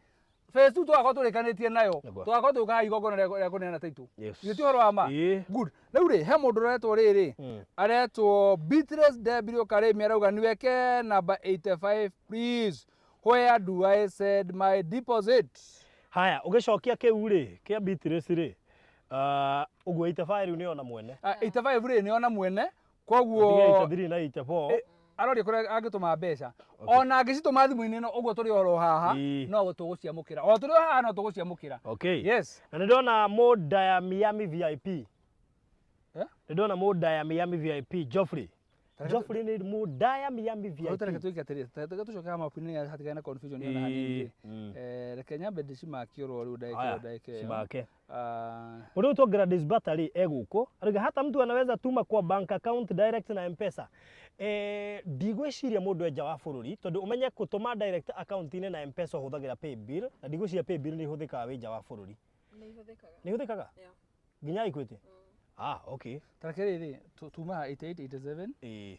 phase 2 tũgakorwo tũrĩkanĩtie nayo, tũgakorwo tũgĩũka igongona rĩa kũneana title. Githĩ ti ũhoro wa ma? Good. Rĩu rĩ, he mũndũ ũretwo rĩrĩ, aretwo Beatrice W Karemi, arauga niweke number 85 please, where do I send my deposit? Haya, ũgĩcokia kĩu rĩ kĩa Beatrice rĩ, ũguo 85 rĩu nĩ ona mwene. 85 rĩ nĩ ona mwene, koguo 83 na 84. Aroria kũrĩa angĩtũma mbeca. Ona angĩcitũma thimũ-inĩ ĩno ũguo tũrĩ oro haha, Ĩĩ. no tũgũciamũkĩra. O tũrĩ o haha no tũgũciamũkĩra. Okay. Yes. Na nĩ ndona mũnda ya Miami VIP. Eh? Nĩ ndona mũnda ya Miami VIP Geoffrey. Tareke Geoffrey nĩ mũnda ya Miami Rĩu tareke VIP. twĩke atĩrĩ, tareke tũcoke haha mabu-inĩ nĩgetha hatigane na confusion ona Ĩĩ. hanini. Mm. Reke nyambe ndĩcimakie oro rĩu ndagĩka Aya, ĩyo ndagĩka ĩyo. cimake. Ah, Mũndũ ũyũ Gladys Battery e gũkũ arauga hata mtu anaweza tuma kwa bank account direct na M-Pesa. Ndigwĩciria mũndũ e nja wa bũrũri tondũ ũmenye gũtũma direct account-inĩ na M-Pesa ũhũthagĩra paybill na ndigwĩciria paybill nĩ ihũthĩkaga wĩ nja wa bũrũri. Nĩ ihũthĩkaga. Nĩ ihũthĩkaga? Yeah. Nginya Equity? Ah, okay. Tareke rĩrĩ, tuma haha 88 87. Ĩĩ.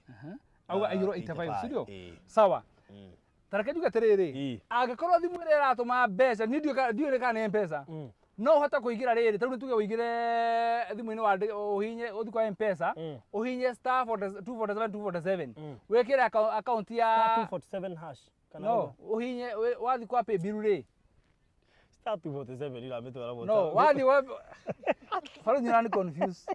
Auga Ah, aiyũrwo 85, si ndio? Ĩĩ. Sawa. Mm. Tareke njuge atĩrĩrĩ, Ĩĩ. angĩkorwo thimũ ĩrĩa ĩratũma mbeca, niĩ ndiũĩ nĩ kana nĩ M-Pesa. Mm. No ũhote kũingĩra rĩrĩ, tarĩu nĩ tuge ũingĩre thimũ-inĩ wandĩ ũhihinye ũthiĩ kwa M-Pesa, Mm. ũhihinye star 247 247, Mm. wĩkĩre account ya Star 247 hash. Kana no, ũhihinye wathiĩ kwa paybill rĩ, Star 247 iramĩtwara mũno. no, wathiĩ wa Barũthi nĩ ũrani confuse.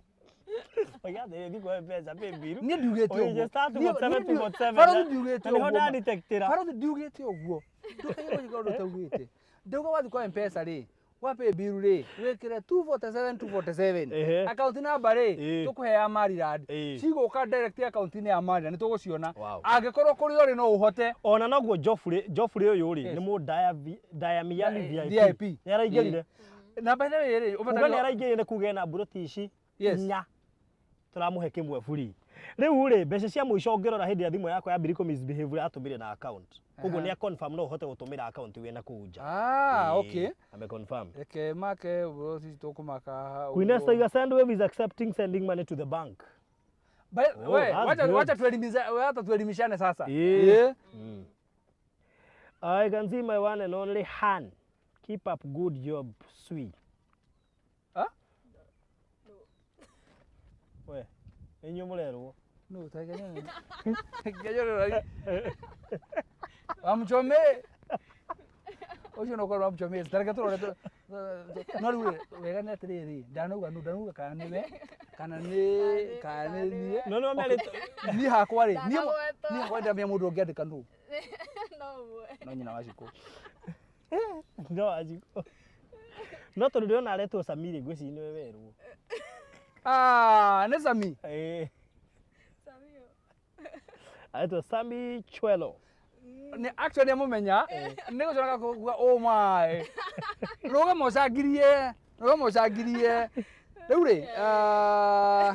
Oiga atĩrĩrĩ, thiĩ kwa M-Pesa paybill. Niĩ ndiugĩte Ũhihinye ũguo. star 247 247. Barũthi ndiugĩte Na nĩho ũguo. ndadetectĩra. Barũthi ndiugĩte ũguo. Ndũkaige kũnjĩka ũndũ ũtaugĩte. Ndauga wathiĩ kwa M-Pesa rĩ, wa paybill rĩ, wĩkĩre 247 247. Ehe. Account number rĩ, Ĩĩ. tũkũhe ya Maryland. Ĩĩ. Cigũka direct account-inĩ ya Maryland, nĩ tũgũciona. Wow. Angĩkorwo kũrĩa ũrĩ no ũhote. Ona noguo Geoffrey Geoffrey ũyũ rĩ Yes. nĩ mũndaya Daya Miami VIP. VIP. Nĩ araingĩrire. Na by the way rĩ, Kuga nĩ ũbataire araingĩrire nĩ kuga ena mburoti ici Yes. inya tũramũhe kĩmwe free. Rĩu rĩ mbeca cia mũico ũngĩrora hĩndĩ ĩrĩa thimũ yakwa yambirie kũ misbehave atũmire na account. Koguo Aha. nĩ a confirm no ũhote gũtũmĩra account wĩna kũu nja. Ah, Ĩĩ, okay. Ame confirm. Reke make ũhoro tũkũmaka haha Queen ũguo. Esther Iga Sendwave is accepting sending money to the bank. Oh, We, that's wacha good. wacha tuelimiza wacha tuelimishane sasa. Ĩĩ. Ĩĩ. I can see my one and only hand. Keep up good job, sweet. Ah? We, nĩ inyuĩ mũrerwo. No, taiganya. Gajoro. Wamchome. Ucio no korwo wamchome. Tareke turore tu. No riu wega nĩ atĩrĩrĩ, ndanauga nũ ndanauga kana nĩwe kana nĩ kana nĩ niĩ. No nĩ merĩtwo. Niĩ hakwa rĩ, niĩ Ndanagwetwo. niĩ hakwa ndamenya mũndũ ũngĩandĩka nũ. No ũmwe. No nyina wa Shiko. No Wanjikũ. No tondũ ndĩrona aretwo Samiri ngwĩciria nĩwe werwo. Ah, nĩ Sami. Ĩĩ. Samio. Aretwo Sami Chwelo. Nĩ actually amũmenya nĩ gũcoka kuga oh my. Rũgama ũcangirie, rũgama ũcangirie. Rĩu rĩ, ah,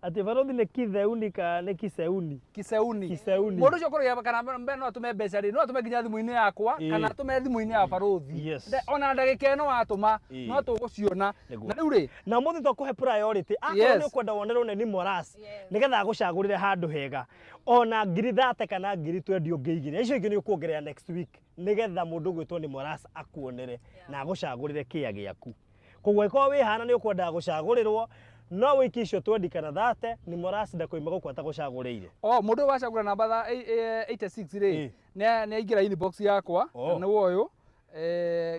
Atĩ barothi nĩ kitheuni kana nĩ kiseuni? Kiseuni. Kiseuni. Mũndũ ũcio ũkũrĩa kana mbe no atũme mbeca rĩ, no atũme nginya thimũ-inĩ yakwa Ĩĩ. kana atũme thimũ-inĩ ya barũthi. Yes. Ona ndagĩka ĩno watũma Ĩĩ. no tũgũciona. Nĩguo. Na rĩu rĩ, Na ũmũthĩ twakũhe priority akorwo Yes. nĩ ũkwenda wonerwo nĩ Moras Yes. nĩgetha agũcagũrĩre handũ hega ona ngiri 30 kana ngiri 20 ũngĩigĩrĩra icio ingĩ nĩ ũkuongerera next week nĩgetha mũndũ ũgwĩtwo nĩ Moras akuonere na agũcagũrĩre kĩa gĩaku. Koguo ĩkorwo wĩ hana nĩ ũkwendaga gũcagũrĩrwo no wĩike icio 20 kana 30 nĩ Moras ndakoima gũkũ atagũcagũrĩire. o mũndũ ũyũ wacagũra namba 86 rĩ, Ĩĩ. nĩ aingĩra inbox yakwa Oh. na nĩwe ũyũ.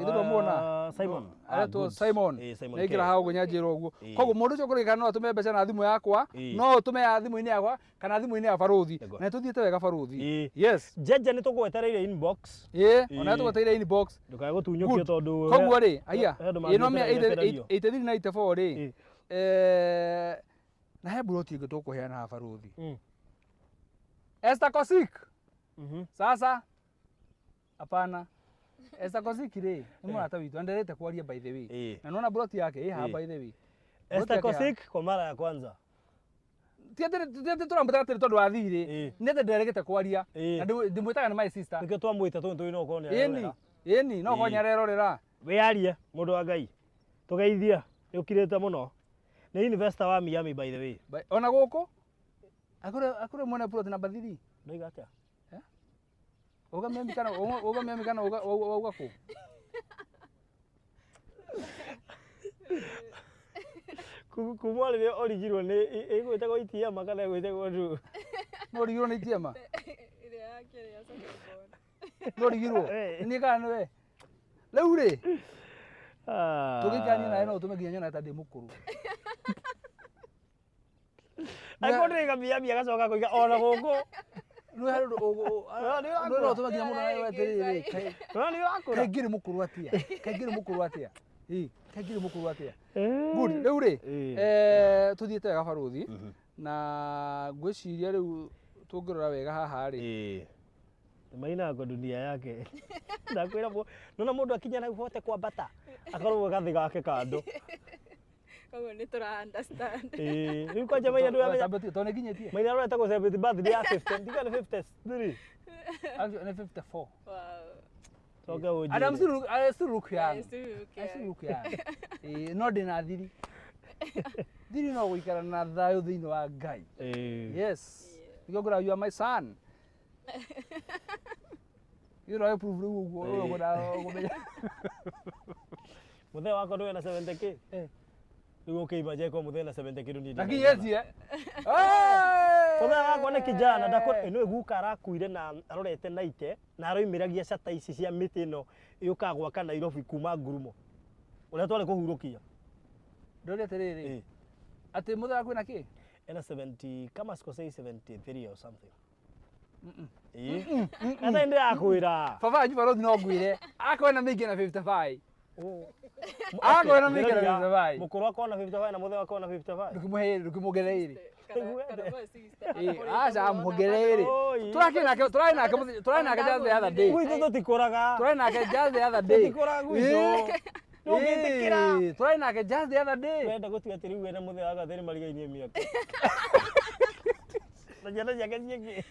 Ithuĩ twamuona. Ah, Simon. Ah, Aretwo good. Simon. Ĩĩ, Simon Nĩ aingĩra K. haha ũguo nyanjĩra ũguo. Ĩĩ. Koguo mũndũ ũcio ũkũrĩka no atũme mbeca na thimũ yakwa, Ĩĩ. no ũtũme ya thimũ-inĩ yakwa kana thimũ-inĩ ya barũthi. Nĩguo. Na nĩ tũthiĩte wega barũthi. Ĩĩ. Yes. Jeje nĩ tũgwetereire inbox. Ĩĩ, ona Ĩĩ. tũgwetereire inbox. Ndũkae gũtunyũkio Good. tondũ Koguo rĩ, aya, he andũ ĩno mangĩeterera 83 na 84 rĩ, Ĩĩ. na he mburoti ĩngĩ tũkũheana haha barũthi. Mm. Esther Kosik. Mhm. Sasa hapana. Esther Kosik rĩ, nĩ mũrata witũ, enderete kwaria by the way. Ĩĩ. Na nĩwona mburoti yake ĩ haha Ĩĩ. by the way. Mburoti Esther yake ĩ haha. Kosik kwa mara ya kwanza. Ti atĩ tũramwĩtaga atĩrĩ tondũ wa thirĩ, Ĩĩ. nĩ atĩ nderegete kwaria. Ĩĩ. Na ndĩmwĩtaga nĩ my sister. Nĩkĩo twamwĩta tondũ tũĩ no ũkorwo nĩ Ĩni, arerorera. ĩni, no Ĩĩ. korwo nĩ arerorera. Wĩyarie mũndũ wa Ngai. Tũgeithia nĩ ũkirĩte mũno. Nĩ investor wa Miami by the way. Ona gũkũ akũrĩ mwene plot number 3. Ndoiga atĩa? Uga Miami kana uga Miami kana uga uga kũ? Kuma rĩrĩa origirwo nĩ ĩgwĩtagwo ATM kana ĩgwĩtagwo ndũ. No ũrigirwo nĩ ATM? Ĩrĩa ya kĩrĩa ya second born. No ũrigirwo? Ĩĩ. Niĩ kana nĩwe? Rĩu rĩ, Ah. tũgĩikania nawe no ũtũme nginya nyone ta ndĩ mũkũrũ. Angĩkorwo ndĩraiga mbia mbia agacoka kũiga ona gũkũ. Nĩ harĩ ũndũ No, nĩ ũrakũra. no ũtũme nginya mũndũ arebe atĩrĩrĩ, No nĩ ũrakũra. kaĩ ngĩrĩ mũkũrũ atĩa, kaĩ ngĩrĩ mũkũrũ atĩa, ĩ kaĩ ngĩrĩ mũkũrũ atĩa. Good, rĩu rĩ, tũthiĩte wega barũthi, na ngwĩciria rĩu tũngĩrora wega haha rĩ, Maina kwa dunia yake. Ndakwĩra nona mũndũ akinya na hote kwambata akorwo gathĩ gake kando. Koguo nĩ tũra understand. Ĩĩ, rĩu kwanja Maina ndũramenya Tondũ tondũ nĩnginyĩtie. Maina arorete gũ celebrate birthday ya 50, ndiga nĩ 53. Actually, nĩ 54. Wow. Coke And I'm ũnjĩre. still I still look young. I still look I still young. look young. Ĩĩ, no ndĩna thiri. Thiri no gũikara na thayũ thĩinĩ wa Ngai. Ĩĩ. Yes. Nĩkĩo ngwĩraga you are my son. You know, I prove rĩu ũguo Ĩĩ. ũguo na ũkũmenya. Mũthee wakwa ndũĩ na 70K. Eh. Rĩu ũkĩimagine korwo mũthee na 70K rĩu niĩ ndĩ na Ndakinyĩtie. Mũthee wakwa nĩ kijana ndakũ ĩno guka arakuire na arorete naite na aroimĩragia cata ici cia mĩtĩ ĩno yũkaga gwaka Nairobi kuma ngurumo ũrĩa twarĩ kũhurũkia. Ndũria atĩrĩrĩ, Ĩĩ. atĩ mũthee waku ena kĩ? Ena 70 kama sikosei 73 or something. Ĩĩ. Ata ndĩrakwĩra. Baba wanyu barũthi no ngwĩre, akorwo ena mĩingĩ na 55. Akorwo ena mĩingĩ na 55. Mũkũrũ akorwo na 55 na mũthee wakwa na 55. Ndũkĩmũhe ĩrĩ, ndũkĩmuongerere ĩrĩ. Kana kana my sister. Ĩĩ, aca muongerere ĩrĩ. Oi. Tũrakĩrĩ nake, tũrarĩ nake mũthenya, tũrarĩ nake just the other day. Gwitũ tũtikũraga. Tũrarĩ nake just the other day. Tũtikũraga gwitũ. Ĩĩ. Ndũngĩtĩkĩra. Ĩĩ, tũrarĩ nake just the other day. Wenda gũtua atĩ rĩu we na mũthee wakwa thĩrĩ marigainie mĩaka. Na ciana ciake ciĩkĩ.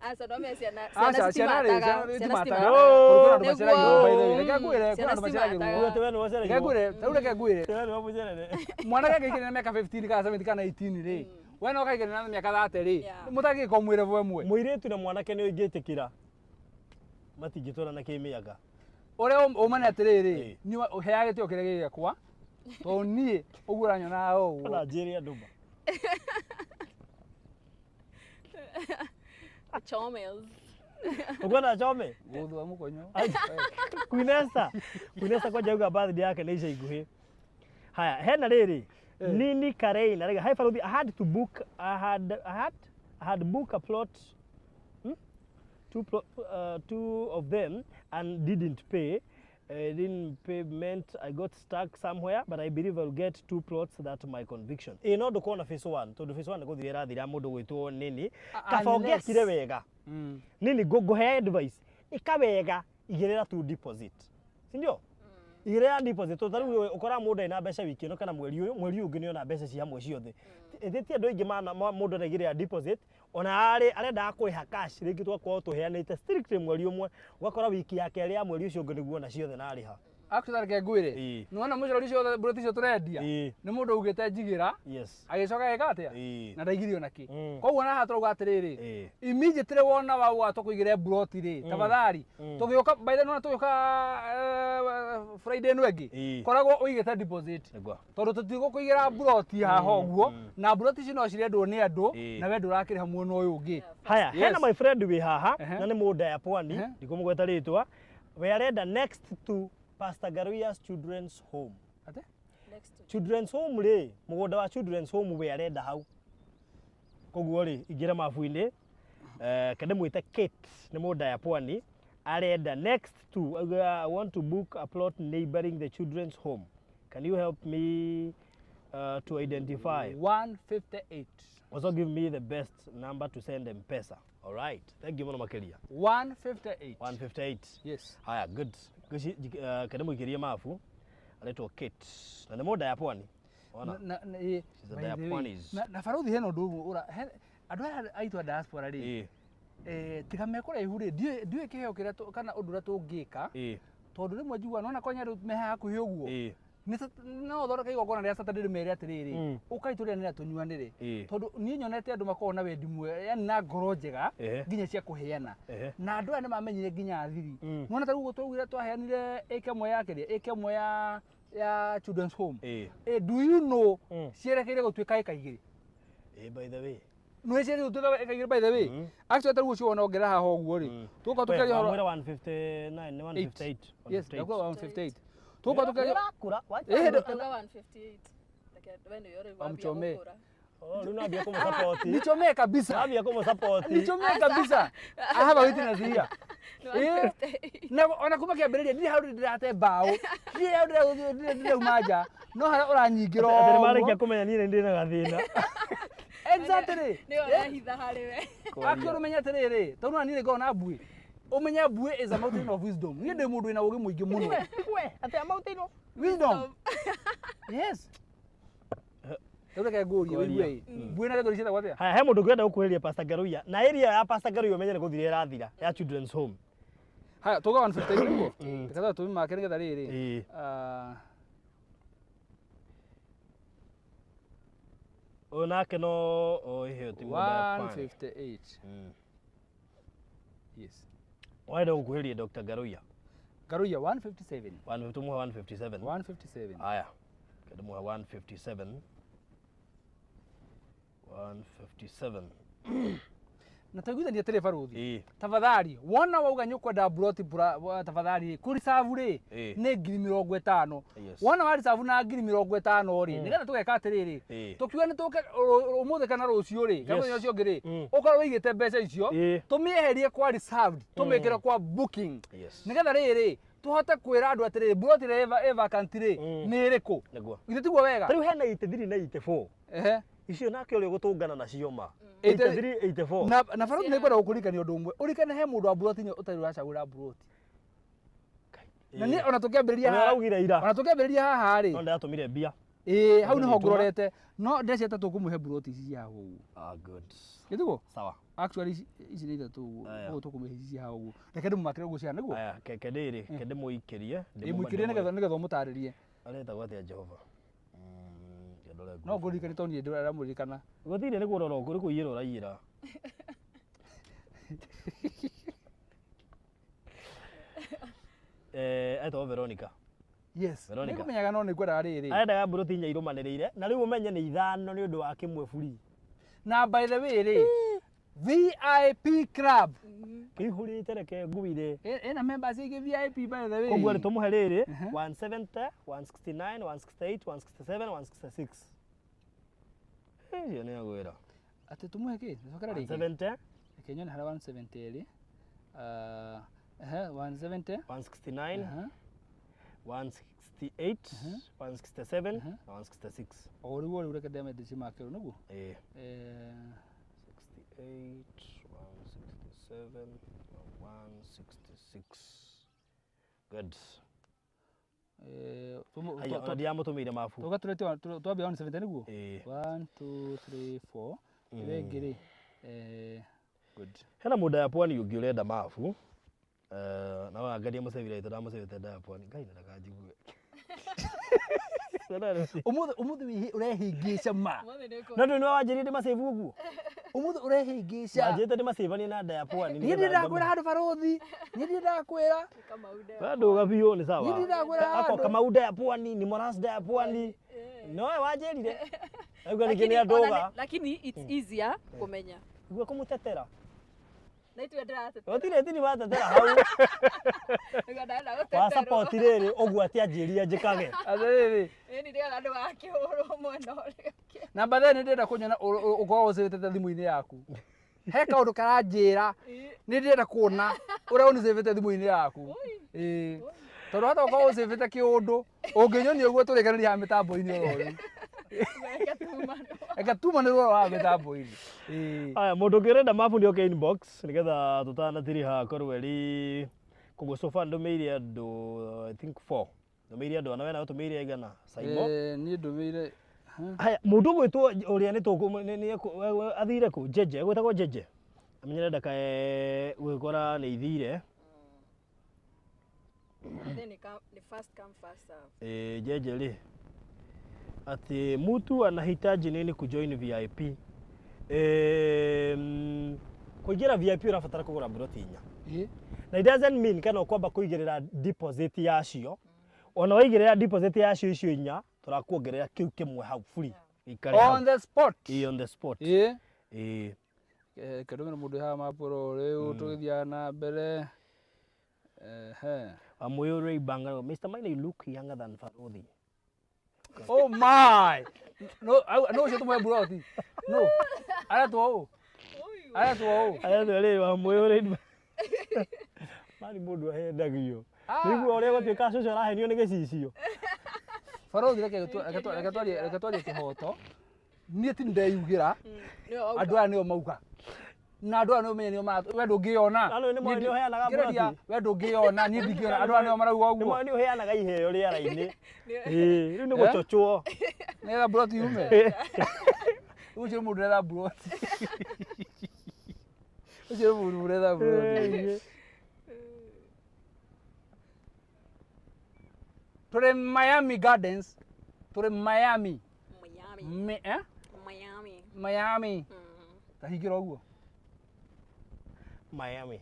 Aca no me ciana Aca, ciana rĩ, ciana ciana rĩ citimathaga. itimataga. No. Tondũ kwĩna andũ Nĩguo. maceragĩrwo by the way. Reke ngwĩre, kwĩna Ciana andũ maceragĩrwo. citimataga. Uga atĩ we nĩwe Reke ũcereirwo. ngwĩre, ta rĩu reke ngwĩre. We nĩwe mũcerere. Mwanake angĩikara na mĩaka 15 kana 17 kana 18 rĩ, we no ũkaikara na mĩaka 30 rĩ, Yeah. mũtangĩka mwĩ level ĩmwe. Mũirĩtu na mwanake nĩ ingĩtĩkĩra matingĩtwarana kĩmĩaka. Ũrĩa ũmane atĩrĩrĩ, Ĩĩ. niĩ ũheage gĩtĩo kĩrĩa gĩ gĩakwa, tondũ niĩ ũguo ũranyona ũguo. Ona njĩre andũ ma. Chomels. Ũkwenda chome? Gũthua mũkonyo. Queen Esther. Queen Esther kwanja auga birthday yake nĩ ica ikuhĩ. Haya, hena rĩrĩ. Nini Karein arauga, hi Faruthi, I had to book I had I had I had book a plot, Two of them and didn't pay. Didn't pay meant I got stuck somewhere, but I believe I'll get two plots that my conviction. Ĩ no ndũkona phase 1 tondũ phase 1 nĩ gũthira ĩrathira mũndũ gwĩtwo nini. Kaba ũngĩakire wega. Nini ngũhe advice, ĩka wega, igĩrĩra tu deposit, si ndio? Igĩrĩra deposit tondũ ta rĩu ũkoraga mũndũ ena mbeca wiki ĩno kana mweri ũyũ, mweri ũyũ ũngĩ nĩ ona mbeca ci hamwe ciothe. Ĩthĩ ti andũ aingĩ mana mũndũ araigĩrĩra deposit ona arĩ arendaga kũrĩha cash rĩngĩ tũgakorwo tũheanĩte strictly mweri ũmwe, ũgakora wiki ya kerĩ ya mweri ũcio ũngĩ nĩguo ona ciothe narĩha. Actually reke ngwĩre, Ĩĩ. nĩwona mũcoro icio ciothe mburoti icio tũrendia, Ĩĩ. nĩ mũndũ augĩte njigĩra, Yes. agĩcoka agĩka atĩa? Ĩĩ. Na ndaigire ona kĩ. Koguo na haha tũrauga atĩrĩrĩ, Ĩĩ. immediately wona wauga tũkũigĩre mburoti rĩ, tafadhali, tũgĩũka by the way nĩwona tũgĩũka Friday ĩno ĩngĩ, Ĩĩ. koragwo ũigĩte deposit. Nĩguo. Tondũ tũtigũkũigĩra mburoti haha ũguo, na mburoti ici no cirendwo nĩ andũ, Ĩĩ. na we ndũrakĩrĩha mwena ũyũ ũngĩ. Haya, Yes. hena my friend wĩ haha Ehe. na nĩ mũndũ ya pwani, Ehe. ndikũmũgweta rĩtwa, we arenda next to Pastor Garuya's Children's Home. Atĩ? Next to. Children's Home rĩ, mũgũnda wa Children's Home we arenda hau. Koguo rĩ, ingĩra mabu-inĩ, kende mwĩte Kate, nĩ mũndũ ya pwani, arenda next to, I want to book a plot neighboring the Children's Home. Can you help me to identify? 158. Also give me the best number to send M-Pesa. All right. Thank you mũno makĩria. 158. 158. Yes. Haya, good. Kende mũikĩrie mabu aretwo Kate na nĩ mũndũ ya pwani. Ona. Na, na, ĩ, She's a by the way, Diaponis. na barothi hena ũndũ ũmwe ũra andũ aya aitũ a diaspora rĩ, Ĩĩ. tiga me kũraihu rĩ, ndiũĩ kĩheo kĩrĩa kana ũndũ ũrĩa tũngĩka, Ĩĩ. tondũ rĩmwe njiguaga nĩwona kwanya rĩu me haha hakuhĩ ũguo, Ĩĩ. No ũthondeke igongona rĩa Saturday rĩmere atĩrĩrĩ, ũkai tũrĩanĩre tũnyuanĩre, tondũ niĩ nyonete andũ makoragwo na wendi mwega, yani na ngoro njega nginya cia kũheana, na andũ aya nĩ mamenyire nginya thiri. Nĩwona ta rĩu ũguo twaugire twaheanire ĩka ĩmwe ya kĩrĩa, ĩka ĩmwe ya Children's Home. Do you know cierekeire gũtuĩka ĩka igĩrĩ? By the way. Nĩ cierekeire gũtuĩka ĩka igĩrĩ by the way. Actually ta rĩu ũcio wona ongerera haha ũguo rĩ, tũgũkorwo tũkĩaria ũhoro Wamwĩra 159 nĩ 158. Yes, ndakuga 158. Tũgũkorwo tũkĩaria Ũrakũra. Ĩĩ, Ndauga 158. Reke we nĩwe ũrĩ wambia Wamchome. gũkũra. Oh, rĩu nambia kũmũsupport. Nichomee kabisa. Nambia kũmũsupport. Nichomee kabisa. I have a witness here. Eh, na ona kuma kĩambĩrĩria ndirĩ hau ndĩrate mbaũ, ndirĩ hau ndĩrauma nja, no harĩa ũranyingĩra Atĩ ũguo. nĩmarĩkia kũmenya niĩ nĩ ndĩ na gathĩna. Exactly. Nĩwe ũrehitha harĩ we. Akĩrĩ ũmenye atĩrĩrĩ, tondũ na niĩ nĩngoragwo na mbuĩ. Ũmenye mbuĩ is a mountain of wisdom. Niĩ ndĩ mũndũ wĩna ũgĩ mũingĩ mũno. We, atĩ a mountain of Wisdom. Yes. Rĩu reke ngũrie Ngũria. ũigue ĩ. Mbuĩ na gĩthweri ciĩtagwo atĩa? Haya, he mũndũ ũngĩenda gũkuhĩrĩria Pastor Ngaruiya na area ya Pastor Ngaruiya ũmenye nĩ gũthira ĩrathira ya Children's Home. Haya, tuga 150 nĩguo? Reke twambe tũmĩmake nĩgetha rĩrĩ. Ĩĩ. Ah, Ũyũ nake no o ĩheo ti mũndũ ya pwani. 158. Yes. Wenda gũkuhĩrĩria Dr. Ngaruiya. Ngaruiya 157. 150 tũmũhe 157. 157. Haya. Tũmũhe 157. 157. Na tũiguithanie atĩrĩ baruthi. Ĩĩ. Tafadhali, wona wauga nĩ ũkwenda mburoti tafadhali kũ reserve rĩ Ĩĩ. nĩ 50,000. Yes. Wona wa reserve na 50,000 rĩ, nĩgetha tũgeka atĩrĩrĩ, Ĩĩ. tũkiuga nĩ tũke ũmũthĩ kana rũciũ rĩ, kana Yes. mũthenya ũcio ũngĩ rĩ, ũkorwo wĩigĩte mbeca icio, Ĩĩ. tũmĩeherie kwa reserved, tũmĩkĩre kwa booking. Yes. Nĩgetha rĩrĩ, tũhote kwĩra andũ atĩrĩrĩ, mburoti ĩrĩa ĩ vacant rĩ, nĩ ĩrĩkũ. Nĩguo. Githĩ tiguo wega? Ta rĩu hena 83 na 84. Ehe. Icio nake ũrĩa ũgũtũngana nacio ma. 83, 83, 84. Na baruthi nĩ ngwenda gũkũririkania ũndũ ũmwe, ũririkane he mũndũ wa mburoti inya ũtarĩ ũracagũra mburoti. Na niĩ ona tũkĩambĩrĩria Ũrĩa haha, araugire ira. ona tũkĩambĩrĩria haha rĩ, No ndĩratũmire mbia. ĩĩ hau nĩho Ndĩtũma. ngũrorete, no ndĩreciria ta tũkũmũhe mburoti ici cia hau ũguo. Ah, good. Gĩtiguo? Sawa. Actually ici nĩ ithatũ ũguo, Aya. ũguo tũkũmũhe ici cia hau ũguo. Reke ndĩmũmakĩre ũguo ciana nĩguo? Aya, ke ndĩrĩ, ke ndĩmũikĩrie. Ĩ mũikĩrie nĩgetha ũmũtarĩrie. Aretagwo atĩa Jehova? Ke ndore No ngũririkane tondũ niĩ ndĩramũririkana. Gũtirĩ nĩ kũrora ũkũrĩ kũiyĩra ũraiyĩra. Eh, etagwo Veronica. Yes. Veronica. Nĩngũmenyaga no nĩngwendaga rĩrĩ. Arendaga mburoti inya irũmanĩrĩire na rĩu ũmenye nĩ ithano nĩ ũndũ wa kĩmwe buri. Na by the way rĩ, VIP club. Kĩihũrĩte reke nguire. Ĩna members aingĩ VIP by the way. Koguo rĩ tũmũhe rĩrĩ 170, 169, 168, 167, 166. Icio nĩ agwĩra. Atĩ tũmũhe kĩ? Cokera rĩngĩ. 170, Reke nyone harĩa 170 ĩrĩ. Ah, ehe, 170. 169, Aha. 168, 167 na 166. O rĩu o rĩu reke ndeme ndĩcimakĩrwo nĩguo? Ĩĩ. Eh, 68, 167, 166. Good. eh, Haya, ona ndiramũtũmĩire mabu. tũga tũrete twambia 170 nĩguo? Ĩĩ. 1 2 3 4. Ĩrĩa ĩngĩ rĩ, eh, good. Hena mũndũ ya pwani ũngĩ ũrenda mabu. Eh, na wangaria mũcebire ĩtũ ndamũcebete nda ya pwani. Ngai na ndakanjigue. Ũmũthĩ ũmũthĩ ũrehĩngĩca ma. Ũmũthĩ nĩ No ndũ nĩ wanjĩrire ndĩmacebu ũguo. Ũmũthĩ ũrehĩngĩca. Wanjĩrĩte ndĩmacebanie na nda ya pwani. Niĩ ndirĩ ndakwĩra handũ baruthi. Niĩ ndirĩ ndakwĩra. Kamau ndaya. Ndũga biũ nĩ sawa. Niĩ ndirĩ ndakwĩra Ako handũ. Kamau nda ya pwani, ni Moras nda ya pwani. No we wanjĩrire. Auga ningĩ Lakini nĩ ona andũga. lakini it's easier kũmenya. Igua kũmũtetera. Na itue ndĩratetera. Gũtirĩ tini watetera hau. Nĩguo ndarenda Wa gũteterwo. support rĩrĩ ũguo atĩ anjĩrire njĩkage. Atĩrĩrĩ, Ĩni ndĩrenda ndũgakĩhũrwo mwena ũrĩa ũngĩ. na baadaye nĩ ndĩrenda kũnyona ũkorwo ũcĩvĩte thimũ-inĩ yaku. He kaũndũ karanjĩra nĩ ndĩrenda kuona ũrĩa ũnicĩvĩte thimũ-inĩ yaku. Ĩĩ. Tondũ hata ũkorwo ũcĩvĩte kĩũndũ ũngĩnyonia ũguo tũrĩkanĩria haha mĩtambo-inĩ oro rĩu. Reke tumanwo. Reke tumanĩrwo oro haha mĩtambo-inĩ. Ĩĩ. Aya, mũndũ ũngĩ ũrenda mabu nĩ oke inbox nĩgetha tũtanatiriha korwo ĩrĩ koguo so far ndũmĩire andũ I think 4 ndũmĩire andũ ana we nawe ũtũmĩire aigana Saimo. Eh, niĩ ndũmĩire Haya, mũndũ ũgwĩtwo ũrĩa nĩ tũkũ athire kũ Jeje, egwĩtagwo Jeje amenyere ndakae gwĩkora nĩ ithire. Then ni first come first serve. Eh, Jeje rĩ atĩ mtu anahitaji nini kujoin VIP? Kũingĩra VIP ũrabatara kũgũra mburoti inya. Ĩĩ. Na it doesn't mean kana ũkwamba kũigĩrĩra deposit yacio. Ona waigĩrĩra deposit yacio icio inya, tũrakuongerera kĩu kĩmwe hau free. Gĩikare hau. On the spot. Ĩĩ, on the spot. Ĩĩ. Ĩĩ. Reke ndũmĩre mũndũ haha mapũro rĩu tũgĩthiaga na mbere. Ehe. Amoyo Ray Banga, Mr. Maina, you look younger than Farodhi. Oh my! No no ũcio tũmũhe mburoti. No. Aretwo ũ? Aretwo ũ? Aretwo rĩrĩ wa mwĩũrĩ. Mani mũndũ ahendagio. Nĩguo ũrĩa gũtuĩka cũcũ arahenio nĩ gĩcicio. Barothi reke reke twarie kĩhoto. Niĩ ti ndeyugĩra. Andũ aya nĩo mauga. Na andũ aya nĩo menye nĩo mara we ndũngĩona. Andũ nĩ moĩ nĩ ũheanaga Ngĩrĩria, mburoti. we ndũngĩona niĩ ndingĩona andũ aya nĩo marauga Nĩ ũguo. moĩ nĩ ũheanaga iheo rĩera-inĩ. Ĩĩ, rĩu nĩ Eh? gũchochwo. Nĩgetha mburoti yume. Ũcio nĩ mũndũ ũretha mburoti. Ũcio nĩ mũndũ ũretha mburoti. Tũrĩ Miami Gardens. Tũrĩ Miami. Miami. Eh? Miami. Miami. Ta hingĩra ũguo. Miami.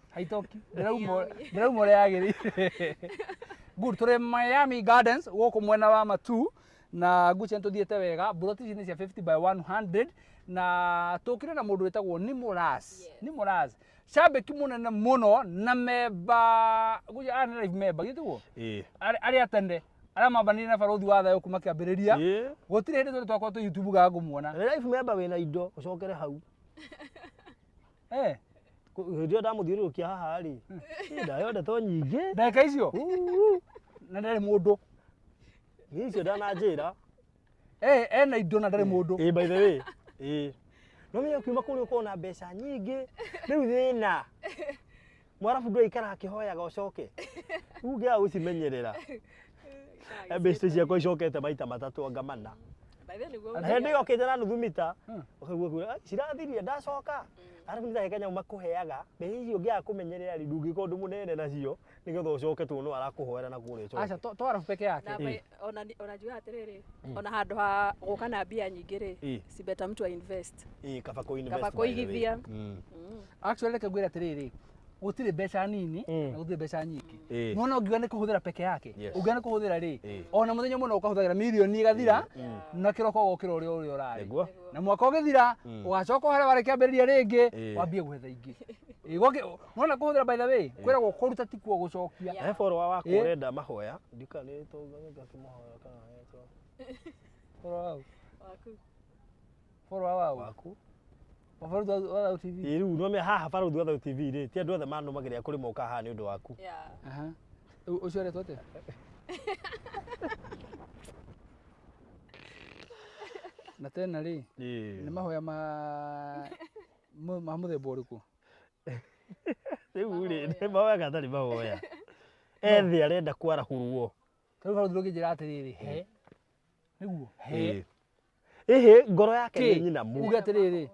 Haitoki. Ndĩrauma ũrĩa yagĩrĩire. Good. Tũrĩ Miami Gardens gũkũ mwena wa Matu na ngwĩciria nĩ tũthiĩte wega. Mburoti ici nĩ cia 50 by 100 na tũkire na mũndũ wĩtagwo Nimũras. Yes. Nimũras. Cambĩki mũnene mũno na memba ngwĩciria aya nĩ live member githĩ tiguo? Ĩĩ. Arĩa atene arĩa mambanĩire na barothi wa thayũ kuma kĩambĩrĩria. Ĩĩ. Gũtirĩ hĩndĩ tũrĩ twakorwo twĩ YouTube ga ngũmuona. Na life member wĩna indo ũcokere hau. Eh, Hĩndĩ ĩyo ndamũthiũrũrũkia haha rĩ, ndaheo ndeto nyingĩ. ndagĩka icio na ndarĩ mũndũ. Niĩ icio ndananjĩra. Eh, ena indo na ndarĩ mũndũ. Ĩĩ by the way. Ĩĩ. No menya ũkiuma kũrĩa ũkorwo na mbeca nyingĩ. Rĩu thĩna. Mwarabu ndũikara akĩhoyaga ũcoke. Rĩu ũngĩaga gũcimenyerera. Mbeca ciakwa icokete maita matatũ anga mana. By the way, nĩguo Na hĩndĩ ĩyo okĩte na nuthu mita, ũkaigua kuga, cirathirie ndacoka. Arabu nĩ ta he kanyamũ makũheaga, mbeca icio ũngĩaga kũmenyerera rĩ, ndũngĩka ũndũ mũnene nacio, nĩgetha ũcoke tondũ no arakũhoera na kũrĩa ũcoke. Aca to arabu peke yake. Na ona ona njugaga atĩrĩrĩ, ona handũ ha gũka na mbia nyingĩ rĩ, Ĩ. si better mtu a invest. Ĩ, kaba kũ invest Kaba by the way. kũigithia. Actually reke ngwĩre atĩrĩrĩ, gũtirĩ mbeca nini na gũtirĩ mbeca nyingĩ. Ĩ. Nona ũngiuga nĩ kũhũthĩra peke yake, Yes. ũngiuga nĩ kũhũthĩra rĩ, Ĩ. ona mũthenya ũmwe no ũkahũthagĩra mirioni ĩgathira na kĩroko ũgokĩra ũrĩa ũrĩa ũrarĩ. Nĩguo. Na mwaka ũgĩthira ũgacoka o harĩa warĩ kĩambĩrĩria rĩngĩ Ĩ. wambie gwetha ingĩ. Ĩ, nona kũhũthĩra by the way, kwĩragwo kũruta ti kuo gũcokia. He follower wakwa Ĩ. ũrenda mahoya, ndika nĩ tũngĩkĩmũhoya kana nĩ Follower wau. Waku. Follower wau. waku. Wa Baruthi wa Thayũ TV. Ĩ rĩu no haha Baruthi wa Thayũ TV rĩ, ti andũ othe manũmagĩrĩra kũrĩ moka haha nĩ ũndũ waku. Yeah. Aha. Rĩu ũcio aretwo atĩa? Na tena rĩ, Ĩ. nĩ mahoya ma ma mũthemba ũrĩkũ? Rĩu rĩ, nĩ mahoya kana tarĩ mahoya? Ethe arenda kwarahũrwo. Ta rĩu Baruthi ndũngĩnjĩra atĩrĩrĩ, he nĩguo he Ĩhĩ, ngoro yake Kĩ? nĩ nyinamu. Uge atĩrĩrĩ,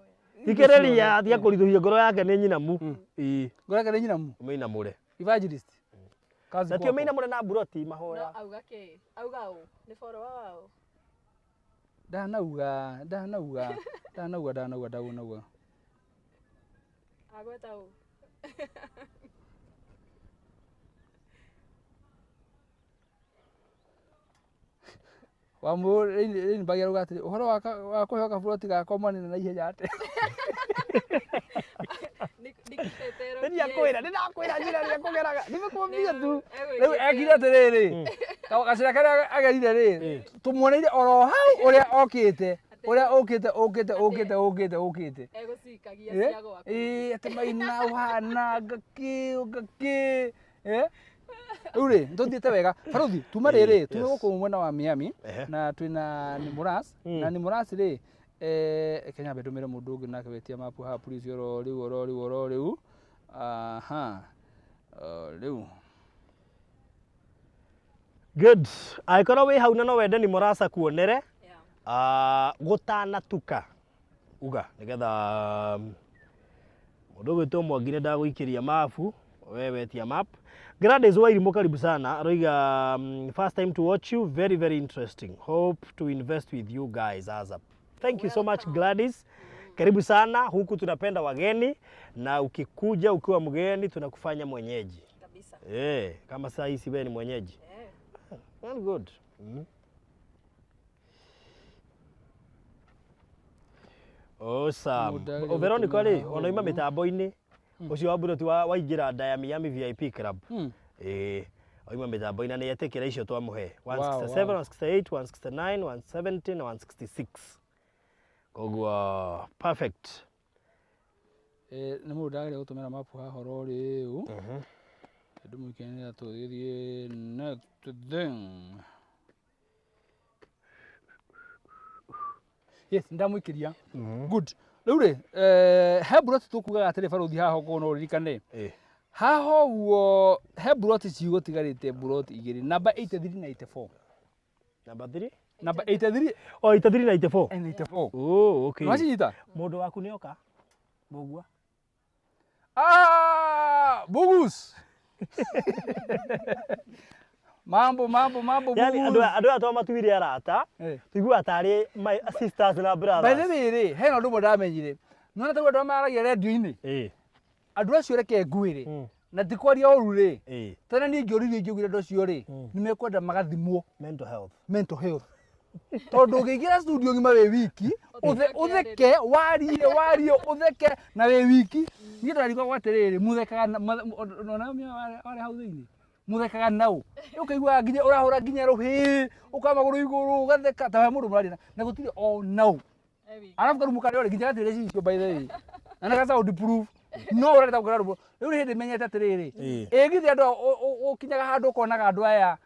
Thikĩrĩria, tiga kũritũhia ngoro yake nĩ nyinamu. Ĩ, ngoro yake nĩ nyinamu. ũmĩinamũre. Evangelist. Kazi Na ti kwako. ũmĩinamũre na mburoti No mahoya. auga kĩ? Auga ũ? Nĩ follower wao? Ndanauga, ndanauga, ndanauga, ndanauga, ndanauga. Agweta ũ? Wa mũrĩinĩ auga atĩrĩ, ũhoro wa kũheo kaburoti gakwa mwanina na ihenya atĩa? Nĩ kĩtetero Nĩ ndiakwĩra, nĩ ndakwĩra njĩra ĩrĩa kũgeraga. Nimekuambia tu. Rĩu ekire atĩrĩrĩ, gacĩra karĩa agerire rĩ, tũmuoneire oro hau ũrĩa okĩte, ũrĩa ũkĩte, ũkĩte, ũkĩte, ũkĩte, ũkĩte. Egũcikagia Eh? cia gwaku. Ĩĩ, atĩ maina ũhana ngakĩ ngakĩ. Eh? Rĩu rĩ, nĩ tũthiĩte wega. Baruthi, tuma rĩrĩ, tuma yes. gũkũ mwena wa Miami Ehe. na twĩna Nimuras, na Nimuras rĩ, reke nyambe ndũmĩre mũndũ ũngĩ nake wetia mapu haha please oro rĩu oro rĩu oro rĩu. Aha. O rĩu. Good. Angĩkorwo wĩ hau na no wende Nimorasa kuonere, Yeah. gũtanatuka uga nĩgetha mũndũ ũgwĩtwo Mwangi nĩ ndagũikĩria mabu we wetia map. Gladys Wairimu karibu sana aroiga first time to watch you, very very interesting, hope to invest with you guys ASAP. Thank you so much Gladys, karibu sana huku, tunapenda wageni na ukikuja ukiwa mgeni tunakufanya mwenyeji. Kabisa. Kama saa hii si wewe ni mwenyeji. Eh. Very good. Awesome. Mũndũ Veronica rĩ, agĩtũmĩra ona ima mĩtambo-inĩ ũcio wa Buroti waingĩra nda ya Miami VIP Club. Ĩĩ. Oima mĩtambo-inĩ na nĩ etĩkĩra icio twamũhe. Wow, 167, wow. 168, 169, 170 na 166. Koguo perfect. Nĩ mũndũ ndageria gũtũmĩra mapu haha oro rĩu. Ndĩmũikie tũgĩthiĩ next thing. Yes, ndamũikĩria. Good. Rĩu rĩ, he mburoti tũkugaga atĩrĩ barũthi haha okorwo no ũririkane. Haha ũguo he mburoti cigũtigarĩte mburoti igĩrĩ, namba 83 na 84. Number 3? Namba 83 Oh, 83 na 84. and 84. Oh, okay. Nĩwacinyita? Mũndũ waku nĩ oka? Mũgua. Ah, Bugus. Mambo mambo mambo Yani Bugus. andũ andũ aya twamatuire arata, tuiguaga tarĩ my sisters na By the brothers. way rĩ, hena ũndũ ũmwe ndamenyire. Nĩwona ta rĩu andũ arĩa maragia redio-inĩ, andũ acio reke ngwĩre, na ti kwaria ũru rĩ, tene niĩ ingĩoririo ingĩaugire andũ acio rĩ, nĩ mekwenda magathimwo Mental health. Mental health. Tondũ ũngĩingĩra studio ng'ima wĩ wiki, ũtheke, warie, warie, ũtheke na wĩ wiki. Niĩ ndarigagwo atĩrĩrĩ, mũthekaga na ona warĩ hau thĩinĩ, mũthekaga naũ. Ũkaigua nginya ũrahũra nginya rũhĩ, ũkoya magũrũ igũrũ, ũgatheka ta he mũndũ mũraria na gũtirĩ o naũ. Arabu karumu karĩa ũrĩ nginya gatirĩ cicio by the way. Na nĩ ga sound proof. No ũrenda gũkĩra rũmũ. Rĩu nĩ hĩndĩ menyete atĩrĩrĩ, ĩ githĩ andũ ũkinyaga handũ ũkonaga andũ aya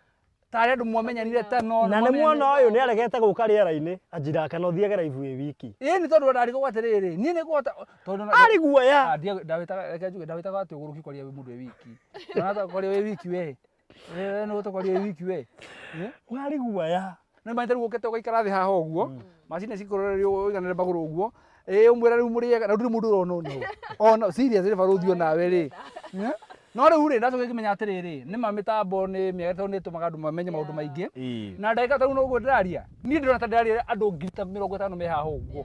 tarĩ andũ mwamenyanire teno. Na nĩ muona ũyũ nĩ aregete gũka rĩera-inĩ anjira kana ũthiage live wĩ wiki. Ĩ nĩ tondũ ndarigagwo atĩrĩrĩ, niĩ nĩ ngũhota tondũ Arĩ guoya. Ah, ndawĩtaga reke njuge ndawĩtaga atĩ ũgũrũki kwaria wĩ mũndũ wĩ wiki. Ndonata kwaria wĩ wiki we. We nĩ ũhota kwaria wĩ wiki we. Warĩ guoya. Nĩ maita rĩu ũkĩte ũgaikara thĩ haha ũguo, macini cikũrorerio ũiganĩre magũrũ ũguo, ĩ ũmwĩra rĩu mũrĩega na ndũrĩ mũndũ ũrona ona ũ. Ona serious rĩ barũthi onawe rĩ. No rĩu rĩ ndacoka ngĩmenya atĩrĩrĩ, nĩ ma mĩtambo nĩ mĩega tondũ nĩ ĩtũmaga andũ mamenye maũndũ maingĩ. Na ndagĩka ta rĩu noguo ndĩraria, niĩ ndĩrona ta ndĩraria andũ ngiri ta 50 me haha ũguo.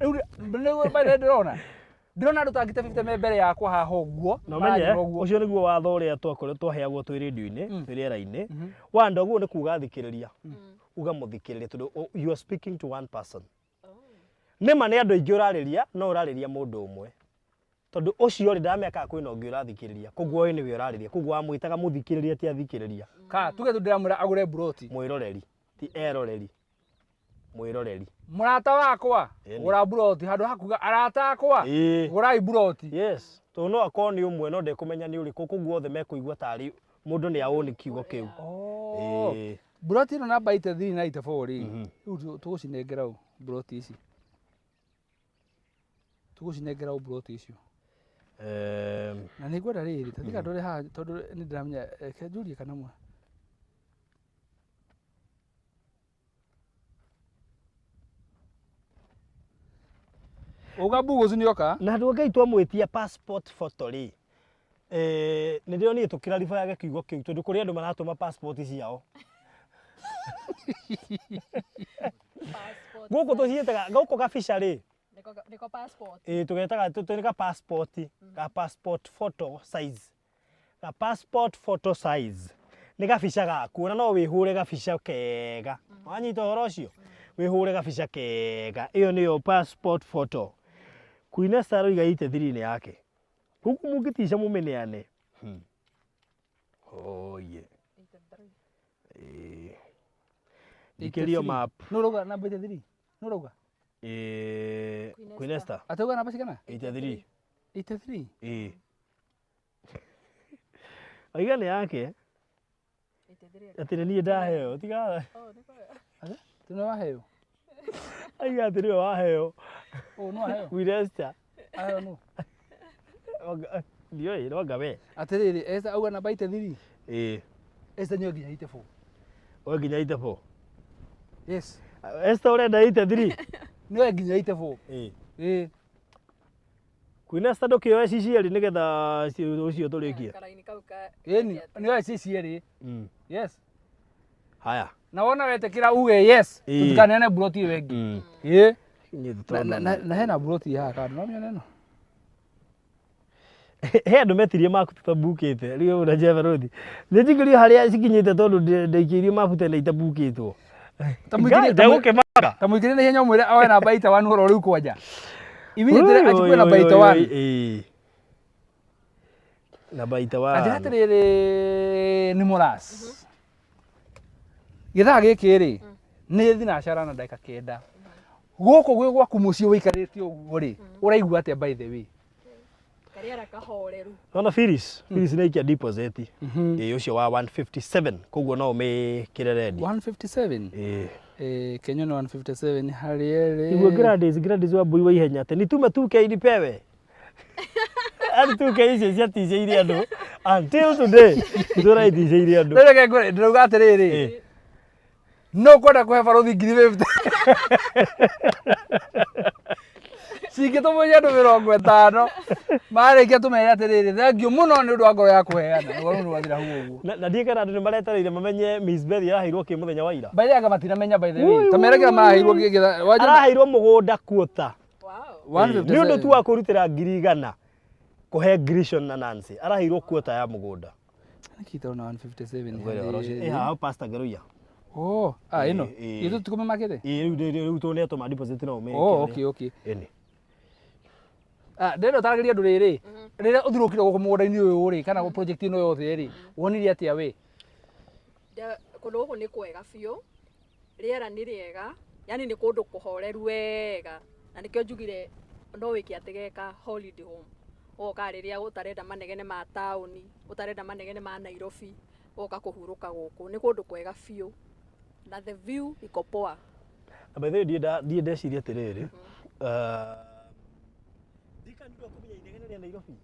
Rĩu nĩguo by the way ndĩrona. Ndĩrona andũ ta ngiri ta 50 me mbere yakwa haha ũguo. Na ũmenye maranyona ũguo. ũcio nĩguo watho ũrĩa twakoretwo twaheagwo twĩ radio-inĩ, twĩ rĩera-inĩ. Wa andũ aguo nĩ kuga thikĩrĩria. Uga mũthikĩrĩria tondũ you are speaking to one person. Nĩ ma nĩ andũ aingĩ ũrarĩria, no ũrarĩria mũndũ ũmwe. Tondũ ũcio rĩ ndaramenya kana kwĩna ũngĩ ũrathikĩrĩria. Koguo ũyũ nĩwe ũrarĩria. Koguo wamwĩtaga mũthikĩrĩria ti athikĩrĩria. Ka tuge tu ndĩramwĩra agũre mburoti. Mwĩroreri ti eroreri. Mwĩroreri. Mũrata wakwa, Ĩni. gũra mburoti handũ ha kuga arata akwa, gũrai mburoti. Yes. Tondũ no akorwo nĩ ũmwe no ndekũmenya nĩ ũrĩkũ, koguo othe mekũigua tarĩ mũndũ nĩ aũni kiugo kĩu. Mburoti ĩno namba 83 na 84 rĩ, rĩu tũgũcinengera ũ mburoti ici? Tũgũcinengera ũ mburoti icio? Na nĩ ngwenda rĩrĩ, ta tiga ndore haha tondũ nĩ ndĩramenya, reke njũrie kana mwa. Uga Bugus nĩoka. Na andũ a Ngai twamwĩtia passport photo rĩ, nĩ ndĩronire tũkĩraribayaga kiugo kĩu tondũ kũrĩ andũ maratũma passport ciao. Gũkũ tũciĩtaga, gũkũ gabica rĩ, Nĩko passport. Ĩĩ tũgetaga nĩ ka passport, ka passport photo size. Ka passport photo size. Nĩ gabica gaku, ona no wĩhũre gabica kega. Wanyita ũhoro ũcio? Wĩhũre gabica kega. Ĩyo nĩyo passport photo. Queen Esther aroiga 83 nĩ yake. Gũkũ mũngĩtica mũmĩneane. Oye. Ĩĩ. Njikĩrio map. Nũ ũrauga namba 83? Nũ ũrauga? Queen Esther. Atauga namba cigana? 83. 83? Ĩĩ. Oiga nĩ yake. Atĩ nĩ niĩ ndaheo. Tiga. Atĩ nĩ waheo? Aiga atĩ nĩwe waheo. Ũ nĩ waheo? Queen Esther. Aheo nũ? Ndiũĩ, no anga we. Atĩrĩrĩ, Esther auga namba 83? Ĩĩ. Esther nĩoe nginya 84. Oe nginya 84? Yes. Esther ũrenda 83? Nĩoe nginya 84. Ĩĩ. Ĩĩ. Queen Esther ndũkĩoe ci cierĩ nĩgetha ũcio tũrĩkie. Karaini kau ka Ĩni, nĩoe ci cierĩ. Yes. Haya. Na wona wetĩkĩra uge yes, Ĩĩ. tũtikaneane mburoti ĩyo ĩngĩ. Ĩĩ. Nyitũ Na hena mburoti haha kando, no mĩone ĩno. He andũ metirie mabu tũtabukĩte, rĩu ũrĩa Jeff Rothi. Nĩ njikĩrio harĩa cikinyĩte tondũ ndaikĩirio mabu tene itabukĩtwo. Ngai, ndegũkĩmaka. Ta mũikĩrie na ihenya ũmwĩre oe namba 81 oro rĩu kwanja. Immediately achukue namba 81. Ĩĩ. Namba Na njĩra 81. atĩrĩrĩ nĩ mũras gĩthaa gĩkĩ rĩ nĩ thinacara na ndagĩka 9 gũkũ gwĩ gwaku mũciĩ wĩikarĩte ũguo rĩ, ũraigua atĩa by the way? Karĩara kahoreru. Nona Phyllis, Phyllis nĩ aikia deposit. Ĩĩ ũcio wa 157 koguo no ũmĩkĩre ready. 157. Ĩĩ. Eh, Kenya nĩ 157 harĩ erĩ. Iguo Gladys, Gladys wa mbui wa ihenya atĩ nitume 2K nipewe. Yaani 2K icio ciaticĩirie andũ until today itũra iticĩirie andũ. Rĩu reke ngwĩre, ndĩrauga atĩrĩrĩ, Ĩĩ. no kwenda kũhe barothi 50,000 cingĩtũmũria andũ 50 marĩkia tũmere atĩrĩrĩ, thengiũ mũno nĩ ũndũ wa ngoro ya kũheana, rũgano rũu rwathira hau ũguo. Na ndiĩ kana andũ nĩ maretereire mamenye Miss Beth araheirwo kĩ mũthenya wa ira. By the way, anga matinamenya by the way. Ta merekera maraheirwo wanja Araheirwo mũgũnda kuota. Wow. Nĩ ũndũ tu wa kũrutĩra 100,000 kũhe Grishon na Nancy. Araheirwo kuota ya mũgũnda. Nĩkĩ ndona 157 Ngwĩre ũhoro ũcio. harĩ Ĩ haha Pastor Geruia. Oh, ah ĩno. Ĩĩ, ĩĩ. Ithuĩ tũkũmĩmakĩte? Ĩĩ rĩu rĩu rĩu tondũ nĩatũma deposit no ũmĩke. Oh, okay, okay. Ĩni. Ah, ndĩrenda ũtaragĩrie andũ rĩrĩ, rĩrĩa ũthirũkire gũkũ mũgũnda-inĩ ũyũ rĩ, kana project ĩno yothe rĩ, wonire atĩa we? Kũndũ gũkũ nĩ kwega biũ, rĩera nĩ rĩega, yani nĩ kũndũ kũhoreru wega, na nĩkĩo njugire no wĩke atĩ geka holiday home. Ũgoka rĩrĩa ũtarenda manegene ma taũni, ũtarenda manegene ma Nairobi, ũgoka kũhurũka gũkũ. Nĩ kũndũ kwega biũ na the view iko poa. Na by the way ndiĩ ndeciria atĩrĩrĩ. Ndikana nĩ ũndũ wa kũmenya inegene rĩa Nairobi.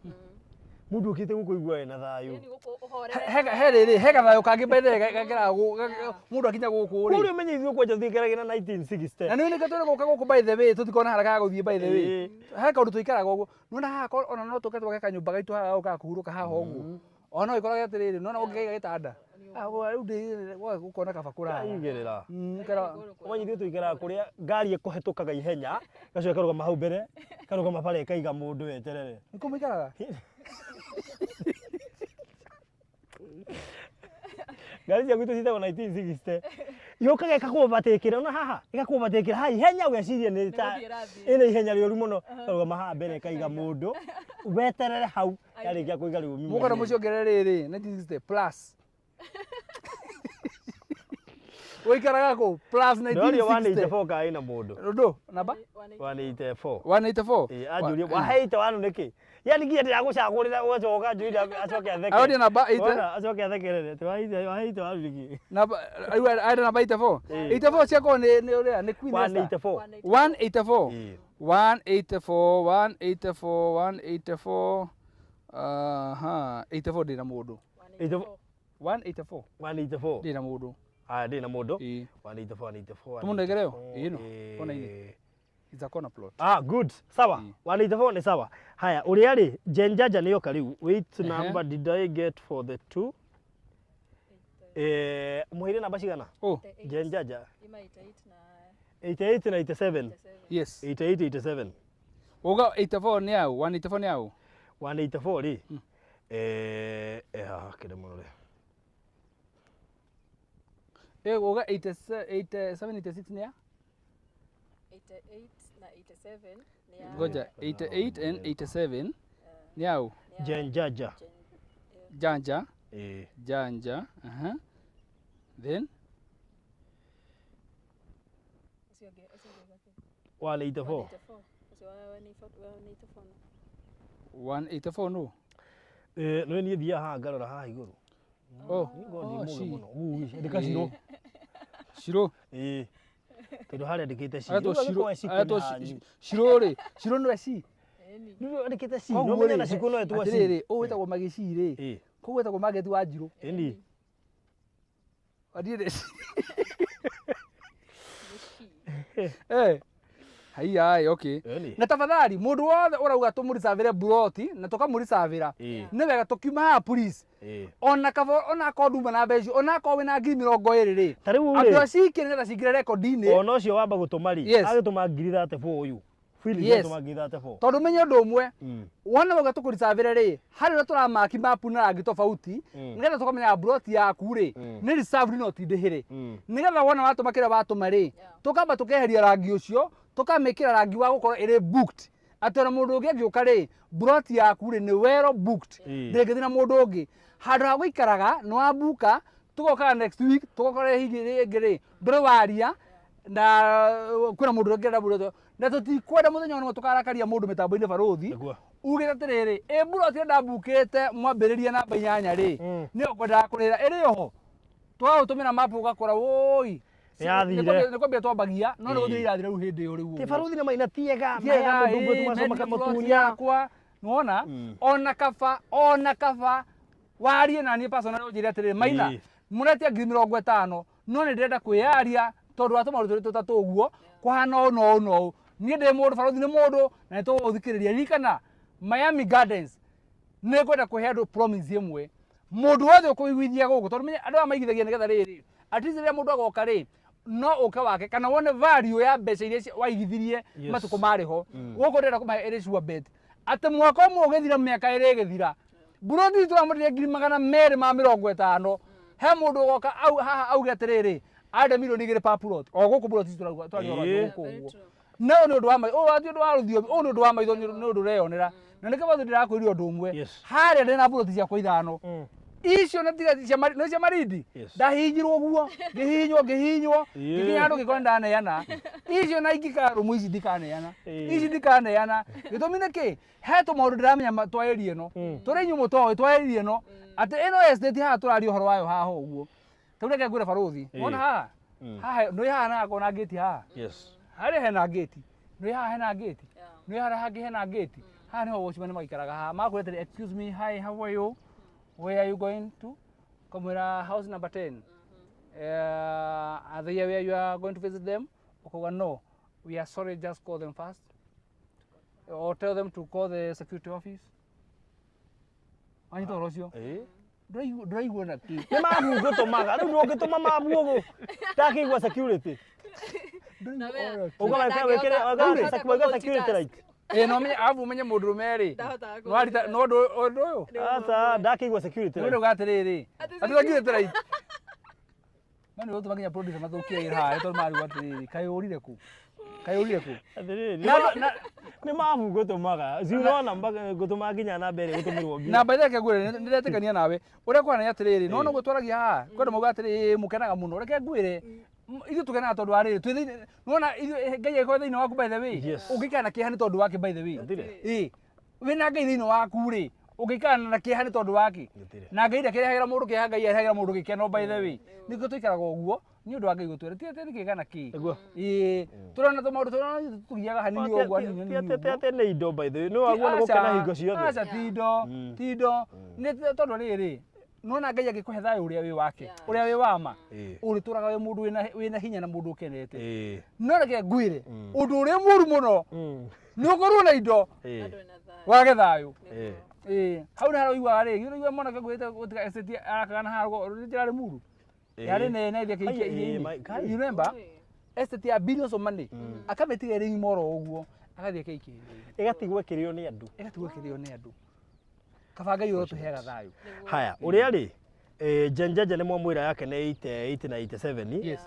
Mũndũ ũkĩte gũkũ aigua ena thayũ. Yaani gũkũ ũhorere. He rĩrĩ, he gathayũ kangĩ by the way gekĩraga mũndũ akinya gũkũ rĩ. Kũrĩa ũmenye ithuĩ kwanja tũikaragĩra 1960. Na nĩ nĩkĩo tũrĩ gũka gũkũ by the way tũtikona haraka ya gũthiĩ by the way. Ĩĩ. He kaũndũ tũikaraga ũguo. Nĩwona haha ona no tũke twake kanyũmba gaitũ haha gũkaga kũhurũka haha ũguo. Ona no ĩkorage atĩrĩrĩ, nĩwona ũngĩkaiga gĩtanda. Ah, rĩu ũkona kaba kũrara. Aigĩrĩra. Kara Ũmenye ithuĩ tũikaraga kũrĩa ngari ĩkũhetũkaga ihenya, gacoka karũgama hau mbere, karũgama bara ĩkaiga mũndũ weterere. Nĩkũ mũikaraga? Ngari cia gwitũ ciĩtagwo 1960. Yũkaga ĩgakũovertake ona haha, ĩgakũovertake haha ihenya ũgeciria nĩ ta Nĩ gũthiĩ ĩrathiĩ. ĩna ihenya rĩũru mũno. Karũgama haha mbere ĩkaiga mũndũ weterere hau yarĩkia kũiga rĩu ũmĩmwe. Mũkona mũciongerere rĩrĩ 1960 plus. Ũikaraga kũ? Plus Ndĩroria 1960. 184 kana ĩna mũndũ. Rũndũ, namba? 184. 184. Ĩĩ anjũria waheite wanu nĩkĩ? Yani nginya ndĩragũcagũrĩra ũgacoka ũkanjũria acoke atheke. Aroria namba 80. Wona acoke athekerere atĩ waheite waheite wanu nĩkĩ? Namba rĩu arenda namba 84. Ĩĩ. 84 ciakorwo nĩ ũrĩa nĩ Queen Esther. 184. 184. Ĩĩ. 184 184 184. Aha, 84 ndĩna mũndũ. 84. 184 184. ndĩna mũndũ. Aya ndĩna mũndũ. Ĩĩ. 184 184. Tũmũnengere yo? 184, Ĩĩ ĩno, ĩĩ. kona-inĩ. It's a corner plot. Ah, good. Sawa. 184 nĩ sawa. Haya, ũrĩa rĩ, Jen Jaja nĩ yoka rĩu. Which number did I get for the two? Mũheire namba cigana? Oh, Jen Jaja. Ima 88 na 88 na 87. yes. 88 87. Uga 84 nĩ au, 184 nĩ au. 184 rĩ. Haha kĩrĩ mũno rĩ. Uga 87 86 nĩ ya? 88 na 87 nĩ ya Ngoja, 88 and 87 nĩ au. Jen Jaja. Janja, Ĩĩ. Janja, aha. Then ũcio ũngĩ ũcio ũngĩ gake. 184. 184. Ũcio wa 184 no. 184 no. Nĩ niĩ thiaga haha ngarora haha igũrũ. Oh, Ngo oh, ndi mũgĩ she. mũno. Andĩka Shiro. Shiro. Ĩĩ. Tondũ harĩa andĩkĩte ci. Aretwo Rĩu Shiro, angĩkorwo ci aretwo kwĩna hanyu. Shiro rĩ, Shiro nĩwe ci. Rĩu andĩkĩte ci. No Koguo menye rĩ, na Shiko no etwo ci. Atĩrĩrĩ, ũyũ wĩtagwo Magĩci rĩ. Ĩĩ. Koguo wĩtagwo Mageti wa Njirũ. Ĩni. Wathiĩ Eh. Haiya, okay. Ĩni. Na tafadhali mũndũ wothe ũrauga tũmũricavĩre buroti na tũkamũricavĩra Ĩĩ. nĩ wega tũkiuma haha please Ĩĩ. ona kaba ona akorwo nduma na mbeca ona akorwo wĩna 20,000 rĩ Ta rĩu andũ rĩ, acio nĩgetha cingĩre rekondi-inĩ ona ũcio wamba gũtũma rĩ, Yes. agĩtũma 34,000 ũyũ. Phyllis Yes. agĩtũma 34,000. Tondũ menye ũndũ ũmwe, wona wauga tũkũricavĩre rĩ, harĩ ũrĩa tũramaki mapu na rangi tofauti nĩgetha tũkamenya buroti yaku rĩ nĩ reserved no ti ndĩhĩre, nĩgetha wona watũma kĩrĩa watũma rĩ, tũkamba tũkeheria rangi ũcio tũkamĩkĩra rangi wa gũkorwo ĩrĩ booked. Atĩ ona mũndũ ũngĩ angĩũka rĩ, buroti yaku rĩ nĩ well booked. Ndĩngĩthiĩ na mũndũ ũngĩ. Handũ ha gũikaraga nĩ wabuka, tũgokaga next week, tũgokora hihi rĩngĩ rĩ, ndũrĩ waria na kwĩna mũndũ ũngĩenda buroti. Na tũtikwenda mũthenya ona ũmwe tũkarakaria mũndũ mĩtambo-inĩ barũthi. Nĩguo. Ugĩte atĩrĩrĩ, ĩ buroti ĩrĩa ndambukĩte mwambĩrĩria namba 8 rĩ, nĩyo ngwendaga kũrĩra ĩrĩ oho. Twagũtũmĩra mapu ũgakora wũi. Nĩyathire. Nĩ kwambia twambagia, no nĩ gũthiĩ irathira rĩu hĩndĩ ĩyo rĩu Ti ũguo. baruthi na maina tiega Tiega, maya mũndũ ĩĩ, ũmwe mendia tũmacoka plot makamũtunya. yakwa nĩwona ona kaba warie na niĩ personally ũnjĩre atĩrĩrĩ maina mũretia 50,000 no nĩ ndĩrenda kwĩyaria tondũ wa tũmaũndũ tũrĩ tũtatũ ũguo kũhana ũũ na ũũ na ũũ. Niĩ ndĩ mũndũ, barothi nĩ mũndũ na nĩ tũgũgũthikĩrĩria. Ririkana Miami Gardens nĩ ngwenda kũhe andũ promise ĩmwe, mũndũ wothe ũkũiguithia gũkũ, tondũ menya andũ aya maigithagia nĩgetha rĩrĩ at least rĩrĩa mũndũ agoka rĩ no ũke wake kana wone value ya mbeca iria waigithirie matukũ marĩ ho. Gũkũ ndĩrenda kũmahe ĩrĩ sure bet atĩ mwaka ũmwe ũgĩthira, mĩaka ĩrĩ ĩgĩthira, buroti tũramũrĩria 250,000. He mũndũ ũgoka au haha auge atĩrĩrĩ ande 2 million per plot o gũkũ buroti ici tũraria ũhoro wacio gũkũ ũguo. No nĩ ũndũ wa maitho, ũyũ ti ũndũ wa rũthiomi, ũyũ nĩ ũndũ wa maitho, nĩ ũndũ ũreyonera. Na nĩkĩo bathi ndĩrakwĩrire ũndũ ũmwe. Harĩa ndĩ na buroti ciakwa 5 icio nĩ tiga cia nĩ cia marindi. Ndahihinyirwo ũguo, ngĩhihinywo, ngĩhihinywo, ngĩkinya handũ ngĩkora ndaneana icio na ingikara rumu ici ndikaneana. Ici ndikaneana. Gĩtũmi nĩ kĩ? He tũmaũndũ ndĩramenya twa area ĩno tũrĩ inyuĩ mũtoĩ twa area ĩno, atĩ ĩno estate haha tũraria ũhoro wayo haha ũguo. Rĩu reke ngwĩre barũthi, wona haha haha nĩ haha na kona ngĩti haha. Harĩa hena ngĩti, nĩ haha hena ngĩti, nĩ harĩa hangĩ hena ngĩti. Haha nĩho watchman maikaraga haha makwĩra atĩrĩ, excuse me, hi, how are you, where are you going to? Kamwĩra house number 10. Are they where you are going to visit them? Ukauga no, we are sorry, just call them first or tell them to call the security office. Wanyita ũhoro ũcio? Ndũraigua na kĩ? Nĩ mabu ngũtũmaga rĩu, nĩ ũngĩtũma mabu ũguo ndakĩigua security. Ũgaweka wĩkĩre wĩkĩre security light. Ĩ no menye arabu ũmenye mũndũrũme rĩ Ndahotaga no arita no ũndũ ũyũ. Aca ndakĩigua security nĩ light. ũndũ atĩrĩrĩ atĩ security light no nĩ ũtũma nginya producer mathũkie wĩra haha tondũ marigwo atĩrĩrĩ kaĩ ũrire kũ, kaĩ ũrire kũ. Atĩrĩrĩ Na nĩ mabu ngũtũmaga si unaona mpaka ngũtũmaga nginya namba ĩrĩa ĩgũtũmĩrwo mbia. Na by the way, reke ngwĩre nĩ ndĩretĩkania nawe ũrĩa kwana nĩ atĩrĩrĩ no noguo twaragia haha kwenda mauga atĩrĩrĩ mũkenaga mũno. Reke ngwĩre ithuĩ tũkenaga tondũ wa rĩrĩ twĩ thĩinĩ nĩwona ithuĩ Ngai angĩkorwo thĩinĩ waku by the way ũngĩikara na kĩeha nĩ tondũ wake by the way. Gũtirĩ. Ĩ wĩna Ngai thĩinĩ waku rĩ ũngĩikara na kĩeha nĩ tondũ wake? Gũtirĩ. Na Ngai ndakĩrehagĩra mũndũ kĩeha, Ngai arehagĩra mũndũ gĩkeno by the way. Nĩkĩo tũikaraga ũguo nĩ ũndũ wa Ngai gũtwĩra ti atĩ nĩ kĩga na kĩ. Nĩguo. Ĩ tũrona tũmaũndũ tũrona tũgiaga hanini ũguo hanini Ti hanini atĩ ũguo. atĩ nĩ indo by the way nĩ waguo nĩ gũkena hingo ciothe. Aca ti indo, ti indo nĩ tondũ rĩrĩ nona Ngai angĩkũhe thayũ ũrĩa wĩ wake ũrĩa wĩ wa ma ũrĩtũraga wĩ mũndũ wĩna hinya na mũndũ ũkenete. No reke ngwĩre ũndũ ũrĩa mũru mũno nĩ ũkorwo na indo wage thayũ. Ĩ hau nĩ harĩa ũiguaga rĩ githĩ ũraigua mwanake ngwĩte gũtiga estate arakaga na haha njĩra rĩ muru yarĩ nene ĩthiĩ akĩikia Ai, iria-inĩ. kai. You remember estate ya billions of money akamĩtiga ĩrĩ ng'ima oro ũguo agathiĩ akĩikia iria-inĩ. Ĩgatigwo ĩkĩrĩo nĩ andũ. Ĩgatigwo ĩkĩrĩo nĩ andũ. Kaba Ngai ũrotũheaga thayũ. Haya ũrĩa rĩ Jenjeje nĩ mwamwĩra yake nĩ 88 na 87. Yes.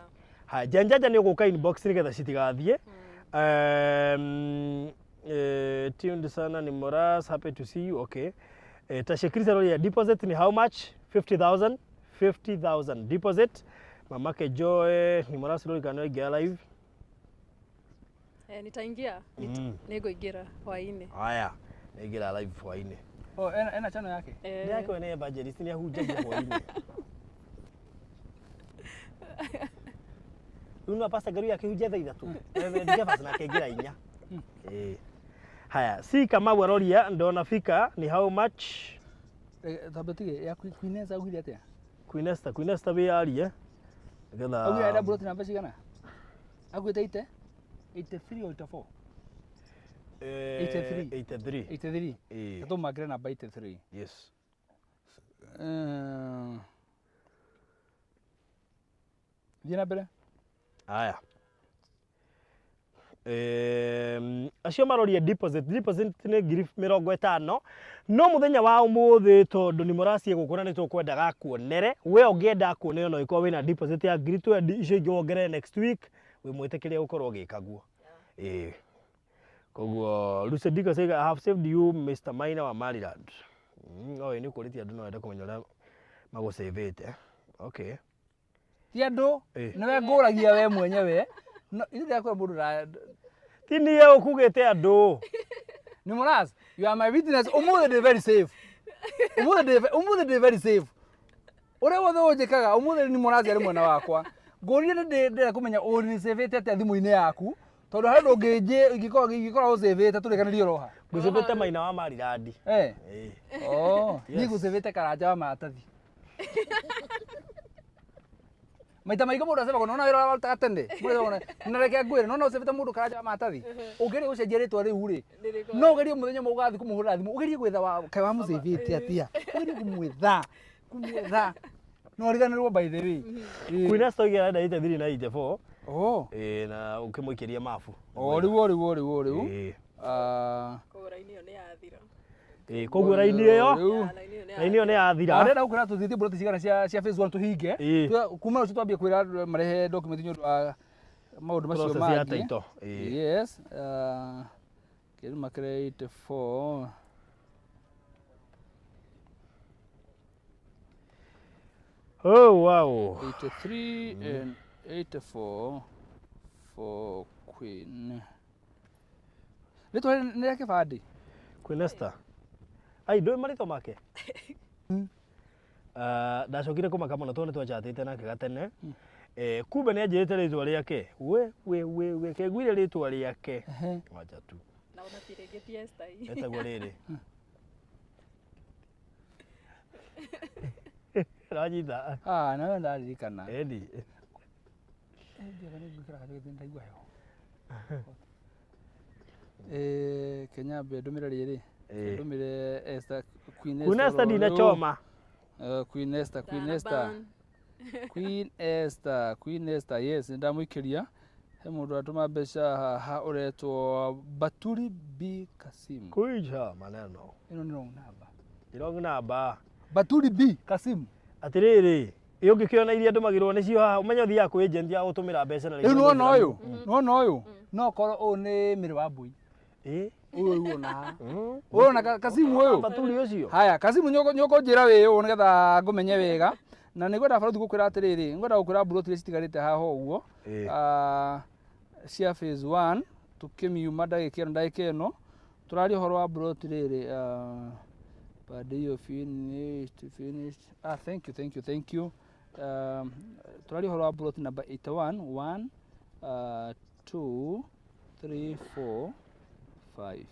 Haya Jenjeje nĩ ũgũka inbox nĩgetha citigathiĩ. Tuned sana ni Moras, happy to see you. Okay. Tasha Chris aroria deposit ni how much? 50,000. 50,000 deposit. Mamake Joy ni Moras rori kana ingia live. Nitaingia nĩngũingĩra hwaĩ-inĩ. Haya ingĩra live hwaĩ-inĩ. Oh, ena channel yake. Nĩ yake we nĩ evangelist nĩ ahunjagia hwaĩ-inĩ. Rĩu no pastor Ngaruiya akĩhunjia thaa 3 Reverend Jeffers nake aingĩra 4. Ĩĩ. Haya si Kamau aroria ndonafika ni how much? Tambe tige ya Queen Esther augire atĩa? Queen Esther, Queen Esther wĩyarie nĩgetha Augire arenda buroti namba cigana? Augĩte ite 83 or 84? 83. 83. 83. Ĩĩ. Tũmakĩre namba 83. Yes. Thiĩ na mbere. Haya acio maroria deposit, deposit nĩ 50,000 no mũthenya wa ũmũthĩ tondũ nĩ mũracie gũkũ na nĩ tũkwendaga akuonere we ũngĩenda akuonere no ĩkorwo wĩna deposit ya 20,000 icio ingĩ wongerere next week wĩ mwĩtĩkĩre gũkorwo ũgĩka guo. Ĩĩ. Koguo Lucy Dika said, I have saved you Mr. Maina wa Maryland. Oĩ nĩ ũkũrĩtie andũ no wende kũmenya ũrĩa magũcĩvĩte. Okay. Ti andũ. Eh. Nĩwe ngũragia we mwenyewe. No ithuĩ ndĩrakwĩra mũndũ ra Ti niĩ ũkugĩte andũ. Nĩ mũras, you are my witness. Ũmũthĩ ndĩ very safe. Ũmũthĩ ndĩ very safe. Ũrĩa wothe ũnjĩkaga, ũmũthĩ nĩ mũras arĩ mwena wakwa. Ngũrire nĩ ndĩrenda kũmenya ũnicĩvĩte atĩa thimũ-inĩ yaku. Tondũ harĩ ũndũ ũngĩnjĩ ingĩkorwo ũcĩvĩte tũrĩkanĩrie oroha. Ngũcĩvĩte Maina wa Maryland. Eh. Eh. Oh, niĩ Yes. ngũcĩvĩte karanja wa maratathi. Maita maingĩ mũndũ acebagwo nona wĩra ũrĩa warutaga tene. Mũndũ acebagwo na reke ngwĩre nona ũcebete mũndũ karanja wa maratathi. Ũngĩgeria gũcenjia rĩtwa rĩu rĩ, no ũgerie mũthenya ũmwe ũgathiĩ kũmũhũrĩra thimũ, ũgerie gwetha wa kaĩ wamũcĩvĩte atĩa. Ũgerie kũmwetha, kũmwetha. No ũriganĩrwo by the way. Queen Esther oigire arenda 83 na 84. Oh. Eh, na ũkĩmũikĩria mabu. O rĩu o rĩu o rĩu o rĩu. Eh. Ah, Koguo raini ĩyo nĩ yathira. Eh, koguo raini ĩyo rĩu. Raini ĩyo nĩ raini ĩyo nĩ yathira. Arenda gũkwĩra tũthiĩtie mburoti cigana cia phase 1 tũhinge. Ĩĩ. Kuma rũciũ twambie kwĩra andũ marehe document nĩ ũndũ wa maũndũ macio Process ya mangĩ. title. Ĩĩ. Yes. Kĩruma kĩrĩa 84. Oh, wow. 83 and 84 for Queen. Rĩtwa nĩ rĩa kĩbandĩ? Queen Esther. Ai, ndũĩ marĩtwa make? Ndacokire kũmaka mũno tondũ nĩ twachatĩte nake gatene. Eh, kumbe nĩ anjĩrĩte rĩtwa rĩake. We we we we kengwire rĩtwa rĩake. Wacha tu. Na ona ti rĩngĩ ti Esther ii. Etagwo rĩrĩ. Ranyita. Ah, nawe ndaririkana. Edi. Ndiaga nĩ ngwĩkĩra kajageti ndaigua heho. Eh, Kenya mbe ndũmĩre rĩrĩ. Eh. Ndũmĩre Esther Queen Queen Esther oro rĩu. ndinachoma. Queen Esther, Queen Ndana Esther. ban. Queen Esther, Queen Esther, yes, nĩndamũikĩria. He mũndũ atũma mbeca haha ũretwo Baturi B Kasim. Kuicha maneno. Ĩno nĩ wrong number. Wrong number. Baturi B Kasim. Atĩrĩrĩ, ĩ ũngĩkĩona iria ndũmagĩrwo nĩcio haha, ũmenye ũthiaga kwĩ agent ya gũtũmĩra mbeca na Rĩu nĩwona ũyũ? Nĩwona ũyũ? No korwo ũyũ nĩ mĩrĩ wa mbui. Ĩ? Ũyũ ũyũ wona haha. Ũyũ ona Kasimu ũyũ. Baturi ũcio. Haya, Kasimu nĩũkũnjĩra wĩ ũũ nĩgetha ngũmenye wega. Na nĩngwenda barothi gũkwĩra atĩrĩrĩ, ngwenda gũkwĩra mburoti iria citigarĩte haha ũguo. Ĩ. Cia phase 1 tũkĩmiuma ndagĩka ĩno ndagĩka ĩno. Tũraria ũhoro wa mburoti rĩrĩ, pande hiyo finished, finished. Ah, thank you, thank you, thank you. Tũraria ũhoro wa mburoti number 81, 1, 2, 3, 4, 5.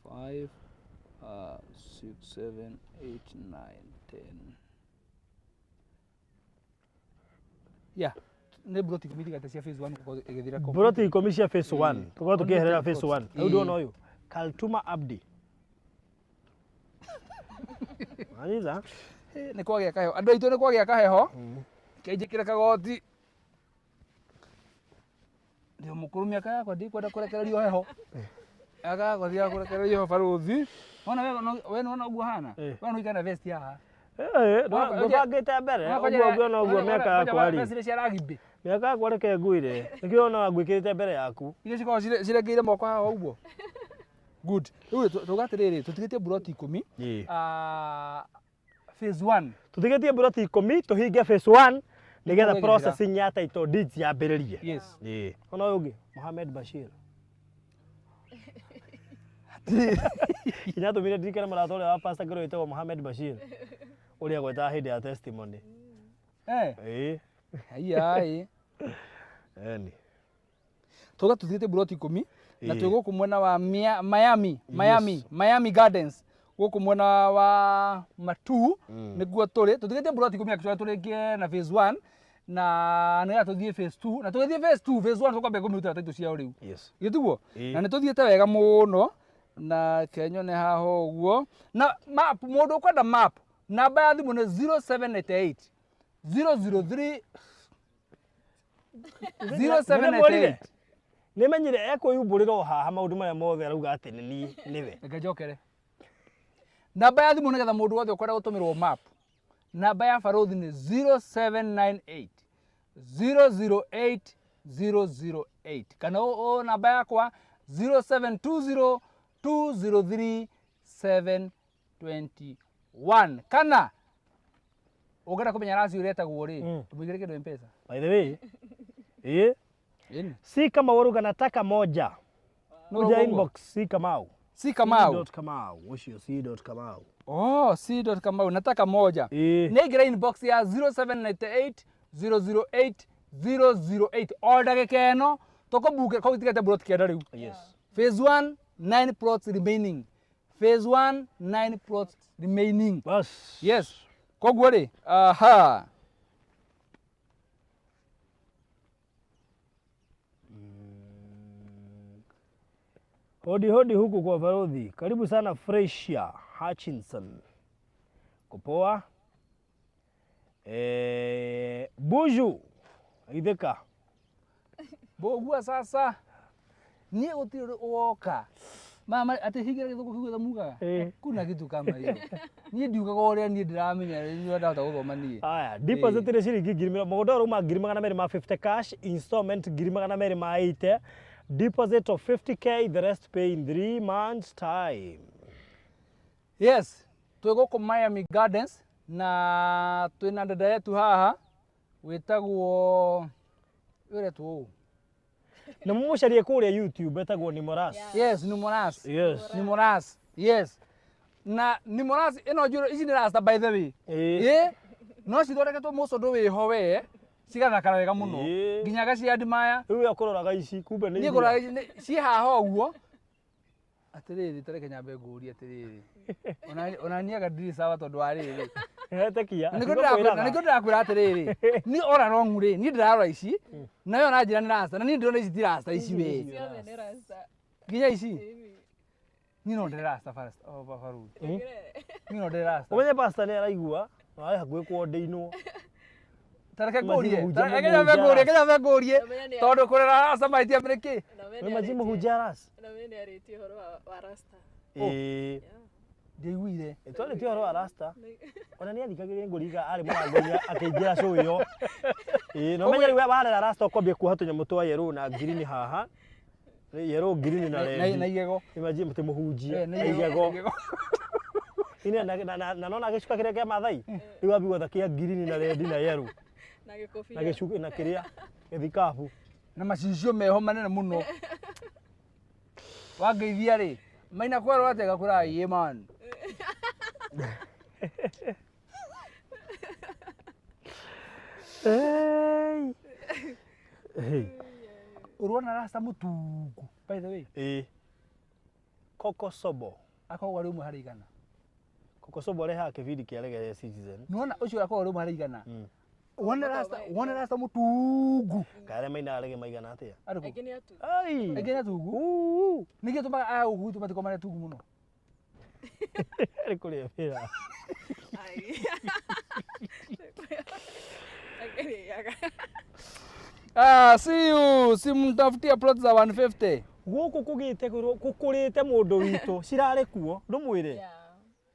5, 6, 7, 8, 9, 10. Yeah, nĩ mburoti ikũmi itigarĩte cia phase 1 gũkorwo ĩgĩthira complete. Mburoti ikũmi cia phase 1. Tũkorwo tũkĩeherera phase 1. Ĩĩ. Rĩu ndĩrona ũyũ. Kaltuma Abdi. Wanyita? Nĩ kwagĩa kaheho. Andũ aitũ nĩ kwagĩa kaheho. Kenjĩkĩre kagoti. Ndĩ mũkũrũ mĩaka yakwa ndikwenda kũrekererio heho. Mĩaka yakwa tiga kũrekererio heho barũthi. Wona we nĩwona ũguo hana? Eh. We no ũikare na vest haha. Eh, ndũbangĩte mbere, ũguo ũngĩona ũguo mĩaka yakwa rĩ. Vest iria cia rugby. Mĩaka yakwa reke ngwĩre. Nĩkĩo wonaga ngwĩkĩrĩte mbere yaku. Iria cikoragwo cirengeire moko haha ũguo. Good. Rĩu tuga atĩrĩrĩ, tũtigĩtie mburoti ikũmi. Ĩĩ. Phase 1. Tũtigĩtie mburoti ikũmi tũhinge phase 1 nĩgetha Ĩkorwo ĩgĩthira. processing ya title deeds yambĩrĩrie. Yes. Ĩĩ. Ona ũyũ ũngĩ, Mohamed Bashir. Kinya tũmire ndirikane mũrata ũrĩa wa Pastor Ngero wĩtagwo Mohamed Bashir. Ũrĩa gwetaga hĩndĩ ya testimony. Eh. Ĩĩ. Haiya ĩ. Eni. Tuga tuthiĩte mburoti ikũmi na Ĩĩ. twĩ gũkũ mwena wa Miami, Miami, Miami Gardens gũkũ mwena wa Matu nĩkuo tũrĩ. Tũtigĩte mburoti ikũmi actually tũrĩkie na phase 1 na nĩgetha tũthiĩ phase 2 na tũgĩthiĩ phase 2, phase 1 tũkwambia kũmĩrutĩra title ciao rĩu. Yes. Githĩ tiguo? Ĩĩ. Na nĩtũthiĩte wega mũno na kenyone haha ũguo. Na map, mũndũ ũkwenda map, namba ya thimũ nĩ 0788 003 0788. Nĩmenyire ekwĩyumbũrĩra o haha maũndũ marĩa mothe arauga atĩ nĩ niĩ nĩwe. Reke njokere. Namba ya thimũ nĩgetha mũndũ wothe ũkwenda gũtũmĩrwo map. Namba ya barũthi nĩ 0798 008 008 kana o namba yakwa 0720 203 721 kana ũngĩenda kũmenya raci ũrĩa ĩtagwo rĩ, mũigĩre kĩndũ Mpesa. By the way, Ĩni. Si kama waruga nataka moja. No Kuja ũguo. inbox si Kamau. Si Kamau. C dot Kamau. Ucio C dot Kamau. Oh, C dot Kamau nataka moja. Ĩĩ. Nĩ aingĩra inbox ya 0798 008 008 o ndagĩka ĩno tũkũbuke koguo tigate plot 9 rĩu. Yes. Phase 1 9 plots remaining. Phase 1 9 plots remaining. Bas. Yes. Koguo rĩ, aha. Hodi hodi huku kwa Farodhi. Karibu sana Freshia Hutchinson. Kupoa. Buju. Itheka. Mbũgua sasa niĩ gũtirĩ ũndũ woka mama atĩ hingĩra gĩthũngũ kĩu gĩothe mugaga. Kuna kitu kama hiyo. Niĩ ndiugaga ũrĩa niĩ ndĩramenya rĩu ndahota gũthoma niĩ. Aya, deposit nĩ ciringi ngiri mĩrongo mũgũnda ũrauma 250,000 cash, installment 280,000, deposit of 50K, the rest pay in 3 months time. Yes, twĩ gũkũ Miami Gardens na twĩna dada yetu haha wĩtagwo ũretwo ũũ. Na mũmũcarie kũrĩa YouTube etagwo Nimoras. Yes, Nimoras. Yes. Nimoras. Yes. Na Nimoras ĩno njũrũ ici nĩ rasta by the way. Ĩĩ. Ĩ no cithondeketwo mũcondo wĩho we cigathakara wega mũno nginya gaciandi maya. Rĩu we ũkũroraga ici kumbe nĩ Niĩ iria. ngũroraga ici ciĩ haha ũguo. Atĩrĩrĩ, ta reke nyambe ngũrie atĩrĩrĩ. Ona niĩ anga ndirĩ sawa tondũ wa rĩrĩ. Hetekia. Na nĩkĩo ndĩrakwĩra atĩrĩrĩ, niĩ ora wrong rĩ, niĩ ndĩrarora ici, nawe ũranjĩra nĩ rasta, na niĩ ndĩrona ici ti rasta ici we. Ciothe nĩ rasta. Nginya ici? Niĩ no ndĩre rasta oh, Faruthi. Niĩ no ndĩre rasta. Ũmenye pastor nĩ araigua, na arĩ hakuhĩ kwondeinwo. Ta reke Maji ngũrie, mũhunjia ta reke mũhunjia nyambe ngũrie, rasta. reke nyambe ngũrie. Ũmenye nĩ Tondũ kũrera rasta mahĩtia nĩ kĩ? Nĩ maji mũhunjia rasta. Na we nĩ arĩtie ũhoro wa rasta. Ĩĩ. Ndiaiguire. Twarĩtie ũhoro wa rasta. Ona nĩ athikagĩrĩria ngũriga arĩ mũrango-inĩ akĩingĩra show ĩyo. Ĩĩ, na ũmenye rĩu warera rasta ũkwambia kuoha tũnyamũ twa yellow na green haha. Yellow, green na red. Na igego. Imagine mũtĩ mũhunjia. Na Na igego. igego. Ine na nona gĩcuka kĩrĩa kĩa Maathai. Rĩu ambi gwetha kĩa green na red na yellow. Na gĩkobia. Na gĩcuka na kĩrĩa gĩthikabu. Na macicio meho manene mũno. Wangeithia rĩ, maina kwerwo atĩa gakwĩra ĩĩ man. Hey. Hey. Ũrona rasta mũtungu by the way. Ĩĩ. Koko Sobo. Akoragwo arĩ ũmwe harĩ igana. Koko Sobo arehaga kĩbindi kĩa Reggae Citizen. Nĩwona ũcio akoragwo arĩ ũmwe harĩ igana. Wona rasta, wona rasta mũtungu. Kaĩ arĩa mainaga reggae maigana atĩa? Arĩ kũ? Aingĩ nĩ atungu. Ai. Aingĩ nĩ atungu. Nĩkĩ gĩtũmaga aya gũkũ gwitũ matikorwo marĩ atungu mũno? Arĩ kũrĩa wĩra. Ai. Akĩrĩaga. Ah, see you. Simtafutie plot za 150. Gũkũ kũgĩte gũkũrĩte mũndũ witũ cirarĩ kuo ndũmwĩre. Yeah.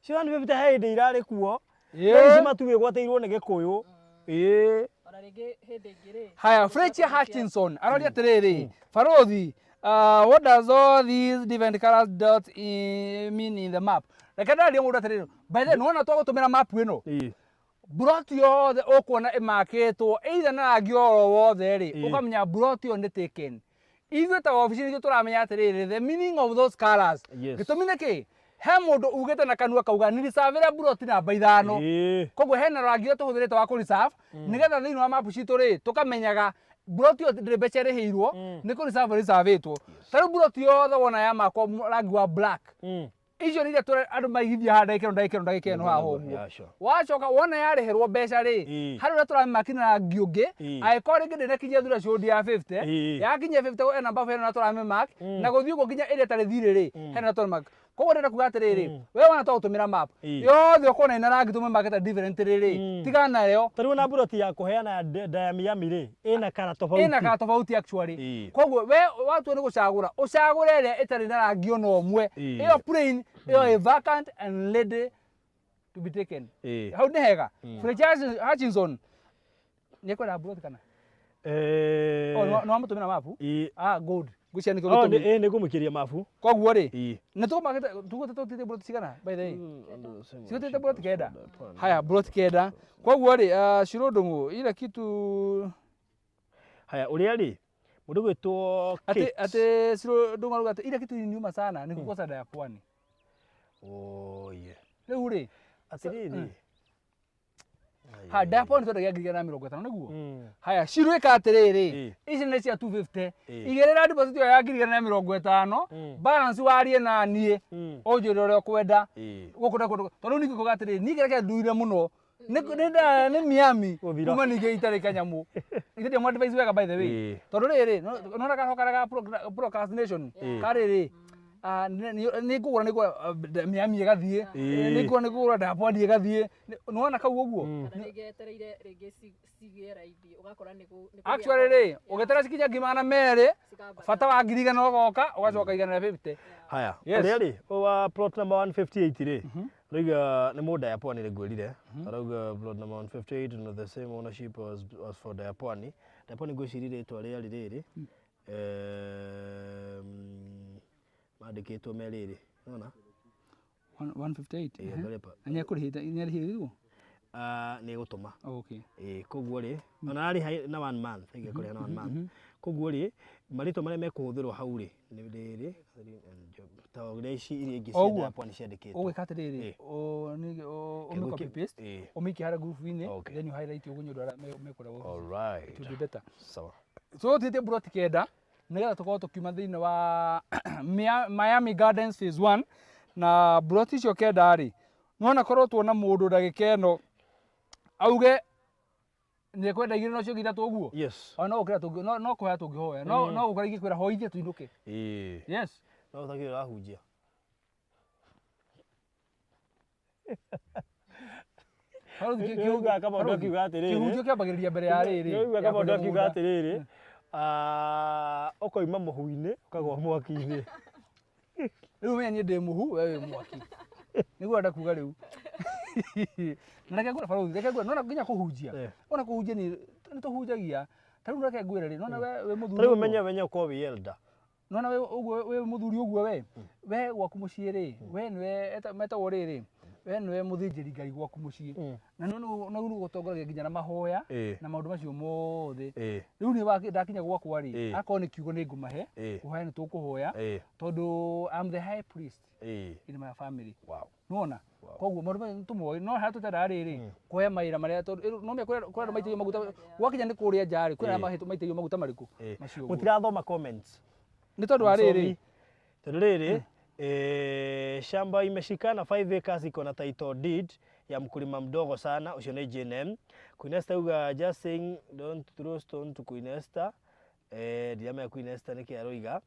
Ci 150 he hĩndĩ irarĩ kuo. Ĩĩ. No ici matuĩgwatĩirwo nĩ Gĩkũyũ. Ĩĩ. Ona rĩngĩ hĩndĩ ĩngĩ rĩ. Haya, Fletcher Hutchinson aroria atĩrĩrĩ, Barothi, what does all these different colors dot mean in the map? Reke ndarie mũndũ atĩrĩrĩ, by the way, nĩwona twagũtũmĩra map ĩno? Ĩĩ. Mburoti yothe ũkuona ĩmakĩtwo either na rangi oro wothe rĩ, ũkamenya mburoti ĩyo nĩ taken. Ithuĩ ta wabici nithuĩ tũramenya atĩrĩrĩ, the meaning of those colors. Yes. Gĩtũmi nĩ kĩ? He mũndũ ugĩte na kanua kauga ni reserve mburoti namba 5. Koguo hena rangi ũrĩa tũhũthĩrĩte wa kũ reserve, nĩgetha thĩinĩ wa map citũ rĩ, tũkamenyaga mburoti ĩyo ndĩrĩ mbeca ĩrĩhĩirwo, nĩ kũ reserve reservĩtwo. Ta rĩu mburoti yothe wona yamakwo rangi wa black, icio nĩ iria andũ maigithia haha ndagĩka ĩno, ndagĩka ĩno, ndagĩka ĩno haha ũguo. Yeah, sure. Wacoka wona yarĩhĩrwo mbeca rĩ, harĩ ũrĩa tũramĩmaki na rangi ũngĩ, angĩkorwo rĩngĩ ndĩnakinyia threshold ya 50, yakinyia 50 ena mbabu hena ũrĩa tũramĩmark, na gũthiĩ ũguo nginya ĩrĩa ĩtarĩ thirĩ rĩ, hena ũrĩa tũramĩmark. Koguo ndĩrenda kuga atĩrĩrĩ, we wona twagũtũmĩra map, yothe ũkuona ĩna rangi tũmĩmarkĩte different rĩ, tigana nayo. Ta rĩu ona mburoti ya kũheana ya Dayamiami rĩ, ĩna kara tofauti. Ĩna kara tofauti actually. Koguo we watua nĩ gũcagũra, ũcagũre ĩrĩa ĩtarĩ na rangi ona ũmwe. Ĩyo plain, ĩyo ĩ vacant and ready to be taken. Hau nĩ hega. Fletcher Hutchinson nĩ ekwenda mburoti kana? Eh, Oh, nĩ wamũtũmĩra mabu? Ĩ. Ah, good. Ngwĩciria nĩkĩo Oh, gĩtũmi. nĩ ngũmũikĩria mabu. Koguo rĩ, Ĩ. nĩ tũmagĩte tugũte tũtĩte buloti cigana by the way? Cigũtĩte buloti 9. Haya, buloti 9. Koguo rĩ, Shiro Ndung'u, ile kitu Haya, ũrĩa rĩ, mũndũ gwĩtwo atĩ Kate. atĩ Shiro Ndung'u arauga atĩ ile kitu iliniuma sana ni kukosa dawa ya pwani. Oh, yeah. Rĩu rĩ, Atĩrĩrĩ. ha dawa ya pwani twendagia 150,000 nĩguo? Haya, Shiro ĩka atĩrĩrĩ, ici nĩ cia 250. Igĩrĩra deposit ĩyo ya 150,000, balance warie na niĩ, ũnjĩre ũrĩa ũkwenda. Gũkũ na kũndũ tondũ ningĩ kuga atĩrĩrĩ, niĩ kĩrĩa kĩanduire mũno nĩ Miami Gũthira. kuma ningĩ itarĩ kanyamũ. Ithe ndiamũ advise wega by the way. Tondũ rĩrĩ, nona kaho karĩa ga procrastination karĩrĩ, nĩ ngũgũra nĩ ngũgũra Miami ĩgathiĩ, nĩ ngũgũra nĩ ngũgũra Dapwani ĩgathiĩ. Nĩwona kau ũguo? Kana rĩngĩ etereire rĩngĩ cigĩe raithi ũgakora nĩ kũgĩa Actually rĩ, ũgĩtara cikinya 200,000, Cikambata. bata wa 100,000 ũgoka, ũgacoka 150. Haya, Yes. ũrĩa rĩ, ũyũ wa plot number 158 rĩ, rauga nĩ mũndũ Dayapwani rĩ ngwĩrire, arauga plot number 158 and the same ownership as for Dayapwani. Dayapwani ngwĩciria rĩtwa rĩarĩ rĩrĩ, mandĩkĩtwo me rĩrĩ, nĩwona? 158. Ĩ, angalia pa. Na nĩekũrĩhĩte, nĩarĩhĩirwo? Ah, nĩ egũtũma. Oh, okay. Ĩ, koguo rĩ, ona ararĩha na one month, ĩngĩkũrĩha na one month. Koguo rĩ, marĩtwa marĩa mekũhũthĩrwo hau rĩ, nĩ rĩrĩ, ta ũrĩa ici iria ingĩ cia Ũguo. Dayapwani ciandĩkĩtwo. Ũgwĩka atĩrĩrĩ, ũmĩ copy paste, ũmĩikie harĩa group-inĩ, then you highlight ũguo nĩ ũndũ arĩa mekũrĩa wabici. All right. It will be better. Sawa. So tũthiĩte buroti 9 nĩgetha tũkorwo tũkiuma thĩinĩ wa Miami Gardens phase 1 na buroti icio 9 rĩ, nĩwona korwo tuona mũndũ ndagĩka ĩno auge nĩekwenda igĩrĩ no cio ithatũ ũguo. Yes. Ona no gũkĩra tũngĩ no kũhoya tũngĩhoya no no gũkora ingĩkwĩra hoithia tũinũke. Yes. No ũtakĩrĩ ũrahunjia. Barũthi, Nĩ ũiguaga Kamondo barũthi, akiuga atĩrĩrĩ. Kĩhunjio kĩambagĩrĩria mbere ya rĩrĩ. Nĩ ũiguaga ya Kamondo kũrĩa akiuga mũgũnda. atĩrĩrĩ, ũkoima mũhu-inĩ ũkagwa mwaki-inĩ. Rĩu menya niĩ ndĩ mũhu, we wĩ mwaki. Nĩguo ndenda kuga rĩu. Na reke ngwĩre barũthi, reke ngwĩre, nĩwona nginya kũhunjia. Ona kũhunjia nĩ tũhunjagia. Ta rĩu reke ngwĩre rĩ, nĩwona we wĩ mũthuri Ta rĩu ũguo. menye ũkorwo wĩ elder. Nĩwona we ũguo wĩ mũthuri ũguo we, we gwaku mũciĩ rĩ, we nĩwe metagwo rĩrĩ, we nĩwe mũthĩnjĩri Ngai gwaku mũciĩ. Na nĩ nĩ ũgũtongoragia nginya na mahoya na maũndũ macio mothe. Rĩu niĩ ndakinya gwakwa rĩ, akorwo nĩ kiugo nĩ ngũmahe, kũhoya nĩ tũkũhoya, tondũ I'm the high priest in my family. Wow. Nĩwona? Koguo maũndũ macio nĩtũmoĩ, no harĩa tũtendaga rĩrĩ, kuoya mawĩra marĩa tondũ no menya kwĩ andũ maitĩrĩirio maguta, gwakinya nĩ kũrĩa nja rĩ, kwĩ arĩa maitĩrĩirio maguta marĩkũ? Macio ũguo. Mũtirathoma comments. Nĩ tondũ wa rĩrĩ. Tondũ rĩrĩ, shamba imeshikana 5 acres iko na title deed ya mkulima mdogo sana, ũcio nĩ JNM. Queen Esther auga just saying don't throw stone to Queen Esther. Ndiramenya Queen Esther nĩkĩ aroiga.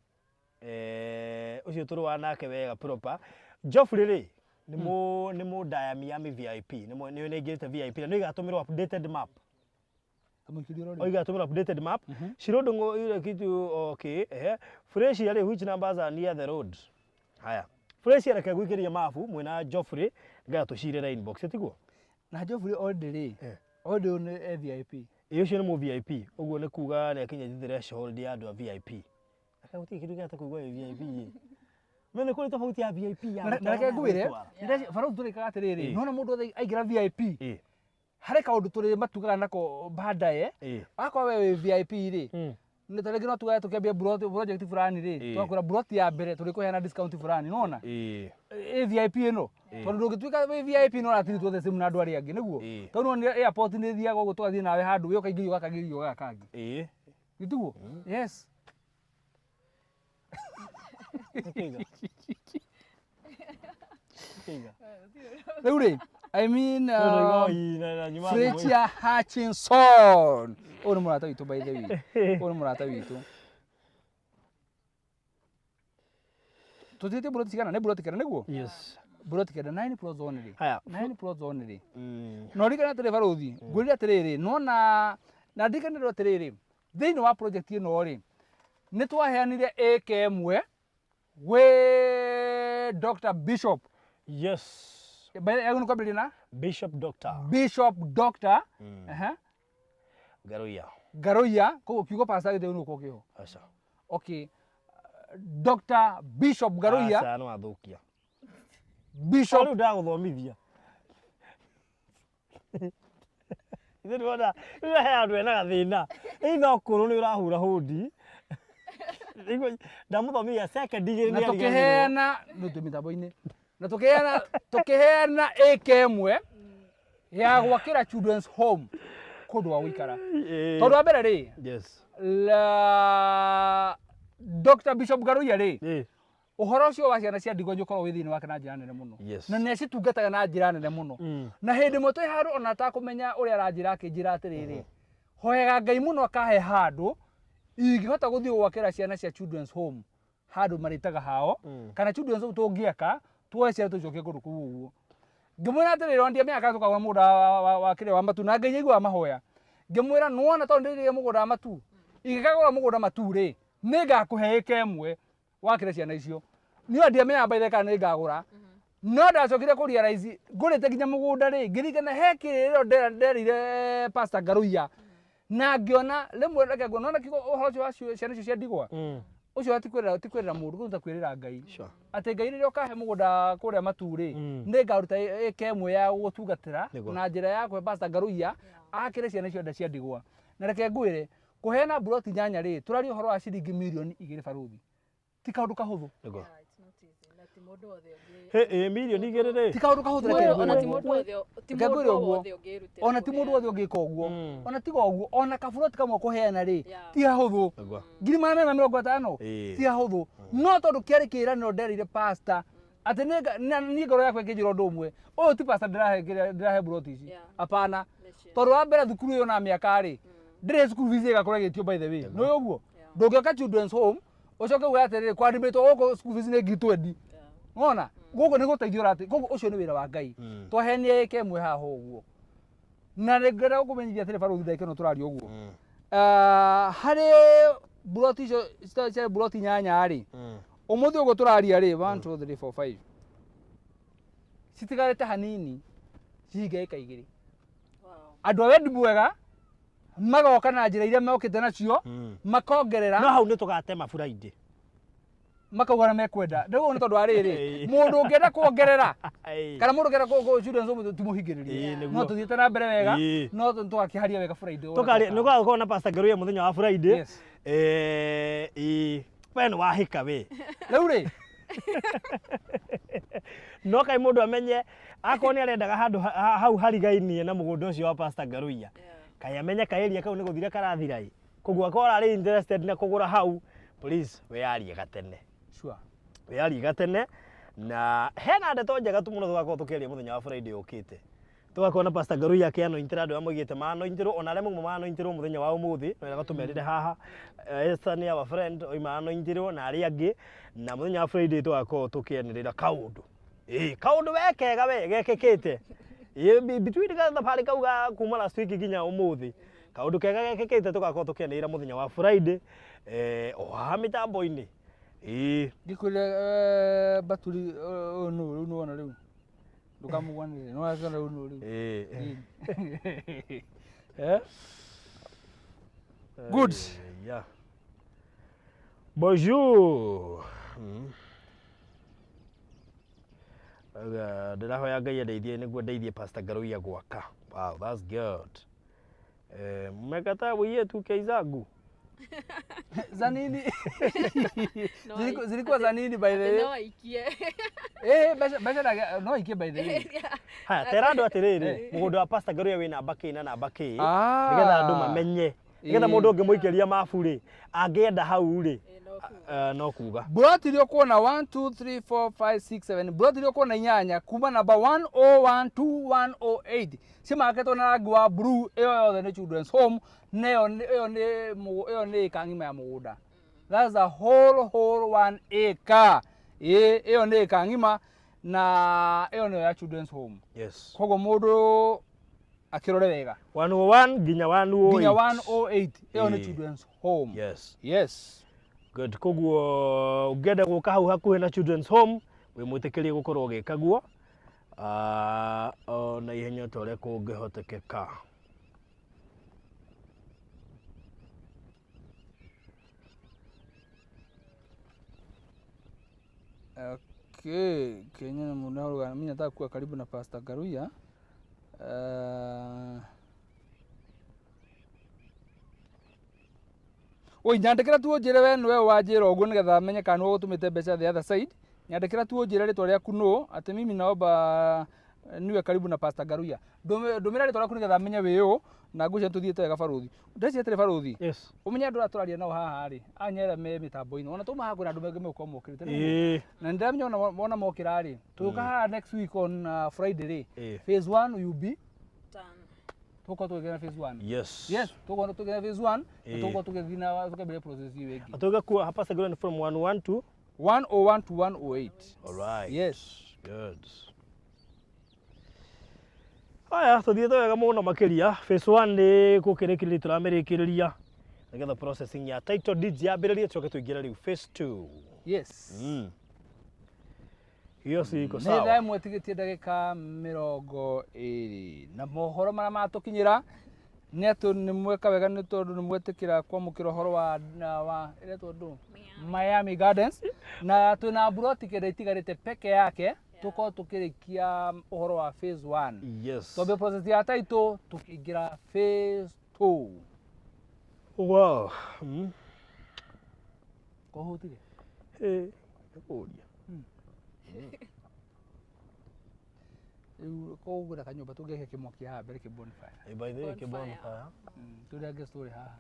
Ũcio tũrũa nake wega proper. Geoffrey rĩ, nĩ mũndaya Miami VIP, nĩ nĩaingĩrĩte VIP na nĩ igatũmĩrwo updated map. Oigatũmĩrwo updated map. Shiro Ndung'u ile kitu okay, Fresh rĩ, which numbers are near the road? Haya. Fresh reke gwikĩria mabu mwĩna Geoffrey nĩgetha tũcirĩre inbox tiguo? Na Geoffrey already rĩ, already nĩ e VIP. Ĩ ũcio nĩ mũ VIP, ũguo nĩ kuga nĩ akinyĩtie threshold ya andũ a VIP. Aka gũtirĩ kĩndũ gĩa ta kũigua wĩ VIP ĩ. Mene kũrĩ tofauti ya VIP ya Na reke ngwĩre, barũthi tũrĩkaga atĩrĩrĩ, nĩwona mũndũ othe aingĩra VIP, harĩ kaũndũ tũrĩ matugaga nako baadaye, akorwo we wĩ VIP rĩ, nĩ ta rĩngĩ no tugage tũkĩambia project fulani rĩ, tũgakwĩra plot ya mbere tũrĩkũheana discount fulani, nĩwona? Ĩ VIP ĩno, tondũ ndũngĩtuĩka wĩ VIP no ũratiritwo the same na andũ arĩa angĩ, nĩguo? Tondũ nĩwona airport nĩ ĩthiaga ũguo tũgathiĩ nawe handũ, we ũkaingĩrio gaka ngĩrio gaka kangĩ. Gĩtiguo? Yes. Rĩu rĩ, I mean, Fletcher Hutchinson. Ũyũ nĩ mũrata witũ by the way. Ũyũ nĩ mũrata witũ. Tũthiĩte buroti cigana? Nĩ buroti 9 nĩguo? Yes. Buroti 9, 9 plots only. Haya. 9 plots only. Na ũririkane atĩrĩ barũthi, ngwĩrire atĩrĩrĩ, nĩwona na ndirikanĩrwo atĩrĩrĩ, thĩinĩ wa project ĩno rĩ, nĩ twaheanire ĩka ĩmwe gwĩ Dr. Bishop. Yes. By the way, nĩ kwambĩrĩria na? Bishop Doctor. Bishop Doctor. Ngaruiya. Ngaruiya koguo kiugo pastor gĩtĩo nĩ gũkorwo kĩho. Aca. Okay, Dr. Bishop Ngaruiya. Aca, nĩ wathũkia. Bishop Rĩu ndagũthomithia. Ithe ndĩrona rĩu he andũ ena gathĩna. Either ũkũrũ nĩ ũrahura hũndi. Ndamũthomithia second igĩrĩ na nĩ ariganĩrwo. tukiheana nĩ twĩ mĩtambo-inĩ na tukiheana ĩka ĩmwe ya gwakĩra children's home kũndũ gwa gũikara. Tondũ wa mbere rĩ, Yes. la Dr. Bishop Ngaruiya rĩ, Ĩĩ. ũhoro ũcio wa ciana cia ndigwa nĩ ũkoragwo wĩ thĩinĩ wake na njĩra nene mũno. Yes. Na nĩ acitungataga na njĩra nene mũno. Na hĩndĩ ĩmwe twĩ handũ ona atakũmenya ũrĩa aranjĩra akĩnjĩra atĩrĩrĩ, hoyaga Ngai mũno akahe handũ ingĩhota gũthiĩ gwakĩra ciana cia children's home handũ marĩtaga hao, kana children's home tũngĩaka tuoe ciana tũcokie kũndũ kũu ũguo. Ngĩmwĩra atĩrĩrĩ, ona ndiamenyaga kana tũkagũra mũgũnda wa kĩrĩa wa matu, na Ngai aiguaga mahoya. Ngĩmwĩra nĩwona tondũ ndĩrĩire mũgũnda wa matu, ingĩkagũra mũgũnda matu rĩ, nĩngakũhe ĩka ĩmwe wakĩre ciana icio. Niĩ ona ndiamenyaga by the way kana nĩngagũra. No ndacokire kũ realize ngũrĩte nginya mũgũnda rĩ, ngĩririkana he kĩrĩro nderire Pastor Ngaruiya. Na ngĩona rĩmwe reke nguone, nĩwona kiugo ũhoro ũcio wa ciana icio cia ndigwa? Ũcio ti kwĩrĩra, ti kwĩrĩra mũndũ, kũu nĩ ta kwĩrĩra Ngai. Sure. Atĩ Ngai rĩrĩa ũkahe mũgũnda kũrĩa matu rĩ, nĩngaruta ĩka ĩmwe ya gũgũtungatĩra Nĩguo. na njĩra ya kũhe Pastor Ngaruiya akĩre ciana icio cia ndigwa. Na reke ngwĩre, kũheana mburoti 8 rĩ, tũraria ũhoro wa ciringi mirioni 2 barũthi. Ti kaũndũ kahũthũ. Nĩguo. Yeah, it's not easy. Na ti mũndũ wothe ũngĩ. Hĩ, ĩ, mirioni 2 rĩ. Ti kaũndũ kahũthũ, reke Ona ngwĩre. ti mũndũ wothe, ti Reke ngwĩre mũndũ ũguo. wothe ũngĩrutĩra Ona ti mũndũ wothe ũngĩka ũguo. Ona tiga ũguo, ona kaburoti kamwe kũheana rĩ, Yeah. ti hahũthũ. Nĩguo. 450,000 Ĩĩ. ti hahũthũ. No tondũ kĩarĩ kĩĩranĩro nderĩire pastor atĩ niĩ ngoro yakwa ĩkĩnjĩra ũndũ ũmwe, ũyũ ti pastor ndĩrahe buroti ici. Yeah. Hapana. Nĩcio. Tondũ wa mbere thukuru ĩyo na mĩaka rĩ, ndĩrĩ school fees ĩgakorwo ĩgĩtio by the way. Nĩ ũguo? Yeah. Ndũngĩoka children's home ũcoke uge atĩrĩrĩ kwadimĩtwo gũkũ school fees nĩ 20,000. Yeah. Wona? Gũkũ nĩ gũteithio ũrate, koguo ũcio nĩ wĩra wa Ngai. Twaheanire ĩka ĩmwe haha ũguo. Na nĩngwenda gũkũmenyithia atĩrĩ barũthi ndagĩka ĩno tũraria ũguo. Harĩ mburoti icio cia mburoti 8 rĩ, ũmũthĩ ũguo tũraria rĩ, 1 2 3 4 5 citigarĩte hanini cihinge ĩka 2. Wow. Andũ a wendi mwega magoka na njĩra iria mokĩte nacio, makongerera. No hau nĩ tũgatema Friday. Makauga na mekwenda. Rĩu nĩ tondũ wa rĩrĩ, mũndũ ũngĩenda kuongerera kana mũndũ ũngĩenda kũ children's home timũhingĩrĩrie. Ĩĩ, nĩguo. No tũthiĩte na mbere wega, Ĩĩ. no tũgakĩharia wega Friday. Tũkaria nĩ gũgakorwo na Pastor Ngaruiya mũthenya wa Friday. Yes. Ĩĩ, we nĩ wahĩka we. Rĩu rĩ, No kaĩ mũndũ amenye akorwo nĩ arendaga handũ hau harigainie na mũgũnda ũcio wa Pastor Ngaruiya. Kaĩ amenye kaĩria kau nĩ gũthira karathira ĩ. Koguo akorwo arĩ interested na kũgũra hau, please wĩyarie gatene. Sure. Wĩyarie gatene. Na hena ndeto njega tu mũno tũgakorwo tũkĩaria mũthenya wa Friday ũkĩte. Tũgakorwo na Pastor Ngaruiya akĩanointĩra andũ arĩa maugĩte maanointĩrwo, ona arĩa mauma maanointĩrwo mũthenya wa ũmũthĩ, no wega tũmerĩre haha. Esther nĩ our friend, oima anointĩrwo na arĩa angĩ. Na mũthenya wa Friday tũgakorwo tũkĩanĩrĩra kaũndũ. Ĩĩ, kaũndũ we kega we gekĩkĩte. Ĩĩ, between gathabarĩ kau ga kuma last week nginya ũmũthĩ. Kaũndũ kega gekĩkĩte tũgakorwo tũkĩanĩrĩra mũthenya wa Friday, o haha mĩtambo-inĩ. Ĩĩ. Ngĩkwĩre, Baturi, ũyũ nũ rĩu nĩwona rĩu. Ndũkamũgwanĩre, nĩwona rĩu nũ rĩu. Ĩĩ. Ĩĩ. Good. Yeah. Bonjour. Ndĩrahoya Ngai andeithie nĩguo ndeithie Pastor Ngaruiya gwaka. Wow, that's good. Mmekataa woiye tu kei zangu. Za nini? No, Zilikuwa za nini by the way? No aikie. Mbeca no aikie by the way. Haya, tera andũ atĩrĩrĩ, mũgũnda wa Pastor Ngaruiya wĩ namba kĩ na namba kĩ, Ah. nĩgetha andũ mamenye. Nĩgetha mũndũ ũngĩmũikĩria mabu rĩ, angĩenda hau rĩ, no kuga. Mburoti iria ũkuona 1 2 3 4 5 6 7, mburoti iria ũkuona 8 kuma namba 101 to 108 cimakĩtwo na rangi wa blue, ĩyo yothe nĩ children's home, na ĩyo nĩ ĩka ng'ima ya mũgũnda. That's a whole 1 acre. Ĩĩ, ĩyo nĩ ĩka ng'ima na ĩyo nĩyo ya children's home. Yes. Koguo mũndũ akĩrore wega. 101 nginya 108. Nginya 108, ĩyo nĩ Ĩĩ. children's home. Yes. Yes. Good. Koguo ũngĩenda gũka hau hakuhĩ na children's home, wĩ mwĩtĩkĩrie gũkorwo ũgĩka guo. O na ihenya ta ũrĩa kũngĩhotekeka. Okay, Kenya na Munaruga, mimi nataka kuwa karibu na Pastor Garuya. Oi, nyandĩkĩra tu ũnjĩre we nĩwe wanjĩra ũguo nĩgetha menye kana nĩwe ũtũmĩte mbeca the other side. Nyandĩkĩra tu ũnjĩre rĩtwa rĩaku nũ, atĩ mimi naomba niwe karibu na Pastor Garuya. Ndũmĩra rĩtwa rĩaku nĩgetha menye wĩ ũ na ngwĩciria tũthiĩte wega baruthi. Ndĩreciria atĩrĩ baruthi. Yes. Ũmenye andũ arĩa tũraria nao haha rĩ, anya arĩa me mĩtambo-inĩ. Ona twauma haha kwĩna andũ maingĩ megũkorwo mokĩrĩte. Ĩĩ. Na nĩndĩramenya ona wona mokĩra rĩ, tũgĩũka haha next week on Friday rĩ, Ĩĩ. phase 1 will be tũgũkorwo tũgĩkena phase 1. Yes. Yes, tũgũkorwo tũgĩkena phase 1 na Ĩĩ. tũgũkorwo tũgĩthiĩ na tũkĩambĩrĩria process ĩyo ĩngĩ. Atuga kuwa hapa Segura from 112 to 101 to 108. All right. Yes. Good. Aya, tuthiĩte wega mũno makĩria. Phase 1 nĩ gũkĩrĩkĩrĩria tũramĩrĩkĩrĩria nĩgetha processing ya title deeds yambĩrĩrie tũcoke tũingĩre rĩu phase 2. Yes. Hiyo si iko Nĩ thaa sawa. ĩmwe tigĩtie ndagĩka 20 na mohoro marĩa matũkinyĩra nĩ atĩ nĩ mweka wega nĩ tondũ nĩ mwetĩkĩra kwamũkĩra ũhoro wa na wa ĩretwo ndũ Miami Gardens na twĩna mburoti kenda itigarĩte peke yake tũkorwo tũkĩrĩkia ũhoro wa phase 1. Yes. Twambie process ya title tũkĩingĩra phase 2. Wow. Kũhutire? Eh, nĩkũria. Rĩu kũgũra kanyũmba tũngĩake kĩmwaki haha mbere kĩ bonfire. Eh, by the way, kĩ bonfire. Tũrĩa angĩ story haha.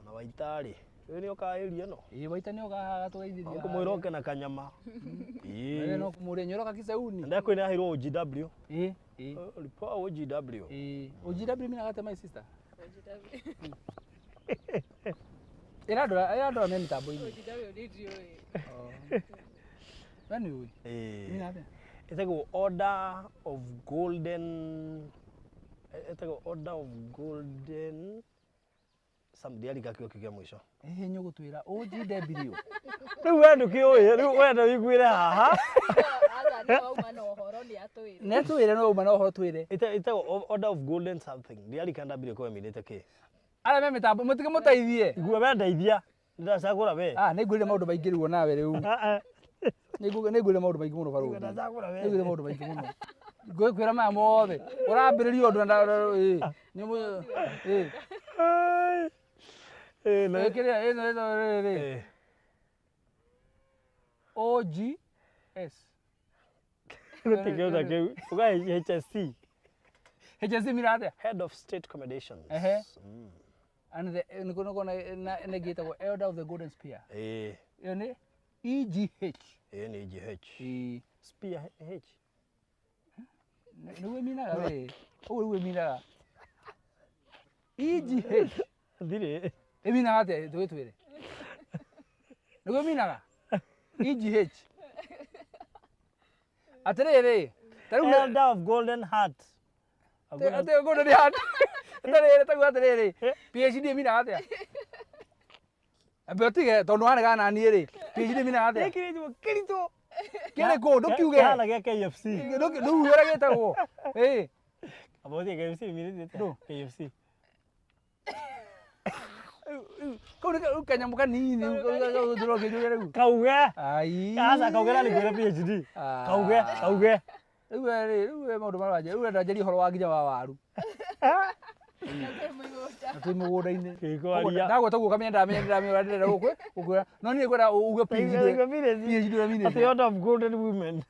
Ona Waita-rĩ, ũyũ nĩ okaga area ĩno. Ĩĩ Waita nĩ okaga haha tũgeithĩria. Kũmwĩra oke na kanyama. Ĩĩ. No kũmũria nyoroka Kisauni. Ndakwĩ aheirwo OGW. Ĩĩ. Ĩĩ. Ulipewa OGW. Ĩĩ. OGW mina gate my sister. Ĩra andũ arĩa me mĩtambo-inĩ. OGW nĩ ndiũĩ. We nĩ ũĩ? Ĩĩ. Mina atĩa? Ĩtagwo Order of Golden, ĩtagwo Order of Golden some ndiarika kiugo kĩu kĩa mũico. Ĩhĩ nyũgũtwĩra OGW. Rĩu we ndũkĩũĩ, rĩu we ndũiguĩre haha. Aca nĩ wauma na ũhoro nĩ atwĩre. Nĩ atwĩre no uma na ũhoro twĩre. Ĩtagwo Order of Golden something. Ndiarika ndambire kũwe minĩte kĩ. Arĩa me mĩtambo mũtige mũteithie. Igua we ndeithia. Ndĩracagũra we. Ah, nĩngwĩrire maũndũ maingĩ rĩu onawe rĩu. Nĩngwĩrire maũndũ maingĩ mũno barũthi. Ndĩracagũra we. Nĩngwĩrire maũndũ maingĩ mũno. Ngwĩkwĩra maya mothe. Ũrambĩrĩria ũndũ na ĩĩ. Nĩ ĩĩ. Ĩĩ na Kĩrĩa ĩno ĩno rĩrĩ. Ĩĩ. OGS. Gũtirĩ kĩũndũ kĩu. Uga HSC. HSC mina atĩa? Head of State Commendations. Ehe. And the nĩkuo nĩkuo na ĩngĩ ĩtagwo Elder of the Golden Spear. Ĩĩ. Ĩyo nĩ EGH. Ĩĩ nĩ EGH. Ĩĩ. Spear H. Nĩguo ĩminaga we. Ũguo nĩguo ĩminaga. EGH. Thirĩ. Ĩminaga atĩa tũgĩtwĩre? Nĩguo ĩminaga? EGH. Atĩrĩrĩ, ta rĩu Elder of Golden Heart. Atĩ Golden Heart. Atĩrĩrĩ, taguo atĩrĩrĩ, PhD ĩminaga atĩa? Ambe ũtige tondũ waregana na niĩ rĩ, PhD ĩminaga atĩa? Gĩkĩ nĩ kĩritũ. Kĩrĩkũ? Ndũkiuge. Kĩhana gĩa KFC. Ndũkiuge ũrĩa gĩtagwo. Ĩĩ. Amba ũthiĩ KFC ĩminĩte Ndũ? KFC. Kau nĩ kanyamũ kanini ndĩrokĩnjũria rĩu. Kauge. Ai. Aca kauge na nĩngwĩra PhD. Kauge, kauge. Rĩu we rĩ, rĩu we maũndũ marĩa wanjĩra, rĩu ũrenda njarie ũhoro wa nginya wa waru. Na twĩ mũgũnda-inĩ. Kĩkwaria. Ndagweta ũguo ũkamenya ndamenya ndĩramenya ũrĩa ndĩrenda gũkwĩra. No niĩ ngwenda uge PhD. PhD ũrĩa minĩte. Atĩ Order of Golden Women.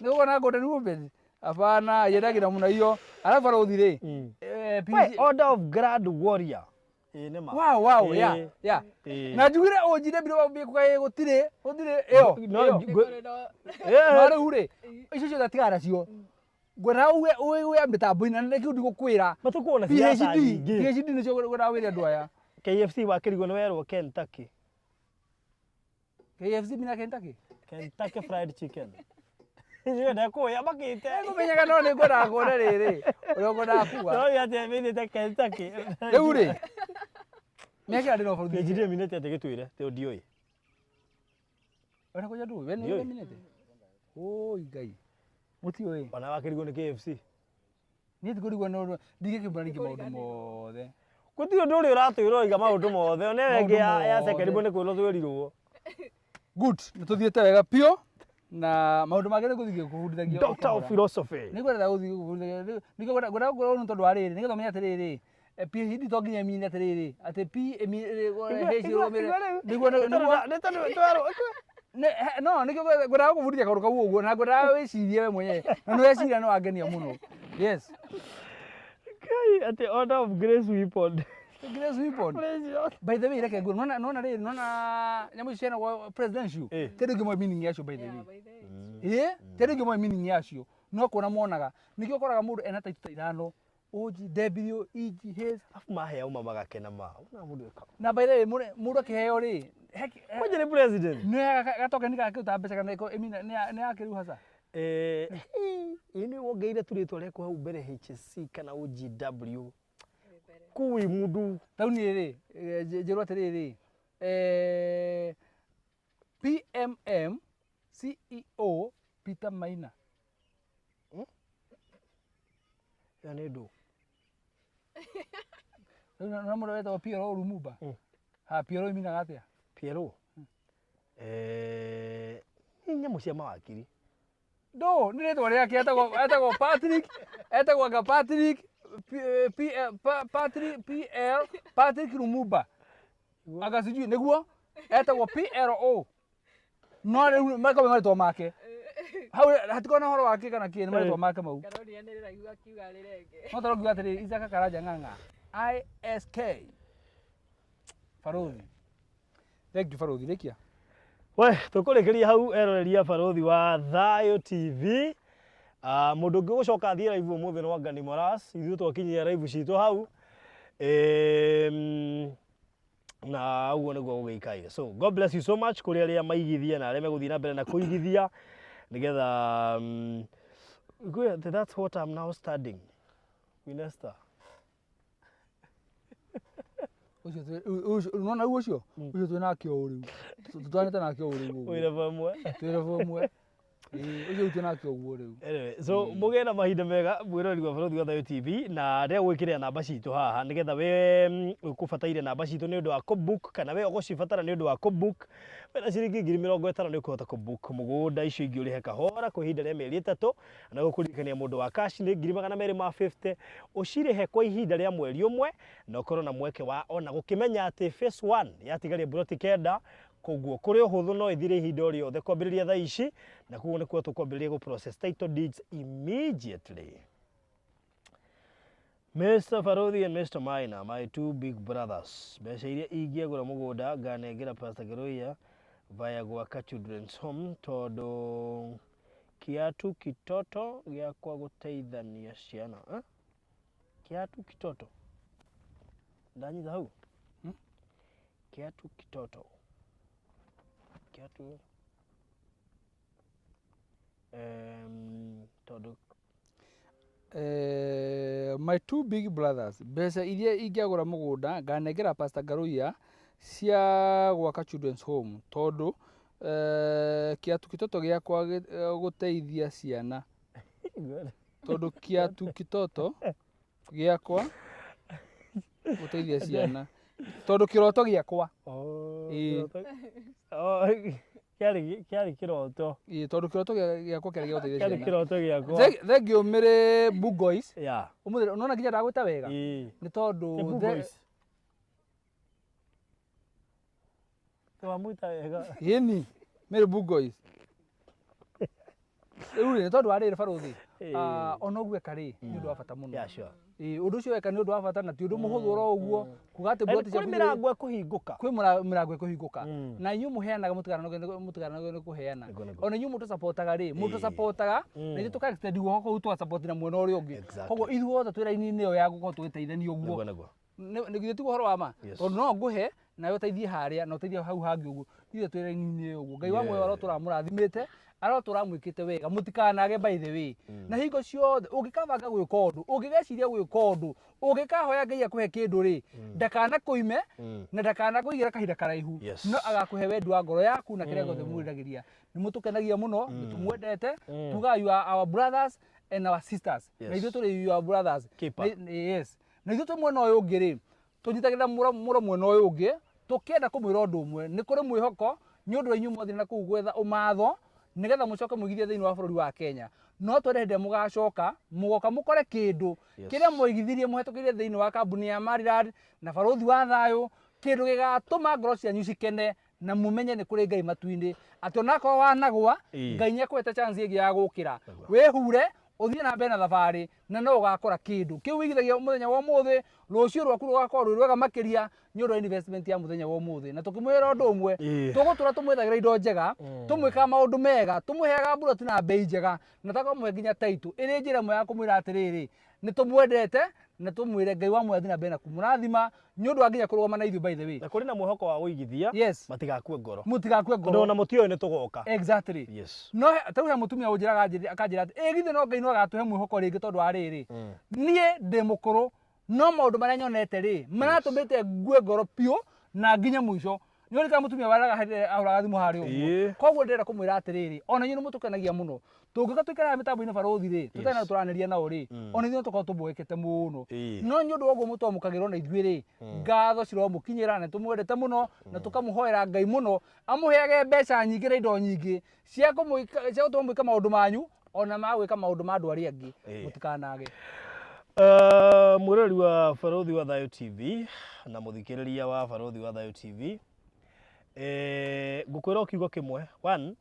Nĩ ũkuona Golden Women? Hapana, yendagĩra mũno hiyo. Alafu barũthi rĩ. We, Order of Grand Warrior. Ĩĩ nĩ ma. Wow, wow, yeah, Ĩĩ. yeah. Ĩĩ. Na njugire ũnjire mbiro wambie kuga gũtirĩ, gũtirĩ ĩyo. No, ĩyo. No rĩu rĩ, icio ciothe tigana nacio. Ngwenda uge uge mĩtambo-inĩ na nĩkĩo ndigũkwĩra. Matũkuona siasa PhD, nyingĩ. PhD nĩcio ngwenda wĩre andũ aya. KFC wakĩrigwo nĩ werwo Kentucky. KFC mina Kentucky. Kentucky Fried Chicken. Inyuĩ ndekũĩ amakĩte. Ngũmenyaga no nĩ ngwendaga kuona rĩrĩ, ũrĩa ngwendaga kuga. No atĩ ĩminĩte Kentucky. Rĩu rĩ, mĩaka ĩrĩa ndĩ na ũbarũthi. PhD ĩminĩte atĩ gĩtwĩre, tĩ ndiũĩ. Ona kũnja ndũĩ, we nĩ Ndiũĩ. ũminĩte? Oi Ngai. Mũtiũĩ. Ona wakĩrigwo nĩ KFC. Niĩ tikũrigwo nĩ ũndũ, ndigĩkĩmbũra ningĩ maũndũ mothe. Gũtirĩ ũndũ ũrĩa ũratwĩra ũraiga maũndũ mothe. Ona ĩyo ĩngĩ ya Maũndũ second mothe. nĩ kwĩrwo twĩrirwo. Good, nĩ tũthiĩte wega biũ na maũndũ mangĩ nĩ gũthiĩ ngĩkũbundithagia o Doctor of kahora. Philosophy. Nĩ ngwendaga gũthiĩ gũkũbundithagia nĩkĩo ngwendaga gũkwĩra ũũ nĩ tondũ wa rĩrĩ nĩgetha ũmenye atĩrĩrĩ PhD to nginya ĩmine atĩrĩrĩ atĩ P H ĩrũgamĩrĩre nĩguo nĩguo Nĩ tondũ twerwo no nĩkĩo ngwendaga gũkũbundithia kaũndũ kau ũguo na ngwendaga wĩcirie we mwenyewe na nĩ weciria nĩ wangenia mũno. Yes. Kai atĩ Order of Grace Weapon. Grace Weapon. By the way, reke ngwĩre, nona nona rĩrĩ nona nyamũ icio cianagwo presidential. Eh. Ti andũ aingĩ moĩ meaning yacio by the way. Yeah, by the way. Ĩĩ, ti andũ aingĩ moĩ meaning yacio. No kuona monaga. Nĩkĩo ũkoraga mũndũ ena taitũ ta ithano. O G W E G H. Afu maheo ma magakena ma. Ona mũndũ eka. Na by the way, mũndũ akĩheo rĩ, Kwanja nĩ president. nĩ gatokeni gake ta mbeca kana ĩko ĩmina nĩ ya kĩrĩu hasa. Eh, ĩ nĩ wongereire tu rĩtwa rĩaku hau mbere HSC kana OGW. Kui mũndũ Rĩu niĩ rĩ, njĩrwo atĩrĩrĩ, PMM CEO Peter Maina. ĩyo nĩ ndũ. Rĩu na mũndũ wetagwo PLO Lumumba. Ha PLO iminaga atĩa? PLO. Nĩ nyamũ cia mawakiri. Ndũ, nĩ rĩtwa rĩake etagwo etagwo Patrick, etagwo anga Patrick P, P, Patrick PL Patrick Lumumba. Anga sijui nĩguo etagwo PLO. No rĩu makorwo marĩtwa make. Hau hatikorwo na ũhoro wake kana kĩ nĩ marĩtwa make mau. Karoni anĩrĩra akiuga akiuga rĩrenge. No tondũ ngiuga atĩrĩrĩ Isaka Karanja Ng'ang'a ISK Barothi. Thank you Barothi, rĩkia. We, tũkũrĩkĩria hau eroreria barothi wa Thayo TV. Mũndũ ũngĩ ũgũcoka athiĩ live ũmũthĩ nĩ Wangani Moras. Ithuĩ twakinyia live citũ hau. Na ũguo nĩguo gũgĩikaire. So, God bless you so much kũrĩ arĩa maigithia na arĩa megũthiĩ na mbere na kũigithia nĩgetha that's what I'm now studying. Winesta. Ũcio ũcio nona rĩu ũcio ũcio twĩ nake ũũ rĩu tũtwanĩte nake ũũ rĩu ũguo Wĩra vamwe. twĩ level ĩmwe. Ĩĩ, ũcio rĩu twĩ nake ũguo rĩu. Anyway, so mũgĩe na mahinda mega mwĩroreri wa Barothi wa Thayo TV na rĩa gwĩkĩrĩra namba citũ haha nĩgetha we ũkũbataire namba citũ nĩ ũndũ wa kũbook kana we ũgũcibatara nĩ ũndũ wa kũbook wĩna ciringi 50,000 nĩ ũkũhota kũbook mũgũnda icio ingĩ ũrĩhe kahora kwa ihinda rĩa mĩeri 3 na gũkũririkania mũndũ wa cash nĩ 250,000 ũcirĩhe kwa ihinda rĩa mweri ũmwe na ũkorwo na mweke wa ona gũkĩmenya atĩ phase 1 yatigaria mburoti 9 koguo kũrĩ ũhũthũ no ĩthire ihinda o rĩothe kwambĩrĩria thaa ici na koguo nĩkuo tũkwambĩrĩria gũ process title deeds immediately. Mr. Farodhi and Mr. Maina, my two big brothers. Mbeca iria ingĩagũra mũgũnda nganengera Pastor Geroia via gwaka Children's Home tondũ kiatu kitoto gĩakwa gũteithania ciana. Eh? Kiatu kitoto. Ndanyita hau? Kiatu kitoto. Kiatu tondũ My two big brothers mbeca iria ingĩagũra mũgũnda nganengera Pastor Ngaruiya cia gwaka Children's Home tondũ kĩatu kitoto gĩakwa gũteithia ciana tondũ kĩatu kitoto gĩakwa gũteithia ciana tondũ kĩroto gĩakwa. Oh, Ĩĩ. oh, kĩarĩ kĩroto. Ĩĩ, tondũ kĩroto gĩakwa kĩarĩ gĩa gũteithia Kĩarĩ ciana. kĩroto gĩakwa. Thank you Mary Bugois. Yeah. Ũmũthĩ nona nginya ndagwĩta wega. Ĩĩ. Nĩ tondũ Nĩ Bugois. Wamwĩta wega. Ĩni, Mary Bugois. Rĩu rĩ, nĩ tondũ wa rĩrĩ barũthi, ona ũguo eka rĩ, nĩ ũndũ wa bata mũno. Yeah, sure. Ĩĩ, ũndũ ũcio weka nĩ ũndũ wa bata na ti ũndũ mũhũthũ oro ũguo kuga atĩ mburoti Kũrĩ ciaku mĩrango ĩkũhingũka. kwĩ mĩrango ĩkũhingũka na inyuĩ mũheanaga mũtigananoge nĩ kũheana Nĩguo, nĩguo. ona inyuĩ mũtũcapotaga rĩ mũtũcapotaga na ithuĩ tũka extend guoko kũu tũgacapoti na mwena ũrĩa ũngĩ. Exactly. Koguo ithuothe twĩ raini-inĩ ĩyo ya gũkorwo tũgĩteithania ũguo. Nĩguo, nĩguo. Nĩ githĩ tiguo ũhoro wa ma? Yes. Tondũ no ngũhe nawe ũteithie harĩa na ũteithie hau hangĩ ũguo ithuĩ twĩ raini-inĩ ĩyo ũguo. Ngai wa muoyo arotũra mũrathimĩte arotũra mwĩkĩte wega mũtikanage by the way. Na hingo ciothe ũngĩkabanga gwĩka ũndũ ũngĩgeciria gwĩka ũndũ ũngĩkahoya Ngai akũhe kĩndũ rĩ ndakanakũime na ndakanakũigĩra kahinda karaihu. Yes. No agakũhe wendi wa ngoro yaku na kĩrĩa gĩothe mwĩriragĩria. Nĩ mũtũkenagia mũno nĩ tũmwendete tugaga you are our brothers and our sisters. Yes. Na ithuĩ tũrĩ your brothers. Keeper. Yes. Na ithuĩ twĩ mwena ũyũ ũngĩ rĩ Tũnyitagĩrĩra mũro mwena ũyũ ũngĩ, tũkĩenda kũmwĩra ũndũ ũmwe, nĩ kũrĩ mwĩhoko nĩ ũndũ wa inyuĩ mwathire na kũu gwetha ũmatho nĩgetha mũcoke mũigithie thĩinĩ wa bũrũri wa Kenya. No twende hĩndĩ ĩrĩa mũgacoka, mũgoka mũkore kĩndũ kĩrĩa mwaigithirie mũhetũkĩire thĩinĩ wa kambuni ya Maryland na Barũthi wa Thayũ, kĩndũ gĩgatũma ngoro cianyu cikene na mũmenye nĩ kũrĩ Ngai matu-inĩ, atĩ onakorwo wanagwa, Ngai nĩ akũhete chance ĩngĩ ya gũkĩra. Wĩhure, ũthiĩ na mbere na thabarĩ, na no ũgakora kĩndũ kĩu wĩigithagia mũthenya wa ũmũthĩ, rũciũ rwaku rũgakorwo rwĩ rwega makĩria nĩ ũndũ wa investment ya mũthenya wa ũmũthĩ. Na tũkĩmwĩra ũndũ ũmwe, tũgũtũra tũmwethagĩra indo njega, tũmwĩkaga maũndũ mega, tũmũheaga mburoti na mbei njega, na tũkamũhe nginya title ĩrĩ njĩra ĩmwe ya kũmwĩra atĩrĩrĩ, nĩ tũmwendete na tũmwĩre Ngai wa muoyo athiĩ na mbere na kũmũrathima nĩ ũndũ wa nginya kũrũgama na ithuĩ by the way. Na kũrĩ na mwĩhoko wa ũigithia. Yes. Matigakue ngoro. Mũtigakue ngoro. Tondũ ona mũtiũĩ nĩ tũgoka. Exactly. Yes. No ta rĩu he mũtumia ũnjĩraga akanjĩra atĩ ĩ githĩ no Ngai no agatũhe mwĩhoko rĩngĩ tondũ wa rĩrĩ, niĩ ndĩ mũkũrũ no maũndũ marĩa nyonete rĩ maratũmĩte ngue ngoro biũ na nginye mũico. Nĩ ũrĩ mũtumia waraga hĩndĩ ahũraga thimũ harĩa ũguo. Koguo ndĩrenda kũmwĩra atĩrĩrĩ, ona inyuĩ nĩ mũtũkenagia mũno. Tũngĩũka tũikare haha mĩtambo-inĩ barũthi rĩ, tũtarĩ na tũranĩria nao rĩ, ona ithuĩ no tũkorwo tũmboekete mũno. No nĩ ũndũ wa ũguo mũtwamũkagĩra ona ithuĩ rĩ, ngatho ciromũkinyĩra na nĩtũmwendete mũno na tũkamũhoera Ngai mũno amũheage mbeca nyingĩ na indo nyingĩ cia gũtũma mwĩke maũndũ manyu ona ma gwĩka maũndũ ma andũ arĩa angĩ. Mũtikanage. Mwĩroreri wa Barũthi wa Thayũ TV na mũthikĩrĩria wa Barũthi wa Thayũ TV, ngũkwĩra o kiugo kĩmwe. One,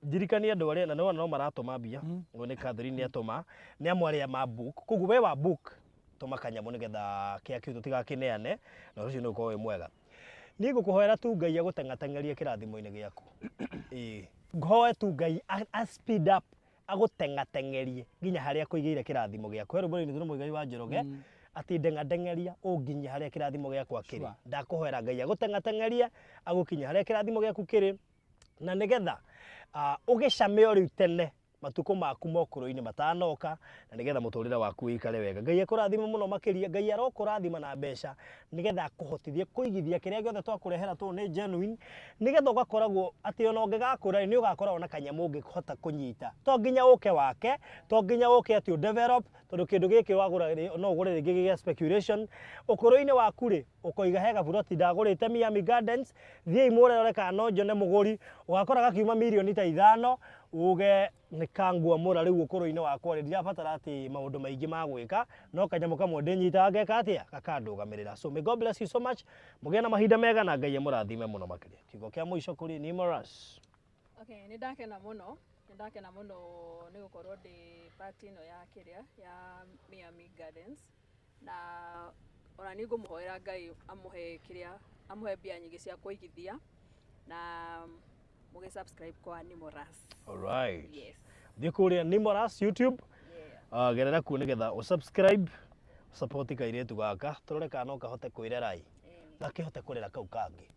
ndirikanie andũ arĩa na nĩwona no maratũma mbia, ũyũ nĩ Catherine nĩatũma, nĩ amwe arĩa ma book, koguo we wa book tũma kanyamũ nĩgetha kĩa kĩu tũtigakĩneane na ũcio nĩ ũkorwo wĩ mwega. Niĩ ngũkũhoera tu Ngai agũteng'ateng'erie kĩrathimo-inĩ gĩaku. Ngũhoe tu Ngai a speed up agũteng'ateng'erie nginya harĩa akũigĩire kĩrathimo gĩaku. He rwĩmbo rũinĩtwo nĩ Mũigai wa Njoroge atĩ ndeng'andeng'eria ũnginyie harĩa kĩrathimo gĩakwa kĩrĩ. Ndakũhoera Ngai agũteng'ateng'erie agũkinyie harĩa kĩrathimo gĩaku kĩrĩ, na nĩgetha ũgĩcame o rĩu tene matukũ maku ma ũkũrũ-inĩ matanoka, na nĩgetha mũtũrĩre waku ũikare wega. Ngai akũrathime mũno makĩria, Ngai arokũrathima na mbeca nĩgetha akũhotithie kũigithia kĩrĩa gĩothe twakũrehera tondũ nĩ genuine, nĩgetha ũgakoragwo atĩ ona ũngĩgakũra nĩ ũgakoragwo na kanyamũ ũngĩhota kũnyita. To nginya ũke wake, to nginya ũke atĩ ũ develop, tondũ kĩndũ gĩkĩ wagũra no ũgũre rĩngĩ gĩa speculation. Ũkũrũ-inĩ waku rĩ, ũkoiga he gaburoti ndagũrĩte Miami Gardens, thiĩi mũrore kana no njone mũgũri, ũgakora gakiuma mirioni ta 5, uge nĩ kanguamũra rĩu ũkũrũ-inĩ wakwa rĩ, ndirabatara atĩ maũndũ maingĩ ma gwĩka, no kanyamũ kamwe ndĩnyitaga ngeka atĩa, gakandũgamĩrĩra. So may God bless you so much, mũgĩe na mahinda mega na Ngai amũrathime mũno makĩria. Kiugo kĩa mũico kũrĩ Nimorous. Okay, nĩ ndakena mũno, nĩ ndakena mũno nĩ gũkorwo ndĩ part ĩno ya kĩrĩa ya Miami Gardens, na ona niĩ ngũmũhoera Ngai amũhe kĩrĩa, amũhe mbia nyingĩ cia kũigithia na mũgĩ subscribe kwa Nimorous. All right. Yes. Thiĩ kũrĩa Nimorous YouTube. Gerera kuo nĩgetha ũ subscribe, support kairĩtu gaka, tũrore kana no kahote kwĩrera ĩ. Gakĩhote kũrera kau kangĩ.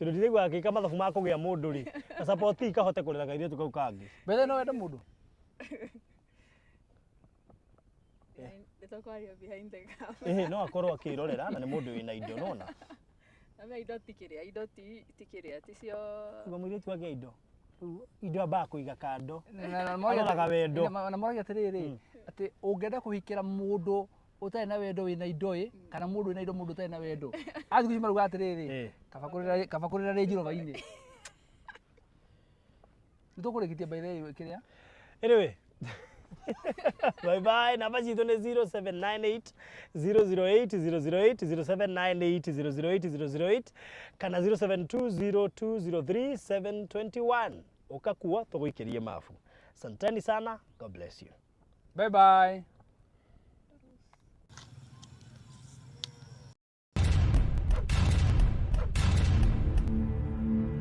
Tondũ ndiraigua gagĩka mathabu ma kũgĩa mũndũ rĩ, na support kahote kũrera kairĩtu kau kangĩ. Bethe no wende mũndũ? Nĩtũkwaria behind the camera. No akorwo akĩrorera na nĩ mũndũ wĩna indo nona. Na indo ti kĩrĩa, indo ti kĩrĩa, ti cio. Uga mũirĩtu agĩa indo. Indo ambaga kũiga kando. Aroraga wendo. Na moragia atĩrĩrĩ, atĩ ũngĩenda kũhikĩra mũndũ ũtarĩ na wendo wĩna indo ĩ, kana mũndũ wĩna indo mũndũ ũtarĩ na wendo. Athikũ ici marauga atĩrĩrĩ, kaba kũrĩra Range Rover-inĩ. Nĩ tũkũrĩkĩtie by the way kĩrĩa? Anyway. Bye bye. Namba citũ nĩ 0798 008 008, 0798 008 008 kana 0720 203 721. Ũka kuo tũgũikĩrie mabu. Asanteni sana. God bless you. Bye bye.